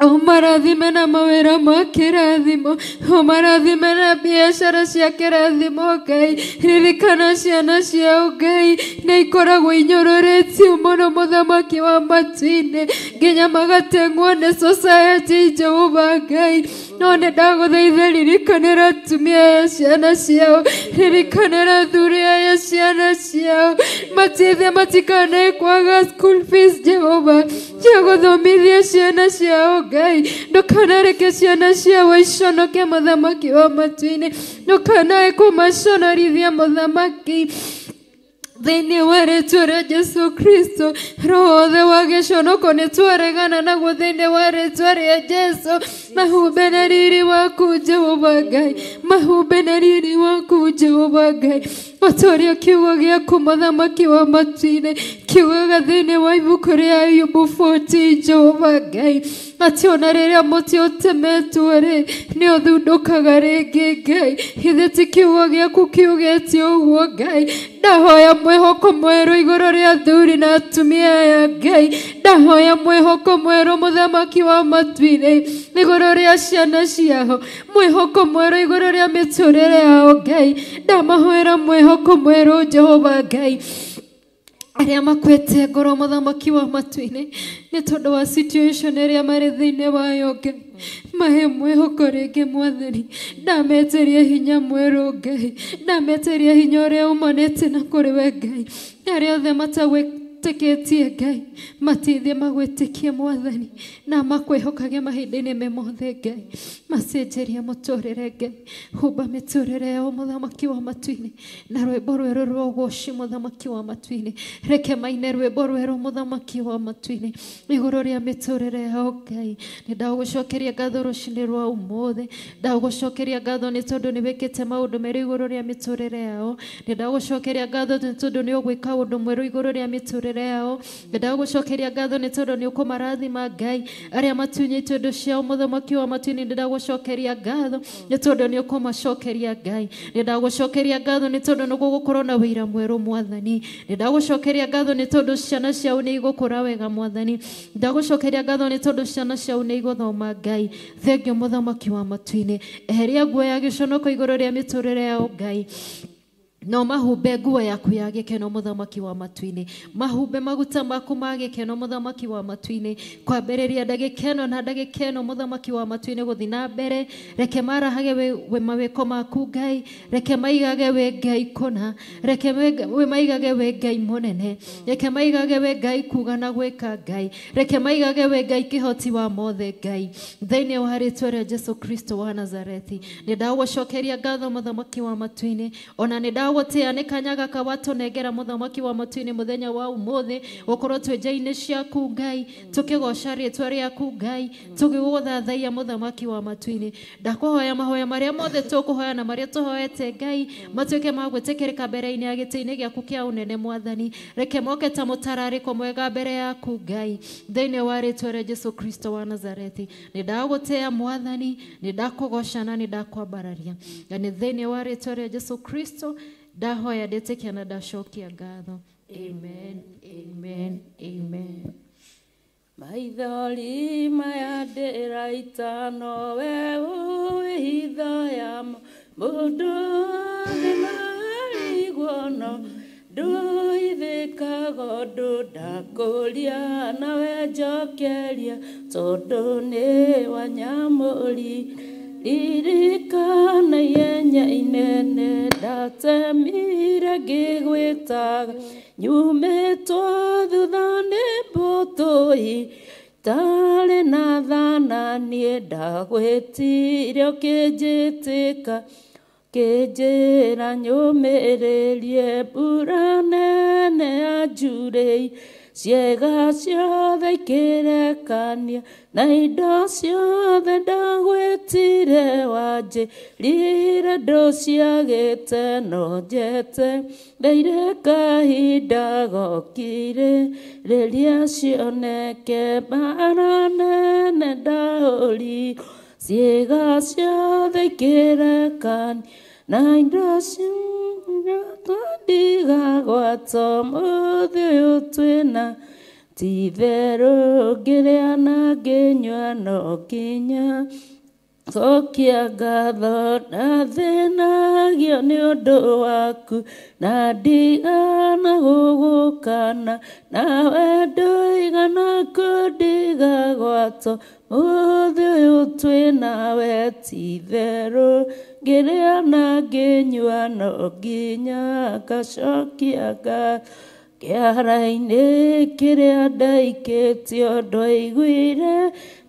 Ũmarathime na mawĩra ma kĩrathimo, ũmarathime na biacara cia kĩrathimo Ngai. Ririkana ciana ciao Ngai, nĩ ikoragwo inyororĩtio mũno mũthamaki wa matu-inĩ, nginya magateng'wo nĩ society Jehova Ngai. No nĩ ndagũthaitha ririkanĩra atumia aya ciana ciao, ririkanĩra athuri aya ciana ciao, mateithie matikanae kwaga school fees Jehova, cia gũthomithia ciana ciao Ngai. Ndũkanareke ciana ciao iconoke mũthamaki wa matu-inĩ, ndũkanae kũmaconorithia mũthamaki. Thĩinĩ wa rĩtwa rĩa Jesu Kristo, roho wothe wa gĩconoko nĩ twaregana naguo thĩinĩ wa rĩtwa rĩa Jesu. Mahumbe na riri waku Jehova Ngai, mahumbe na riri waku Jehova Ngai, o ta ũrĩa kiugo gĩaku mũthamaki wa matu-inĩ kiugaga thĩinĩ wa ibuku rĩa Ayubu 40 Jehova Ngai, atĩ ona rĩrĩa mũtĩ ũtemetwo rĩ, nĩ ũthundũkaga rĩngĩ Ngai. Githĩ ti kiugo gĩaku kiugĩte ũguo Ngai? Ndahoya mwĩhoko mwerũ igũrũ rĩa athuri na atumia aya Ngai, ndahoya mwĩhoko mwerũ mũthamaki wa matu-inĩ igũrũ rĩa ciana ciao, mwĩhoko mwerũ igũrũ rĩa mĩtũrĩre yao Ngai. Ndamahoera mwĩhoko mwerũ Jehova Ngai. Arĩa makuĩte ngoro mũthamaki wa matu-inĩ nĩ tondũ wa situation ĩrĩa marĩ thĩinĩ wayo Ngai, mahe mwĩhoko rĩngĩ Mwathani. Ndametĩria hinya mwerũ Ngai, ndametĩria hinya ũrĩa umanĩte na kũrĩ we Ngai. Arĩa othe matagwĩtĩkĩtie Ngai, mateithie magwĩtĩkie Mwathani, na makwĩhokage mahinda-inĩ me mothe Ngai. Macenjerie mũtũrĩre Ngai, humba mĩtũrĩre yao mũthamaki wa matu-inĩ na rwĩmbo rwerũ rwa ũgoci mũthamaki wa matu-inĩ. Reke maine rwĩmbo rwerũ mũthamaki wa matu-inĩ igũrũ rĩa mĩtũrĩre yao Ngai. Nĩ ndagũcokeria ngatho rũcinĩ rwa ũmũthĩ, ndagũcokeria ngatho nĩ tondũ nĩ wĩkĩte maũndũ merũ igũrũ rĩa mĩtũrĩre yao. Nĩ ndagũcokeria ngatho nĩ tondũ nĩ ũgwĩka ũndũ mwerũ igũrũ rĩa mĩtũrĩre mĩtũrĩre yao. Nĩndagũcokeria ngatho nĩ tondũ nĩ ũkũmarathima Ngai arĩa matunyĩtwo indo ciao mũthamaki wa matu-inĩ. Nĩndagũcokeria ngatho nĩ tondũ nĩ ũkũmacokeria Ngai. Nĩndagũcokeria ngatho nĩ tondũ nĩ gũgũkorwo na wĩra mwerũ mwathani. Nĩndagũcokeria ngatho nĩ tondũ ciana ciao nĩ igũkũra wega mwathani. Ndagũcokeria ngatho nĩ tondũ ciana ciao nĩ igũthoma Ngai. Thengio mũthamaki wa matu-inĩ. Eheria nguo ya gĩconoko igũrũ rĩa mĩtũrĩre yao Ngai. No mahumbe nguo yaku ya gĩkeno mũthamaki wa matu-inĩ. Mahumbe maguta maku ma gĩkeno mũthamaki wa matu-inĩ. Kwambĩrĩria ndagĩka ĩno na ndagĩka ĩno mũthamaki wa matu-inĩ gũthiĩ na mbere. Reke marahage wĩ mawĩko maku Ngai. Reke maigage wĩ Ngai kũna. Reke maigage wĩ Ngai mũnene. Reke maigage wĩ Ngai kuga na gwĩka Ngai. Reke maigage wĩ Ngai kĩhoti wa mothe Ngai. Thĩinĩ wa rĩtwa rĩa Jesu Kristo wa Nazarethi. Nĩndagũcokeria ngatho mũthamaki wa matu-inĩ. Ona nĩndagũtĩa nĩ kanya gaka watũnengera mũthamaki wa matu-inĩ mũthenya wa ũmũthĩ gũkorwo twĩ nja-inĩ ciaku Ngai, tũkĩgoca rĩtwa rĩaku Ngai, tũgĩgũthathaiya mũthamaki wa matu-inĩ. Ndakũhoya mahoya marĩa mothe tũkũhoya na marĩa tũhoete Ngai matuĩke ma gwĩtĩkĩrĩka mbere-inĩ ya gĩtĩ-inĩ gĩaku kĩa ũnene mwathani. Reke moke ta mũtararĩko mwega mbere yaku Ngai. Thĩinĩ wa rĩtwa rĩa Jesu Kristo wa Nazarethi. Nĩndagũtĩa mwathani, nĩndakũgoca na nĩndakwambararia. Na nĩ thĩinĩ wa rĩtwa rĩa Jesu Kristo ndahoya ndĩtĩkia na ndacokia ngatho. Amen, amen, amen. Maithori maya ndĩraita nowe ũĩ hitho yamo, mũndũ thĩna no nduithĩkaga ũndũ ndakũria nawe njokeria tondũ nĩ wanyamũri. Ririkana ihenya inene ndatemire ngĩgwĩtaga nyumĩtwo thutha nĩ mbũtũ itarĩ na thana niĩ ndagwĩtire ũkĩnjĩtĩka kĩnjĩra nyũmĩrĩrie mbura nene ya njurĩi ciĩga ciothe ikĩrekania na indo ciothe ndagwĩtire wanjĩrire ndũciagĩte no njetereire kahinda gokire rĩrĩa cioneke mbara nene ndahũrirwo ciĩga ciothe ikĩrekania na indo ciothe ndigagwata ũmũthĩ ũyũ twĩna ti-itherũ ngĩrĩa na ngĩnyua no nginya cokia ngatho ndathĩnagio nĩ ũndũ waku na ndigana gũgũkana nawe ndũigana kũndigagwata ũmũthĩ ũyũ twĩnawe ti-itherũ ngĩrĩa na ngĩnyua no nginya ngacokia ngatho. Kĩara-inĩ kĩrĩa ndaikĩtio ndwaiguire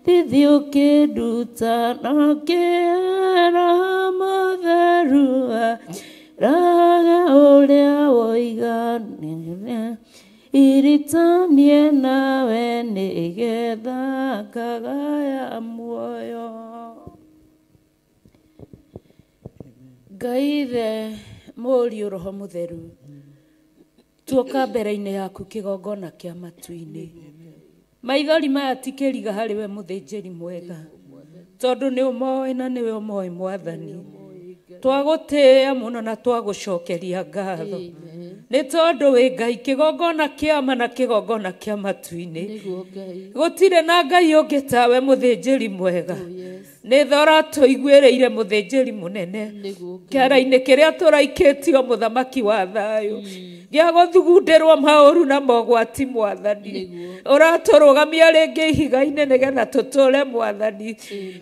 thithi ũkĩnduta no kĩera mũtheru raga ũrĩa woiganire iritanie nawe nĩgetha ngagaya muoyo. Ngai Ithe Mũriũ Roho Mũtheru, tuoka mbere-inĩ yaku kĩgongona kĩa matu-inĩ. Maithori maya ti kĩriga harĩ we mũthĩnjĩri mwega, tondũ nĩ ũmoĩ na nĩwe ũmoĩ mwathani. Twagũtĩĩa mũno na twagũcokeria ngatho nĩ tondũ wĩ Ngai kĩgongona kĩa ma na kĩgongona kĩa matu-inĩ. Gũtirĩ na Ngai ũngĩ tawe mũthĩnjĩri mwega. Nĩ thora tũiguĩrĩire mũthĩnjĩri mũnene kĩara-inĩ kĩrĩa tũraikĩtio mũthamaki wa thayũ gĩa gũthugundĩrwo maũru na mogwati mwathani. Ũratũrũgamia rĩngĩ ihiga-inĩ nĩgetha tũtũre mwathani.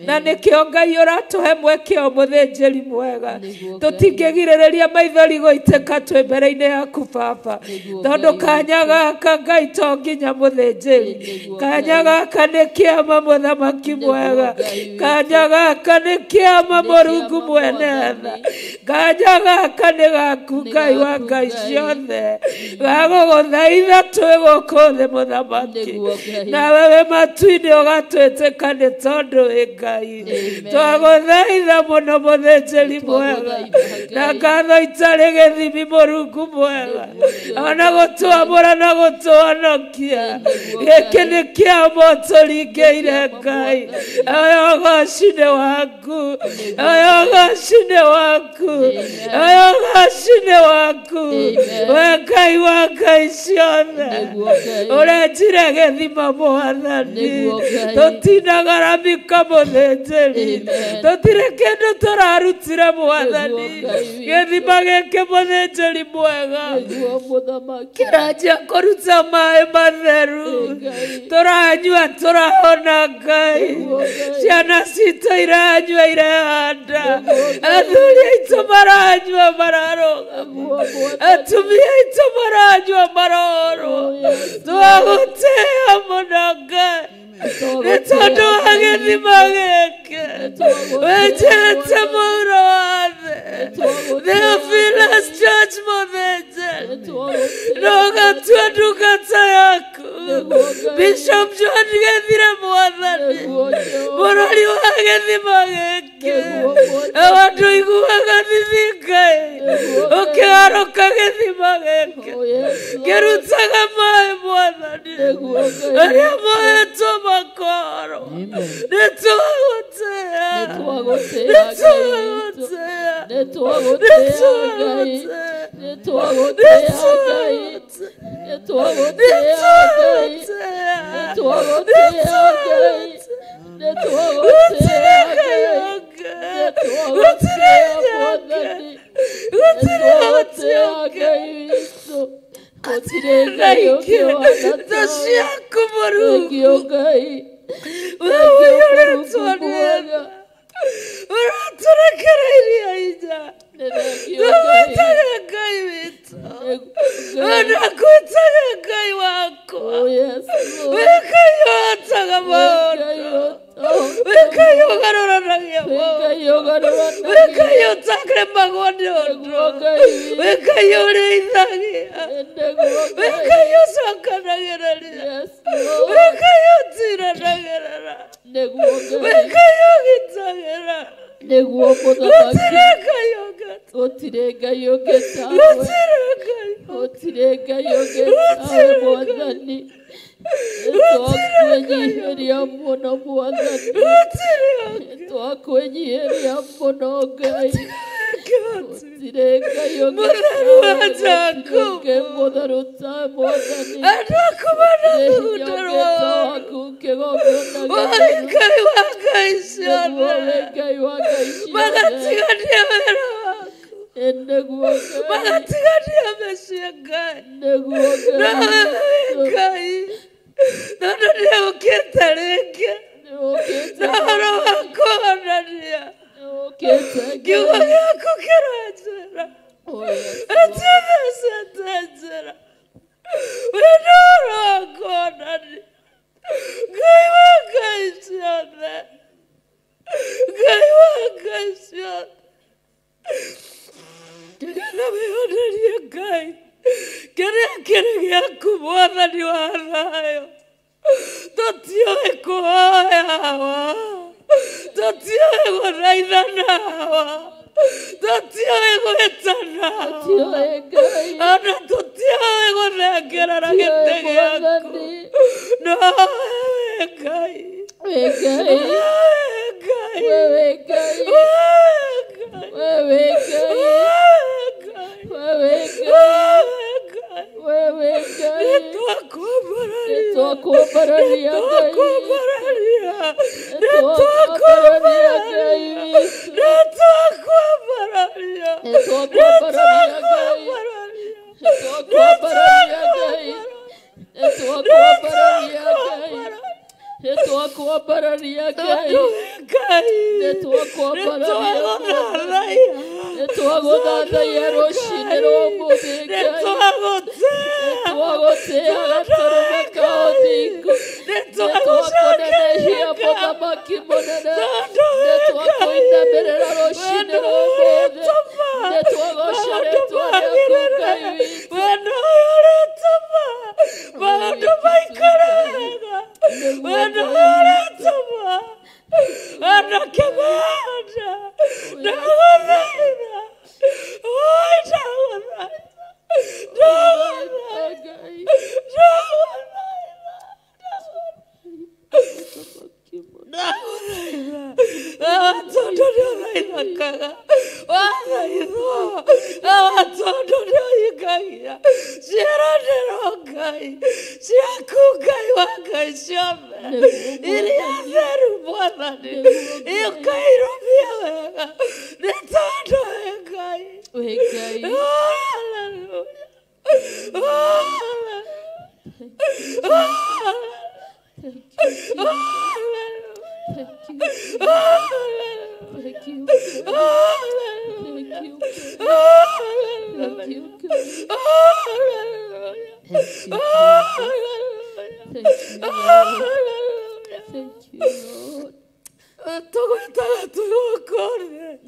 Na nĩkĩo Ngai ũratũhe mweke o mũthĩnjĩri mwega. Tũtingĩgirĩrĩria maithori gũitĩka twĩ mbere-inĩ yaku Baba, tondũ kanya gaka Ngai to nginya mũthĩnjĩri. Kanya gaka nĩ kĩama mũthamaki mwega. Kanya gaka nĩ kĩama Mũrungu mwene tha. Kanya gaka nĩ gaku Ngai wa Ngai ciothe. Gothe gagũgũthaitha twĩ gũkũ thĩ mũthamaki nawe wĩ matu-inĩ ũgatwĩtĩka nĩ tondũ wĩ Ngai twagũthaitha mũno mũthĩnjĩri mwega na ngatho itarĩ gĩthimi Mũrungu mwega ona gũtwamũra na gũtũhonokia gĩkĩ nĩ kĩama ũtũringĩire Ngai ũyũ ũgoci nĩ waku ũyũ ũgoci nĩ waku ũyũ ũgoci nĩ waku we Ngai wa Ngai ciothe ũrenjire gĩthima Mwathani tũtinagaramika mũthĩnjĩri tũtirĩ kĩndũ tũrarutire Mwathani gĩthima gĩkĩ mũthĩnjĩri mwega kĩranjia kũruta maĩ matheru tũranyua tũrahona Ngai ciana citũ iranyua irehanda athuri aitũ maranyua mararũgama atumia aitũ maranyua marorwo twagũtĩĩa mũno Ngai nĩ tondũ wa gĩthima gĩkĩ wenjete mũhuro wa thĩ Theophilus Church mũthĩnjĩri na ũgatua ndungata yaku Bishop John Gĩthire Mwathani mũrori wa gĩthima gĩkĩ andũ iguaga thithi Ngai ũkĩharũka gĩthima gĩkĩ kĩrutaga maĩ Mwathani arĩa moetwo makoro nĩ twagũtĩĩa nĩ twagũtĩĩa nĩ twagũtĩĩa Nĩ Nĩũthaithakaga wathaithwo awa tondũ nĩũhingagia ciĩranĩro Ngai ciaku Ngai wa Ngai ciothe iria theru Mwathani ũkairũmia wega nĩ tondũ wĩ Ngai. Wĩ Ngai. Hallelujah. Thank you. Thank you. Thank you. Thank you. Thank you. Thank you, Lord. Tũgwĩtaga tũgũkũ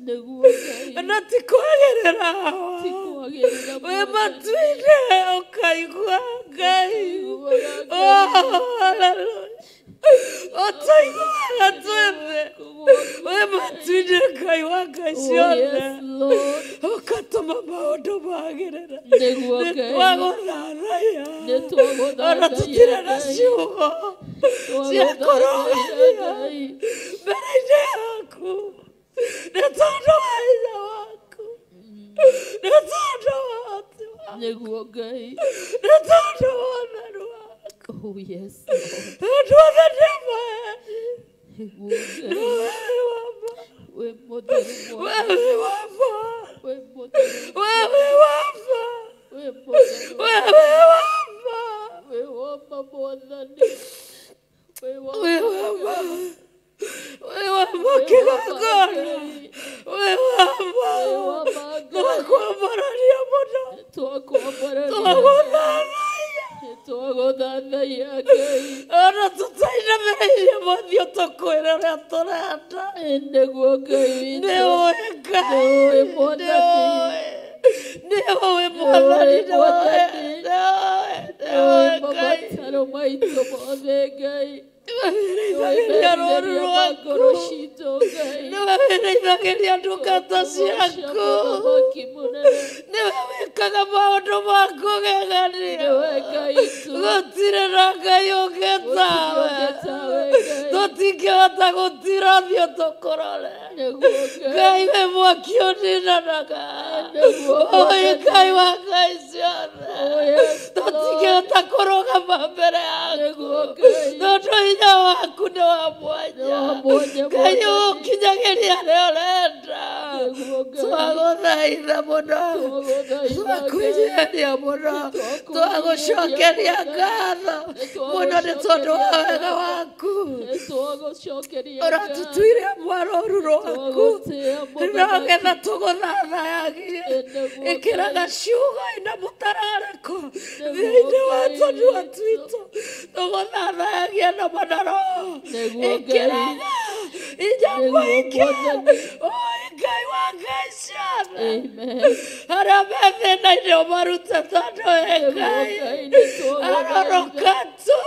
Nĩguo Ngai. na ti kwagĩrĩra Ti kwagĩrĩra wĩ Mwathani. matu-inĩ ũkaigua Ngai. Ũkaiguaga Ngai. Oh, hallelujah. Ũtũiguaga twĩthĩ wĩ matu-inĩ Ngai wa Ngai Oh, ciothe yes, Lord. ũgatũma maũndũ magĩrĩre. Nĩguo Nĩ Ngai. twagũthathaiya Nĩ twagũthathaiya ona tũtirĩ na Ngai. ciugo cia Twagũthathaiya kũrũgamia Ngai. mbere-inĩ yaku nĩ tondũ wa hinya waku nĩ tondũ wa ũhoti waku Nĩguo Ngai. nĩ tondũ wa ũtheru waku. Oh, yes, Lord. Tondũ othe nĩ maeni. Nĩguo No Ngai. wewe wa ma. Wĩ mũtheru Mwathani. Wewe wa ma. Wĩ mũtheru. Wewe wa ma. Wĩ mũtheru. Wewe wa ma. Wĩ wa ma Mwathani. Wĩ wa Wewe wa ma. Wewe wa ma kĩgongona. Wewe wa ma. Wĩ wa ma Ngai. Twakwambararia mũno. Twakwambararia. Twagũthathaiya. Twagũthathaiya Ngai. Ona tũtainamĩrĩirie mothiũ tũkwĩre ũrĩa tũrenda. Nĩguo Ngai witũ. Nĩũĩ Ngai. Nĩũĩ Mwathani. Nĩũĩ Mwathani. Nĩũĩ. Mwathani. Nĩũĩ. Nĩũĩ Nĩũĩ Ngai. mabataro maitũ mothe Ngai. Nĩwe wĩrĩithagĩria rũũru rwaku. Ngoro citũ Ngai. Nĩwe wĩrĩithagĩria ndungata ciaku. Mũthamaki mũnene. Nĩwe wĩkaga maũndũ ma kũgegania. Nĩwe Ngai tu. Gũtirĩ na Ngai ũngĩ tawe. Gũtirĩ ũngĩ tawe, Ngai. Tũtingĩhota gũtira ũthiũ tũkũrore. Nĩguo Ngai. Ngai wĩ mwaki ũninanaga. Nĩguo Ũĩ Ngai wa Ngai ciothe. Oh, yes, Lord. Tũtingĩhota kũrũgama mbere yaku. Nĩguo Ngai. Tondũ hinya waku nĩ wa mwanya. Nĩ wa mwanya, Ngai Mwathani. ũkinyagĩria harĩa ũrenda. Nĩguo Ngai. Twagũthaitha mũno. Twagũthaitha, Ngai. Twakwĩnyiihia mũno. Twagũcokeria ngatho mũno nĩ tondũ wa wega waku. Nĩtwagũcokeria Ũratũtuire mwarũru rwaku Twagũtĩĩa Mũthamaki. nogetha tũgũthathayagie. Nĩguo Ĩkĩraga ciugo ina mũtararĩko thĩinĩ wa Ngai tũnua witũ. twitũ tũgũthathayagia na manaro. Nĩguo Ngai. Ĩkĩraga inya Nĩguo mũingĩ. Mwathani. Ũĩ Ngai wa Ngai ciothe. Amen. Arĩa me thĩna-inĩ ũmarute tondũ wĩ Nĩguo Ngai. Ngai, nĩtwagũthaitha. Aroroka tu,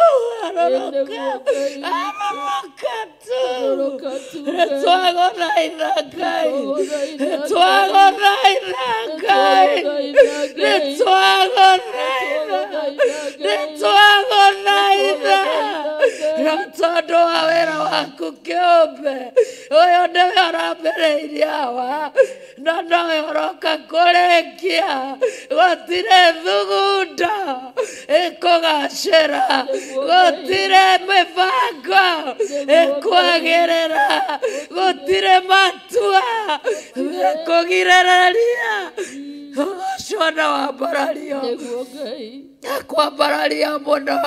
aroroka, Nĩguo Ngai witũ. aroroka tu. Aroroka tu, Ngai. Nĩtwagũthaitha Ngai. Nĩtwagũthaitha, Ngai. Nĩtwagũthaitha Ngai. Nĩtwagũthaitha, Ngai. Nĩtwagũthaitha. Nĩtwagũthaitha, Nĩtwagũthaitha. Ngai. No tondũ wa wĩra waku kĩũmbe ũyũ nĩwe ũrambĩrĩirie awa na nowe ũroka kũrĩkia gũtirĩ thugunda ĩkũgacĩra gũtirĩ mĩbango ĩkwagĩrĩra gũtirĩ matua mekũgirĩrĩria ũgocwo na wambarario. Nĩguo Ngai. Kwambararia mũno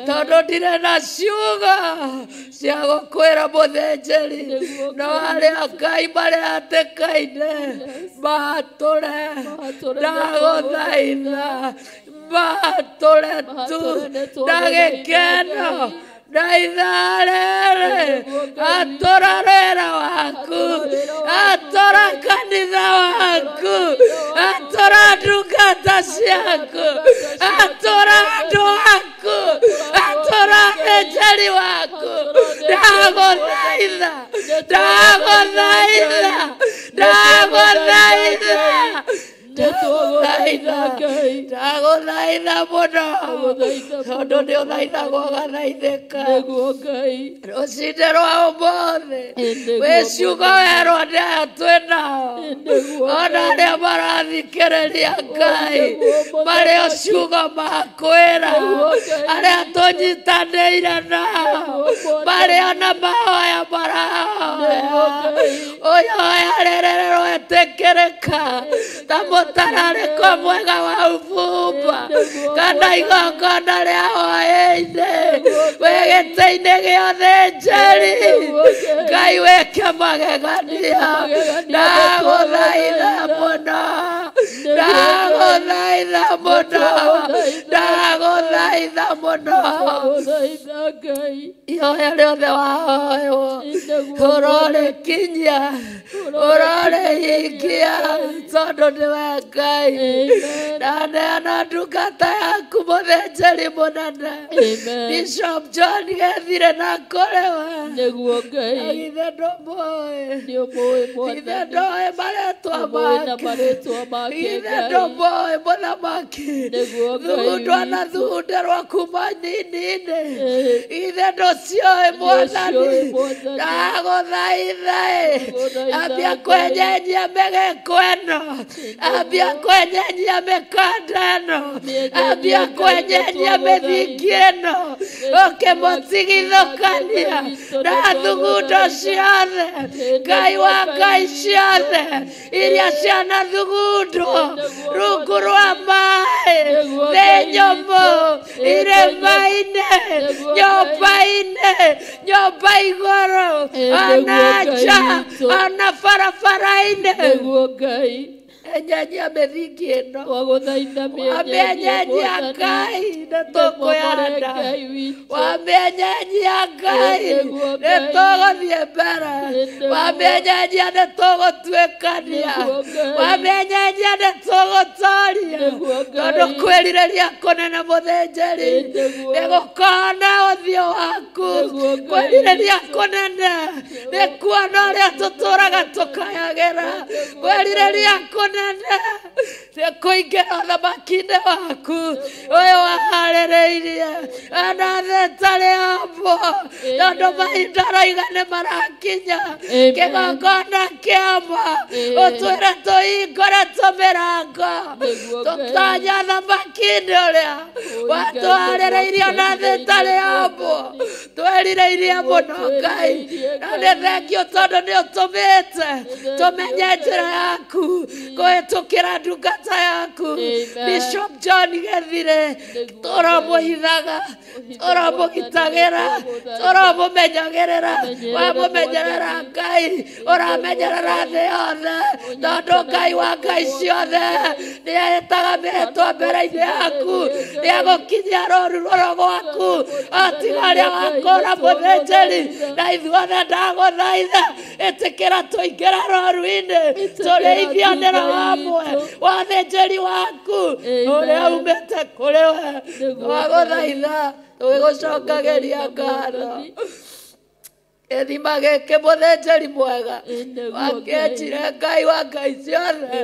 tondũ ndirĩ na ciugo cia gũkwĩra mũthĩnjĩri Nĩguo no arĩa Ngai marĩ hatĩka-inĩ mahatũre Mahatũre ndagũthaitha mahatũre tu Mahatũre nĩtwagũthaitha, na gĩkeno Ngai. na ithaa rĩrĩ Nĩguo Ngai. atũra wĩra waku Atũra wĩra waku, atũra kanitha waku atũra ndungata ciaku atũra andũ aku atũra athĩnjĩri waku ndagũthaitha ndagũthaitha ndagũthaitha ndagũthaitha. Ndagũthaitha ndagũthaitha mũno tondũ nĩ ũthaithagwo ũgathaithĩka rũcinĩ rwa ũmũthĩ wĩ ciugo werwo nĩ aya twĩ nao ona arĩa marathikĩrĩria Ngai marĩ o ciugo makwĩra arĩa tũnyitanĩire nao marĩ ona mahoya marahoya ũyoya rĩrĩ rĩroetĩkĩrĩka ta mũtararĩko mwega wa ũbumba kana igongona rĩa hwaĩ-inĩ wĩ gĩtĩ-inĩ gĩathĩnjĩri Ngai wĩke magegania ndagũthaitha mũno ndagũthaitha mũno ndagũthaitha mũno ihoya rĩothe wahoywo ũrorĩkinyia ũrorĩhingia tondũ nĩwe Ngai ndaneana ndungata yaku mũthĩnjĩri mũnene Bishop John Gethire na kũrĩ we githĩ ndũmũĩ githĩ ndũĩ marĩtwa make githĩ ndũmũĩ mũthamaki thugundwa na thugunderwo kuma nini-inĩ githĩ ndũciũĩ mwathani ndagũthaitha ambia kwenyenyia mĩgĩko ĩno ambia kwenyenyia mĩkanda ĩno ambia kwenyenyia mĩthingi ĩno ũkĩmũtigithũkania na thugundo ciothe Ngai wa Ngai ciothe iria cianathugundwo rungu rwa maĩ thĩ nyũmũ irĩma-inĩ nyũmba-inĩ nyũmba igũrũ ona nja ona barabara-inĩ enyenyia mĩthingi ĩno wamĩenyenyia Ngai nĩ tũkwĩhanda wamĩenyenyia Ngai nĩ tũgũthiĩ mbere wamĩenyenyia nĩ tũgũtuĩkania wamĩenyenyia nĩ tũgũtoria tondũ kwĩrirĩria kũnene mũthĩnjĩri nĩ gũkona ũthiũ waku kwĩrirĩria kũnene nĩ kuona ũrĩa tũtũraga tũkayagĩra kwĩrirĩria kũnene nĩ kũingĩra ũthamaki-inĩ waku ũyũ waharĩrĩirie ona thĩ ĩtarĩ yambwo tondũ mahinda aroiga nĩ marakinya kĩgongona kĩama ũtwĩre tũhingũre tũmĩrango tũtonye ũthamaki-inĩ ũrĩa watũharĩrĩirie ona thĩ ĩtarĩ yambwo twĩrirĩirie mũno Ngai na nĩ thengiũ tondũ nĩ ũtũmĩte tũmenye njĩra yaku kũhĩtũkĩra ndungata yaku Bishop John Gethire tũramũhithaga tũramũgitagĩra tũramũmenyagĩrĩra wamũmenyerera Ngai ũramenyerera thĩ yothe tondũ Ngai wa Ngai ciothe nĩehĩtaga mĩhĩtwa mbere-inĩ yaku nĩegũkinyia rũru rũrũ gwaku o tiga ũrĩa wakũra mũthĩnjĩri na ithuothe ndagũthaitha ĩtĩkĩra tũingĩre rũru-inĩ tũrĩithio nĩ hamwe wathĩnjĩri waku ũrĩa umĩte kũrĩ we twagũthaitha tũgĩgũcokagĩria ngatho gĩthima gĩkĩ mũthĩnjĩri mwega wakĩenjire Ngai wa Ngai ciothe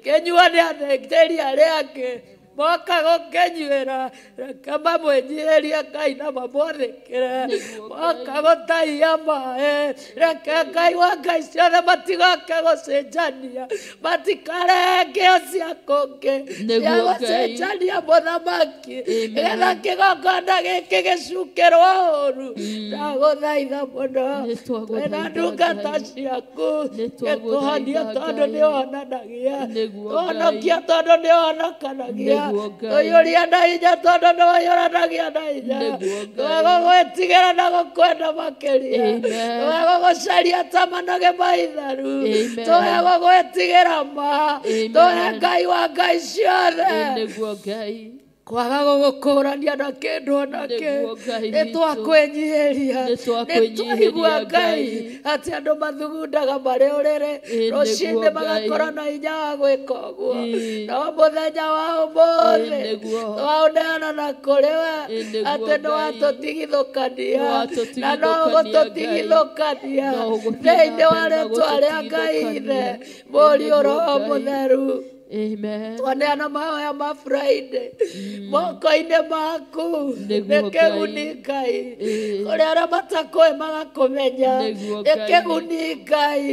kĩnyuo nĩ athĩnjĩri arĩa angĩ moka gũkĩnyuĩra reke mamwĩnyihĩrie Ngai na mamwathĩkĩre moka gũtahia maĩ reke Ngai wa Ngai ciothe matigoke gũcenjania matikarehe ngĩo cia kũngĩ cia gũcenjania mũthamaki nĩgetha kĩgongona gĩkĩ gĩcukĩrwo ũru ndagũthaitha mũno twĩna ndungata ciaku gĩtũhonie tondũ nĩ ũhonanagia tũhonokie tondũ nĩ ũhonokanagia tũiyũrie na hinya tondũ nĩ ũiyũranagia na hinya tũgũgwĩtigĩra na gũkwenda makĩria tũgũgũcaria ta manoge maitharu tũgũgwĩtigĩra ma tũhe Ngai wa Ngai ciothe kwaga gũgũkũrania na kĩndũ ona kĩ nĩ twakwĩnyihĩria nĩ twaigua Ngai atĩ andũ mathugundaga marĩ ũrĩrĩ rũcinĩ magakorwo na hinya wa gwĩka ũguo no mũthenya wa ũmũthĩ twaũneana na kũrĩ we atĩ nĩ watũtigithũkania na no ũgũtũtigithũkania thĩinĩ wa rĩtwa rĩa Ngai Ithe Mũriũ Roho Mũtheru. Amen. Twaneana mahoya ma Friday moko-inĩ maku nĩ kĩguni Ngai kũrĩ arĩa matakũĩ magakũmenya nĩ kĩguni Ngai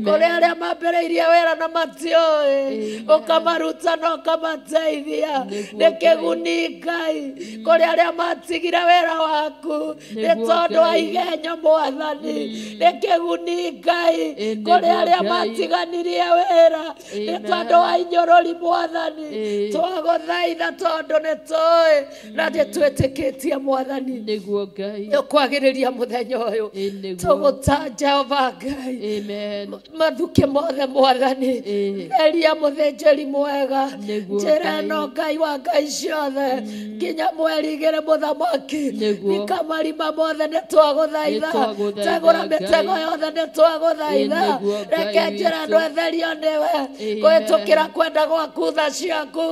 kũrĩ arĩa mambĩrĩirie wĩra na matiũĩ ũkamaruta na ũkamateithia nĩ kĩguni Ngai kũrĩ arĩa matigire wĩra waku nĩ tondũ wa igenyo Mwathani nĩ kĩguni Ngai kũrĩ arĩa matiganirie wĩra nĩ tondũ wa inyorori Mwathani twagũthaitha tondũ nĩ tũĩ na nĩ twĩtĩkĩtie Mwathani nĩguo Ngai nĩũkwagĩrĩria mũthenya ũyũ tũgũta Jehova Ngai mathukĩ mothe Mwathani theria mũthĩnjĩri mwega njĩra ĩno Ngai wa Ngai ciothe nginya mweri igĩrĩ mũthamaki thika marima mothe nĩ twagũthaitha tegũra mĩtego yothe nĩ twagũthaitha reke njĩra ĩno ĩtherio nĩwe kũhĩtũkĩra kwenda gwaku tha ciaku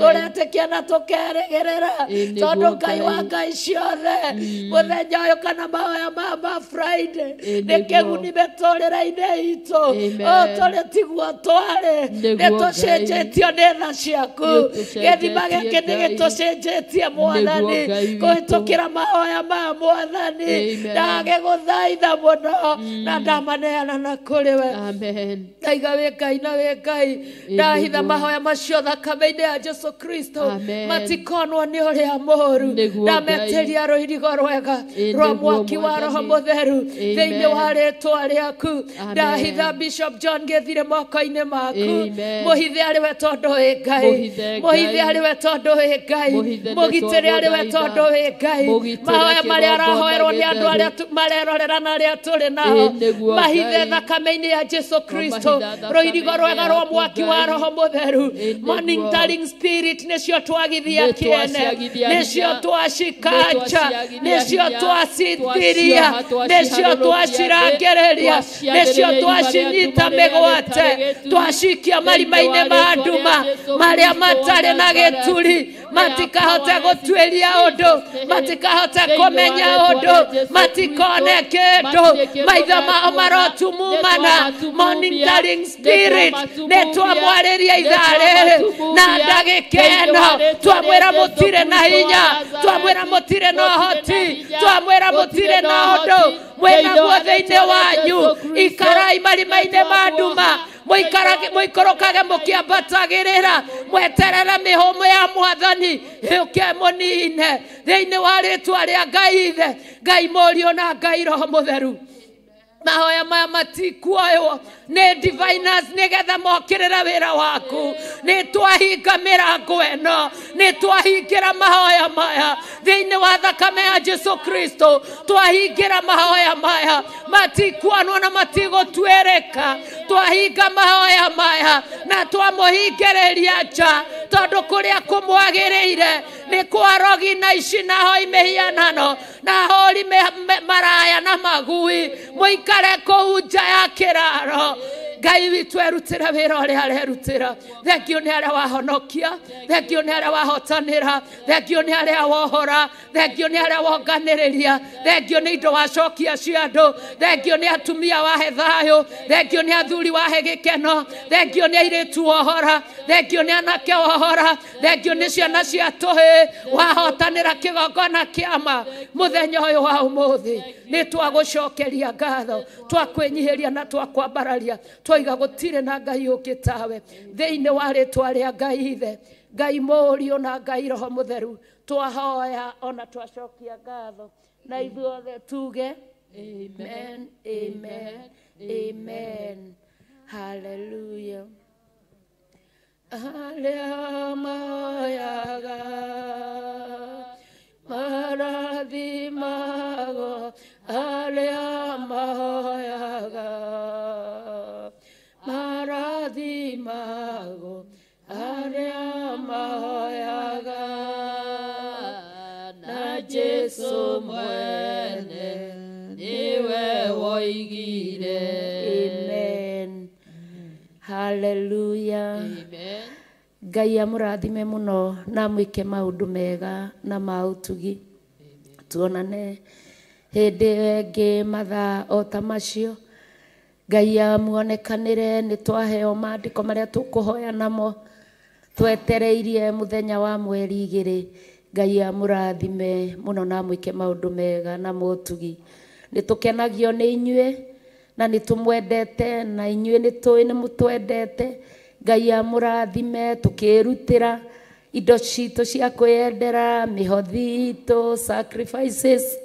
tũretĩkia na tũkerĩgĩrĩra tondũ Ngai wa Ngai ciothe mũthenya ũyũ kana mahoya ma Friday nĩ kĩguni mĩtũrĩre-inĩ itũ ũũ tũrĩ tiguo twarĩ nĩ tũcenjetio nĩ tha ciaku gĩthima gĩkĩ nĩ gĩtũcenjetie Mwathani kũhĩtũkĩra mahoya maya Mwathani ndagĩgũthaitha mũno na ndamaneana na kũrĩ we ndaiga wĩ Ngai na wĩ Ngai ndahitha mahoya macio thakame-inĩ ya Jesu Kristo matikonwo nĩ ũrĩa mũũru ndametĩria rũirigo rwega rwa mwaki wa Roho Mũtheru thĩinĩ wa rĩtwa rĩaku ndahitha Bishop John Gĩthire moko-inĩ maku mũhithe arĩ we tondũ wĩ Ngai mũhithe arĩ we tondũ wĩ Ngai mũgitĩre arĩ we tondũ wĩ Ngai mahoya marĩa arahoerwo nĩ andũ arĩa marerorera na arĩa tũrĩ nao mahithe thakame-inĩ ya Jesu Kristo rũirigo rwega rwa mwaki wa Roho Mũtheru monitoring spirit nĩcio twagithia kĩene nĩcio twacikanja nĩcio twacithiria nĩcio twacirangĩrĩria nĩcio twacinyita mĩgwate twacikia marima-inĩ ma nduma marĩa matarĩ na gĩturi matikahote gũtuĩria ũndũ matikahote kũmenya ũndũ matikone kĩndũ maitho mao marotumumana monitoring spirit nĩ twamwarĩria ithaa rĩrĩ na ndagĩka ĩno twamwĩra mũtirĩ na hinya twamwĩra mũtirĩ na ũhoti twamwĩra mũtirĩ na ũndũ mwĩnaguo thĩinĩ wanyu ikarai marima-inĩ ma nduma mũikũrũkage mũkĩambatagĩrĩra mweterere mĩhũmũ ya Mwathani yũke mũnine thĩinĩ wa rĩtwa rĩa Ngai Ithe Ngai Mũriũ na Ngai Roho Mũtheru mahoya maya matikuoywo nĩ diviners nĩgetha mokĩrĩre wĩra waku nĩ twahinga mĩrango ĩno nĩ twahingĩra mahoya maya thĩinĩ wa thakame ya Jesu Kristo twahingĩra mahoya maya matikuonwo na matigũtuĩrĩka twahinga mahoya maya na twamũhingĩrĩria nja tondũ kũrĩa kũmwagĩrĩire nĩ kwarogi na ici na hoi mĩhianano na hũri maraya na magui mũikare kũu nja ya kĩraro Ngai witũ erutĩra wĩra ũrĩa arerutĩra thengio nĩ arĩa wahonokia thengio nĩ arĩa wahotanĩra thengio nĩ arĩa wohora thengio nĩ arĩa wonganĩrĩria thengio nĩ indo wacokia cia andũ thengio nĩ atumia wahe thayũ thengio nĩ athuri wahe gĩkeno thengio nĩ airĩtu wohora thengio nĩ anake wohora thengio nĩ ciana cia tũhĩ wahotanĩra kĩgongona kĩama mũthenya ũyũ wa ũmũthĩ nĩ twagũcokeria ngatho twakwĩnyihĩria na twakwambararia twaiga gũtirĩ na Ngai ũngĩ tawe thĩinĩ wa rĩtwa rĩa Ngai Ithe Ngai Mũriũ na Ngai Roho Mũtheru twahoya ona twacokia ngatho na ithuothe tuge amen amen amen hallelujah arĩa mahoyaga marathimago arĩa mahoyaga marathimago arĩa mahoyaga na Jesu mwene niwe woigire. Amen. Hallelujah. Amen. Ngai amũrathime mũno na mwĩke maũndũ mega na ma ũtugi tuonane hĩndĩ ĩyo ĩngĩ mathaa o ta macio Ngai amuonekanĩre nĩ twaheo maandĩko marĩa tũkũhoya namo Twetereirie muthenya wa mweri 2. Ngai amũrathime mũno na amwĩke maũndũ mega na motugi. Nĩ tũkenagio nĩ inyuĩ na nĩ tũmwendete na inyuĩ nĩ tũĩ nĩ mũtwendete. Ngai amũrathime tũkĩrutĩra indo citũ cia kwĩyendera, mĩhothi itũ, sacrifices,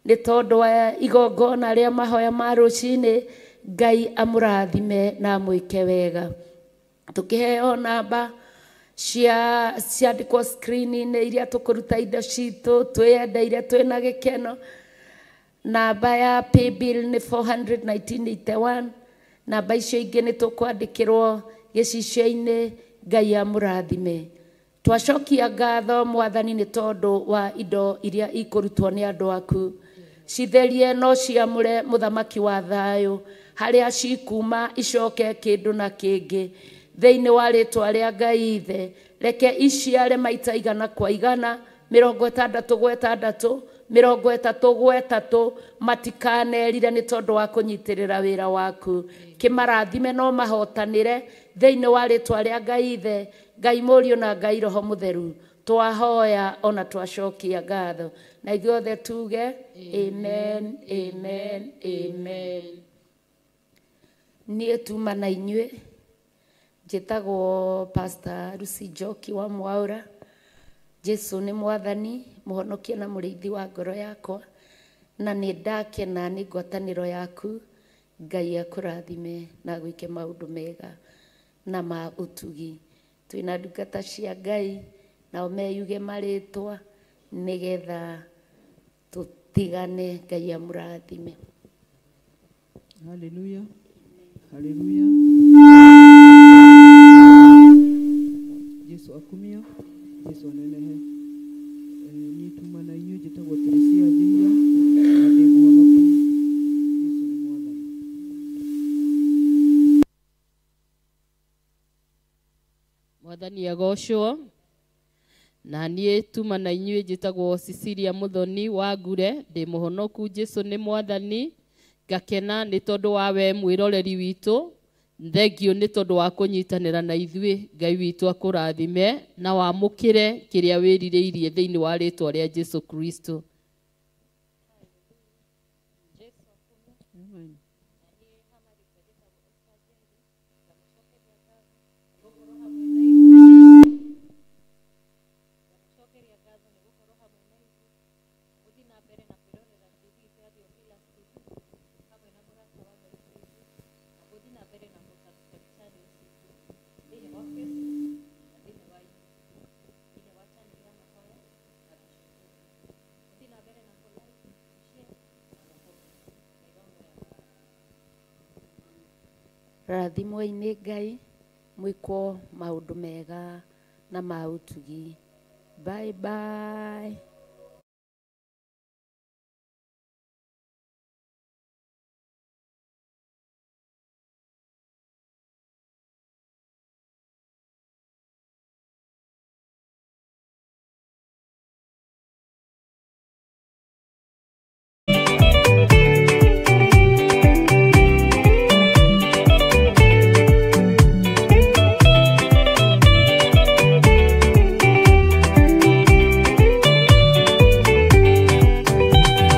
nĩ tondũ wa igongona rĩa mahoya ma rũcinĩ. Ngai amũrathime na amwĩke wega. Tũkĩheo namba cia ciandĩkwo screen-inĩ iria tũkũruta indo citũ twĩyendeire twĩna gĩkeno. Namba ya paybill nĩ 41981. Namba icio ingĩ nĩ tũkwandĩkĩrwo gĩcicio-inĩ. Ngai amũrathime. Twacokia ngatho Mwathani nĩ tondũ wa indo iria ikũrutwo nĩ andũ aku. Citherie no ciamũre mũthamaki wa thayũ, harĩa cikuma icoke kĩndũ na kĩngĩ. Thĩinĩ wa rĩtwa rĩa Ngai Ithe, reke iciare maita 100 kwa 100, 60 gwa 60, 30 gwa 3, matikanerire nĩ tondũ wa kũnyitĩrĩra wĩra waku. Kĩmarathime no mahotanĩre thĩinĩ wa rĩtwa rĩa Ngai Ithe, Ngai Mũriũ na Ngai Roho Mũtheru. Twahoya ona twacokia ngatho. Na ithuothe tuge amen, amen, amen. Niĩ tuma na inyuĩ njĩtagwo Pastor Lucy Njoki wa Mwaura. Jesu nĩ Mwathani, mũhonokia na mũrĩithi wa ngoro yakwa, na nĩ ndakena nĩ ngwatanĩro yaku. Ngai akũrathime na agwĩke maũndũ mega na ma ũtugi. Twĩna ndungata cia Ngai, nao meyuge marĩtwa nĩgetha tũtigane. Ngai amũrathime. Haleluya. Haleluya. Jesu akumio, Jesu anenehe. Niĩ tuma na inyuĩ njĩtagwo Teresia Njihia na ndĩ mũhonoku. Jesu nĩ Mwathani. Mwathani agocwo. Na niĩ tuma na inyuĩ njĩtagwo Cecilia Muthoni wa Ngure, ndĩ mũhonoku. Jesu nĩ Mwathani. Ngakena nĩ tondũ wa we mwĩroreri witũ. Thengio nĩ tondũ wa kũnyitanĩra na ithuĩ. Ngai witũ akũrathime na wamũkĩre kĩrĩa wĩrirĩirie thĩinĩ wa rĩtwa rĩa Jesu Kristo. Amen. Rathimwo-inĩ Ngai, mwĩkwo maũndũ mega na ma ũtugi. Bye bye.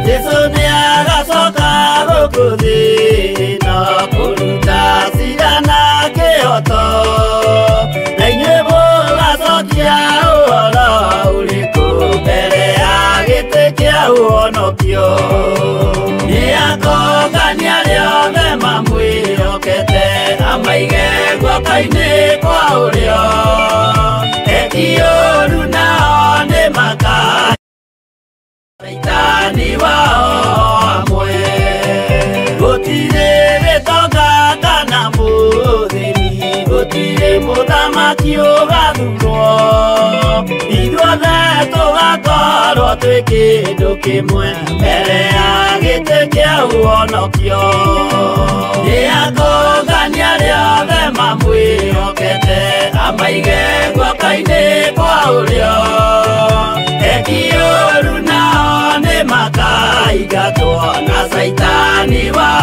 Jesu nĩ agacoka gũkũ thĩ na kũruta cira na kĩhooto, na inyuĩ mũgacokia ũhoro ũrĩkũ mbere ya gĩtĩ kĩa ũhonokio. Nĩ akongania arĩa othe mamwĩhokete, amaige guoko-inĩ kwa ũrĩo. Eki ũũru nao nĩ maka Saitani wao amwe. Gũtirĩ gĩtonga kana mũthĩni, gũtirĩ mũthamaki ũgathurwo. Ithuothe tũgakorwo twĩ kĩndũ kĩmwe mbere ya gĩtĩ kĩa ũhonokio. Nĩ akongania arĩa othe mamwĩhokete, amaige guoko-inĩ kwa ũrĩo. Eki ũũru nao nĩ makaingatwo na Saitani wao.